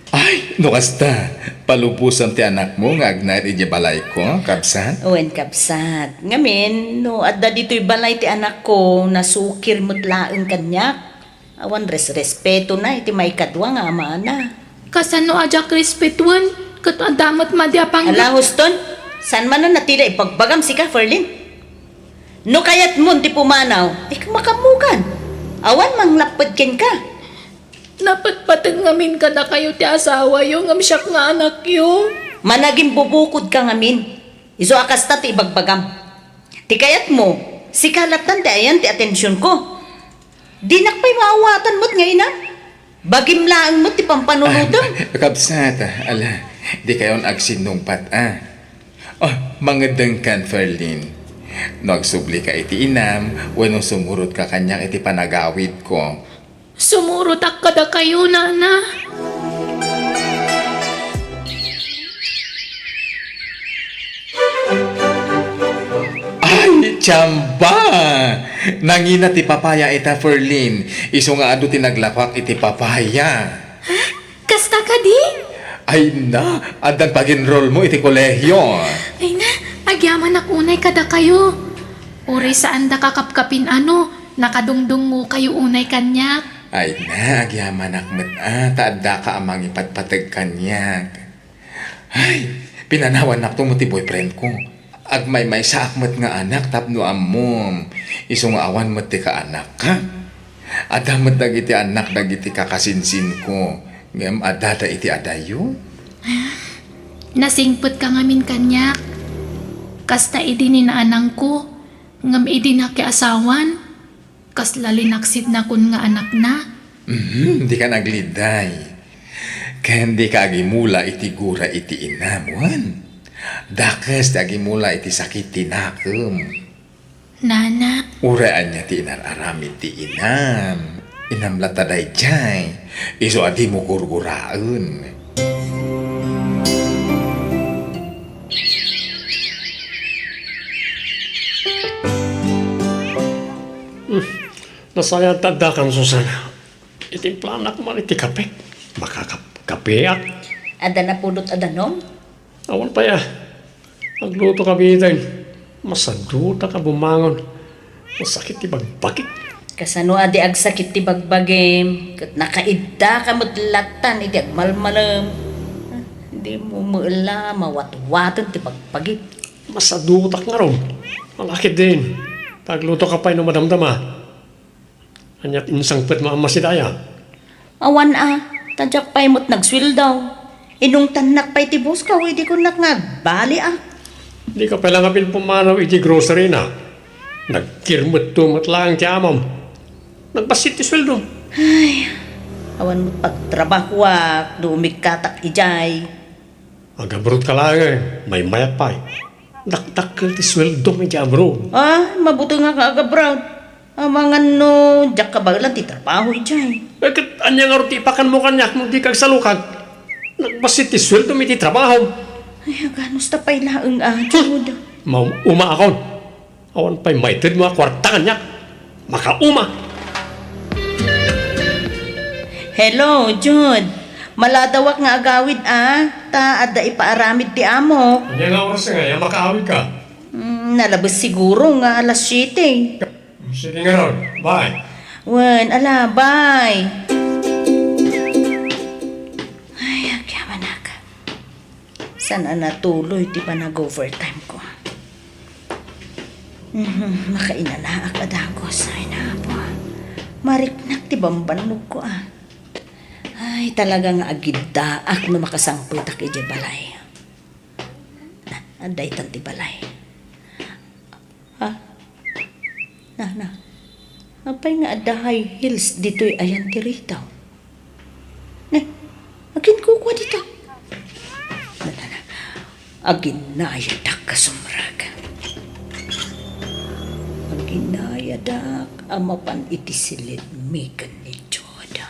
Ay, no kasta, palubosam ti anakmo nga agnaed idiay balayko, kabsat? Wen, kabsat. Ngamin, no adda ditoy balay ti anakko, nasukir met laeng kaniak. Awan resrespetona iti maikadua nga amana. Kasano a diak respetuen? Ket adda met madi a pangge- Ala, huston? Saan man a natila ibagbagam sika, Ferlin? No kayatmon ti pumanaw, ay, makaammokan. Awan manglapped kenka. Napatpateg ngamin kadakayo ti asawayo, ngem siak nga anakyo. Managimbubukodka ngamin. Isu a kasta ti ibagbagam. Ti kayatmo, sika lattan ti ayan ti atensionko. Dinak pay maawatan met nga inam. Bagim laeng met ti pampanunotem. Ah, kabsat, ala, dikayon agsinnungpat, a. Oh, mangeddengkan, Ferlin. No agsublika iti inam, wenno sumurotka kaniak iti panagawidko. Sumurotak kadakayo, nana. Ay, tiamba! Nangina ti papaya ita, Ferlin. Isu nga adu ti naglakuak iti papaya. Ha? Kasta kadi? Ay na, addan pag-enrollmo iti kolehio. Ay na, agyamanak unay kadakayo. Uray saandaka kapkapin a no, nakadungdungngokayo unay kaniak. Ay na, agyamanak met a, ta addaka a mangipatpateg kaniak. Ay, pinanawannakto met ti boyfriendko. Agmaymaysaak met nga anak tapno ammom. Isu nga awan met ti kaanakka. Adda met dagiti annak dagiti kakasinsinko, ngem addada iti adayo. Nasingpetka ngamin kaniak. Kasta idi ni naanangko, ngem idi nakiasawan, kasla linaksidnakon nga anakna. Mhm, dika nagleday. Ken dika agimula iti gura iti inam, wen? Dakes ti agimula iti sakit ti nakem. Nana. Uray ania ti inar-aramid ti inam. Inam latta daydiay. Isu a dimo gurguraen. Hmm. Nasayaat ta addakan, Susan. Itimplanak man iti kape. Makakap-, kapeak. Adda napudot a danum? Awan pay a. Agluto ka biten. Masadutak a bumangon. Masakit ti bagbagik. Kasano a di agsakit ti bagbagim? Ket nakaidda ka met lattan iti agmalmalem. Dimo met la mawatwaten ti bagbagik. Masadutak ngarud. Ala ketdin. Ta agluto ka pay no madamdama. Ania ti insangpetmo a masidaya? Awan a, ta diak pay met nagsueldo. Inungtannak pay ti busko idi kunak nga agbaliak. Dika pay la ngamin pumanaw iti grocery-na. Nagkirmetto met laeng ti amom. Nagbassit ti sueldom. Ay, awan met pagtrabahoak no umikkatak idiay. Agabroad ka laeng, maymayat pay. Dakdakkel ti sueldom idiay abroad. Ah, mabutengak nga agabroad. Amangan no diak kabaelan ti trabaho idiay. Eh, ket ania ngarud ti ipakanmo kaniak no dika agsalukag? Nagbassit ti sueldom iti trabahom. Ay, aganusta pay laeng a, Jude. Maumaakon. Awan pay maitedmo a kuarta kaniak. Makauma! Hello, Jude. Maladawak nga agawid a, ta adda ipaaramid ti amok. Ania nga oras ngay a makaawid ka? Mm, nalabes siguro nga alas siete. Sige ngarud, bye. Wen, ala, bye. Ay, agyamanak. Saan a natuloy ti panag-overtime ko? Mhm, makainanaak a dagus. Ay, napo. Mariknak ti bambannog ko, a. Ay, talaga nga agiddaak no makasangpetak idiay balay. Na, adda itan ti balay. Ha? Na, na. Apay nga adda high heels ditoy ayan ti retail? Ne, aginkukua dita. Na, na, na. Aginayadak a sumrek. Aginayadak a mapan iti silidmi ken ni Jude.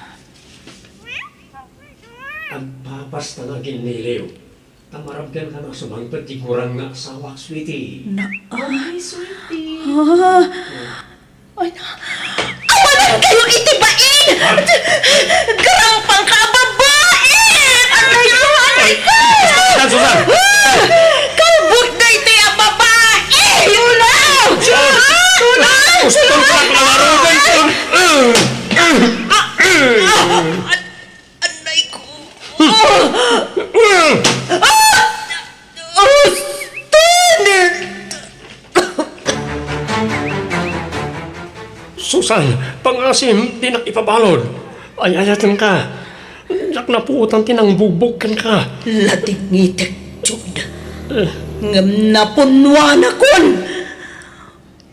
Agpapasta nga aginniliw. Ta marabbianka a sumangpet ti gurang nga asawak, sweetie. Na, ah. Okay, sweetie. Ah. Ay, na. Awanan kayo iti bain! Garampang ka, babae! Kalbut daytoy a babai! Tuna! Tuna! Gusto ko lang alarugay ko. Anay ko. Ah! Ah! Tuna! Susan, pangasim, dinak ipabalud. Ay-ayatenka. Diak napuotan ti nangbugbog kenka. Ladingitek, Jude. Eh. Ngem napunnuanakon.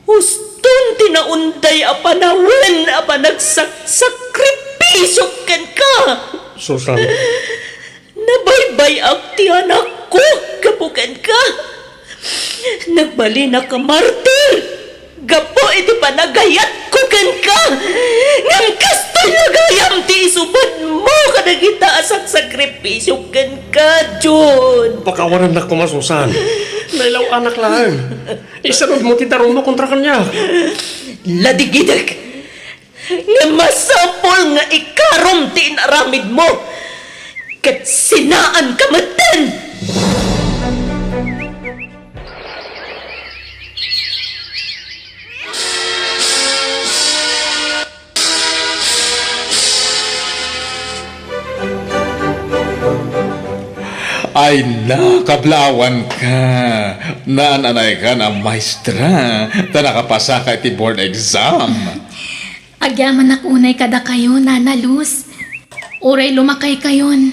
Uston ti naunday a panawen a panagsaksakripisiok kenka. Susan. Nabaybay-ak ti anakko gapu kenka. Nagbalinak a martir gapu iti panagayatko kenka. Ngem kastoy la gayam ti isubadmo kadagita a saksakripisio kenka, Jun. Pakawanannak koma, Susan. Nailaw-anak laeng. Isanudmo ti darummo kontra kaniak. Ladingidek. Nga masapul nga ikarom ti inaramidmo, ket sinaanka metten. Ay na, kablawanka. Naan-anaykan a maestra, ta nakapasaka iti board exam. Agyamanak unay kadakayo, Nana Luz. Uray lumakaykayon,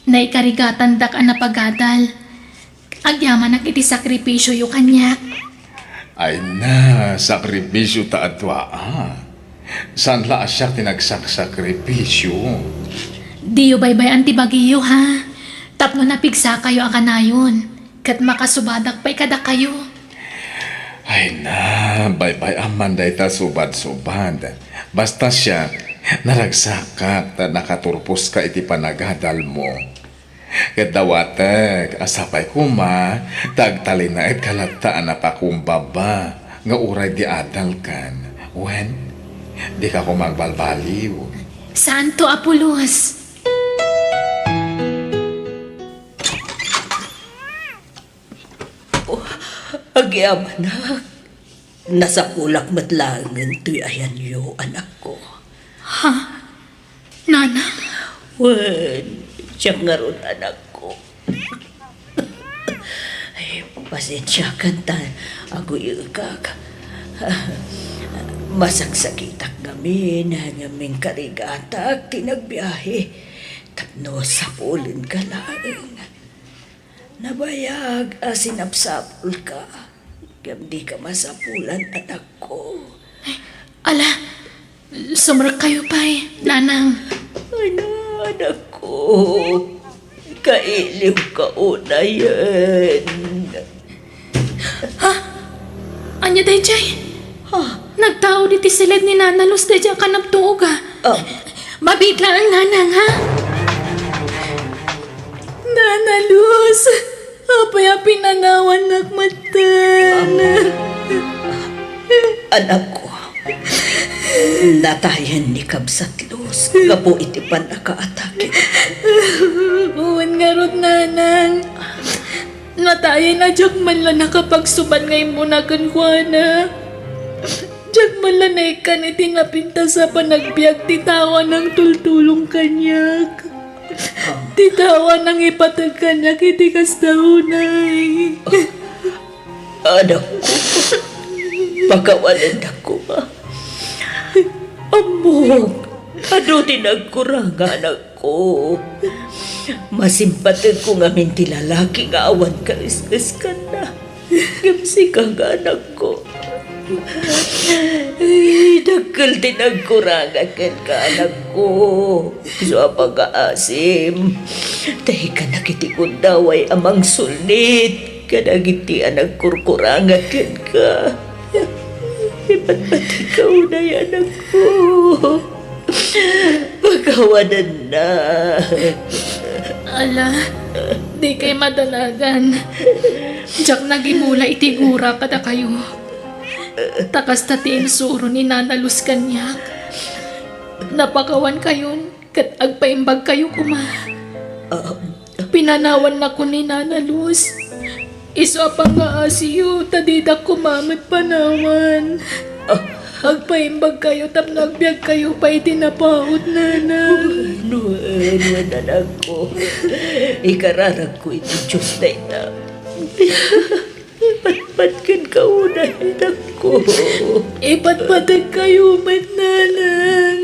naikarigatandak a napagadal. Agyamanak iti sakripisioyo kaniak. Ay na, sakripisio ta adua, a. Saan la a siak ti nagsaksakripisio. Diyo baybay-an ti bagiyo, ha? Tapno napigsakayo a kanayon, ket makasubadak pay kadakayo. Ay na, baybay-am man dayta subad-subad. Basta siak, naragsakak ta nakaturposka iti panagadalmo. Ket dawatek a sapay koma ta agtalinaedka latta a napakumbaba nga uray di adalkan. Wen, dika koma agbalbaliw. Santo Apulos. Oh, agyamanak. Nasapulak met laengen toy ayanyo, anakko. Ha? Nanang? Wen, siak ngarud, anakko. Ay, pasensiakan ta aguyekak. Masaksakitak ngamin, ngem inkarigatak ti nagbiahe tapno sapulenka laeng. Nabayag a sinapsapulka, ngem dika masapulan, anakko. Ala, sumrekkayo pay, Nanang. Ay na, anakko. Kailiwka unayen. Ha? Ania daydiay? Ha? Nagtaud iti siled ni Nana Luz daydiay a kanabtuog, a. Ah. Mabiit laeng, Nanang, ha? Nana Luz, apay a pinanawannak metten? Anakko, natayen ni Kabsat Luz gapu iti pannakaatake. Wen ngarud, Nanang. Natayen a diak man la nakapagsubad nga immuna kenkuana. Diak man la naikkan iti napintas a panagbiag ti tao a nangtultulong kaniak. Ti tao a nangipateg kaniak iti kasta unay. Anakko, pakawanennak koma. Ammok, adu ti nagkuranga, anakko. Masimpategko ngamin ti lalaki nga awan kaeskeskanna. Ngem sika nga anakko. Ay, dakkel ti nagkuranga kenka, anakko. Isu a pangaasim, ta ikkanak iti gundaway a mangsulnit kadagiti a nagkurkuranga kenka. Ipatpatika unay, anakko. Pakawanennak. Ala, dikay madanagan. Diak nagimula iti gura kadakayo. Ta kasta ti insuro ni Nana Luz kaniak. Napakawankayon ket agpaimbagkayo koma. Ah, Pinanawannako ni Nana Luz. Isu a pangngaasiyo, ta dida koma met panawan. Ah. Agpaimbagkayo tapno agbiagkayo pay iti napaut, Nanang. No, no, anakko. Ikararagko iti Dios dayta. Ipatpat kenka unay, anakko. Ipatpatagkayo met, Nanang.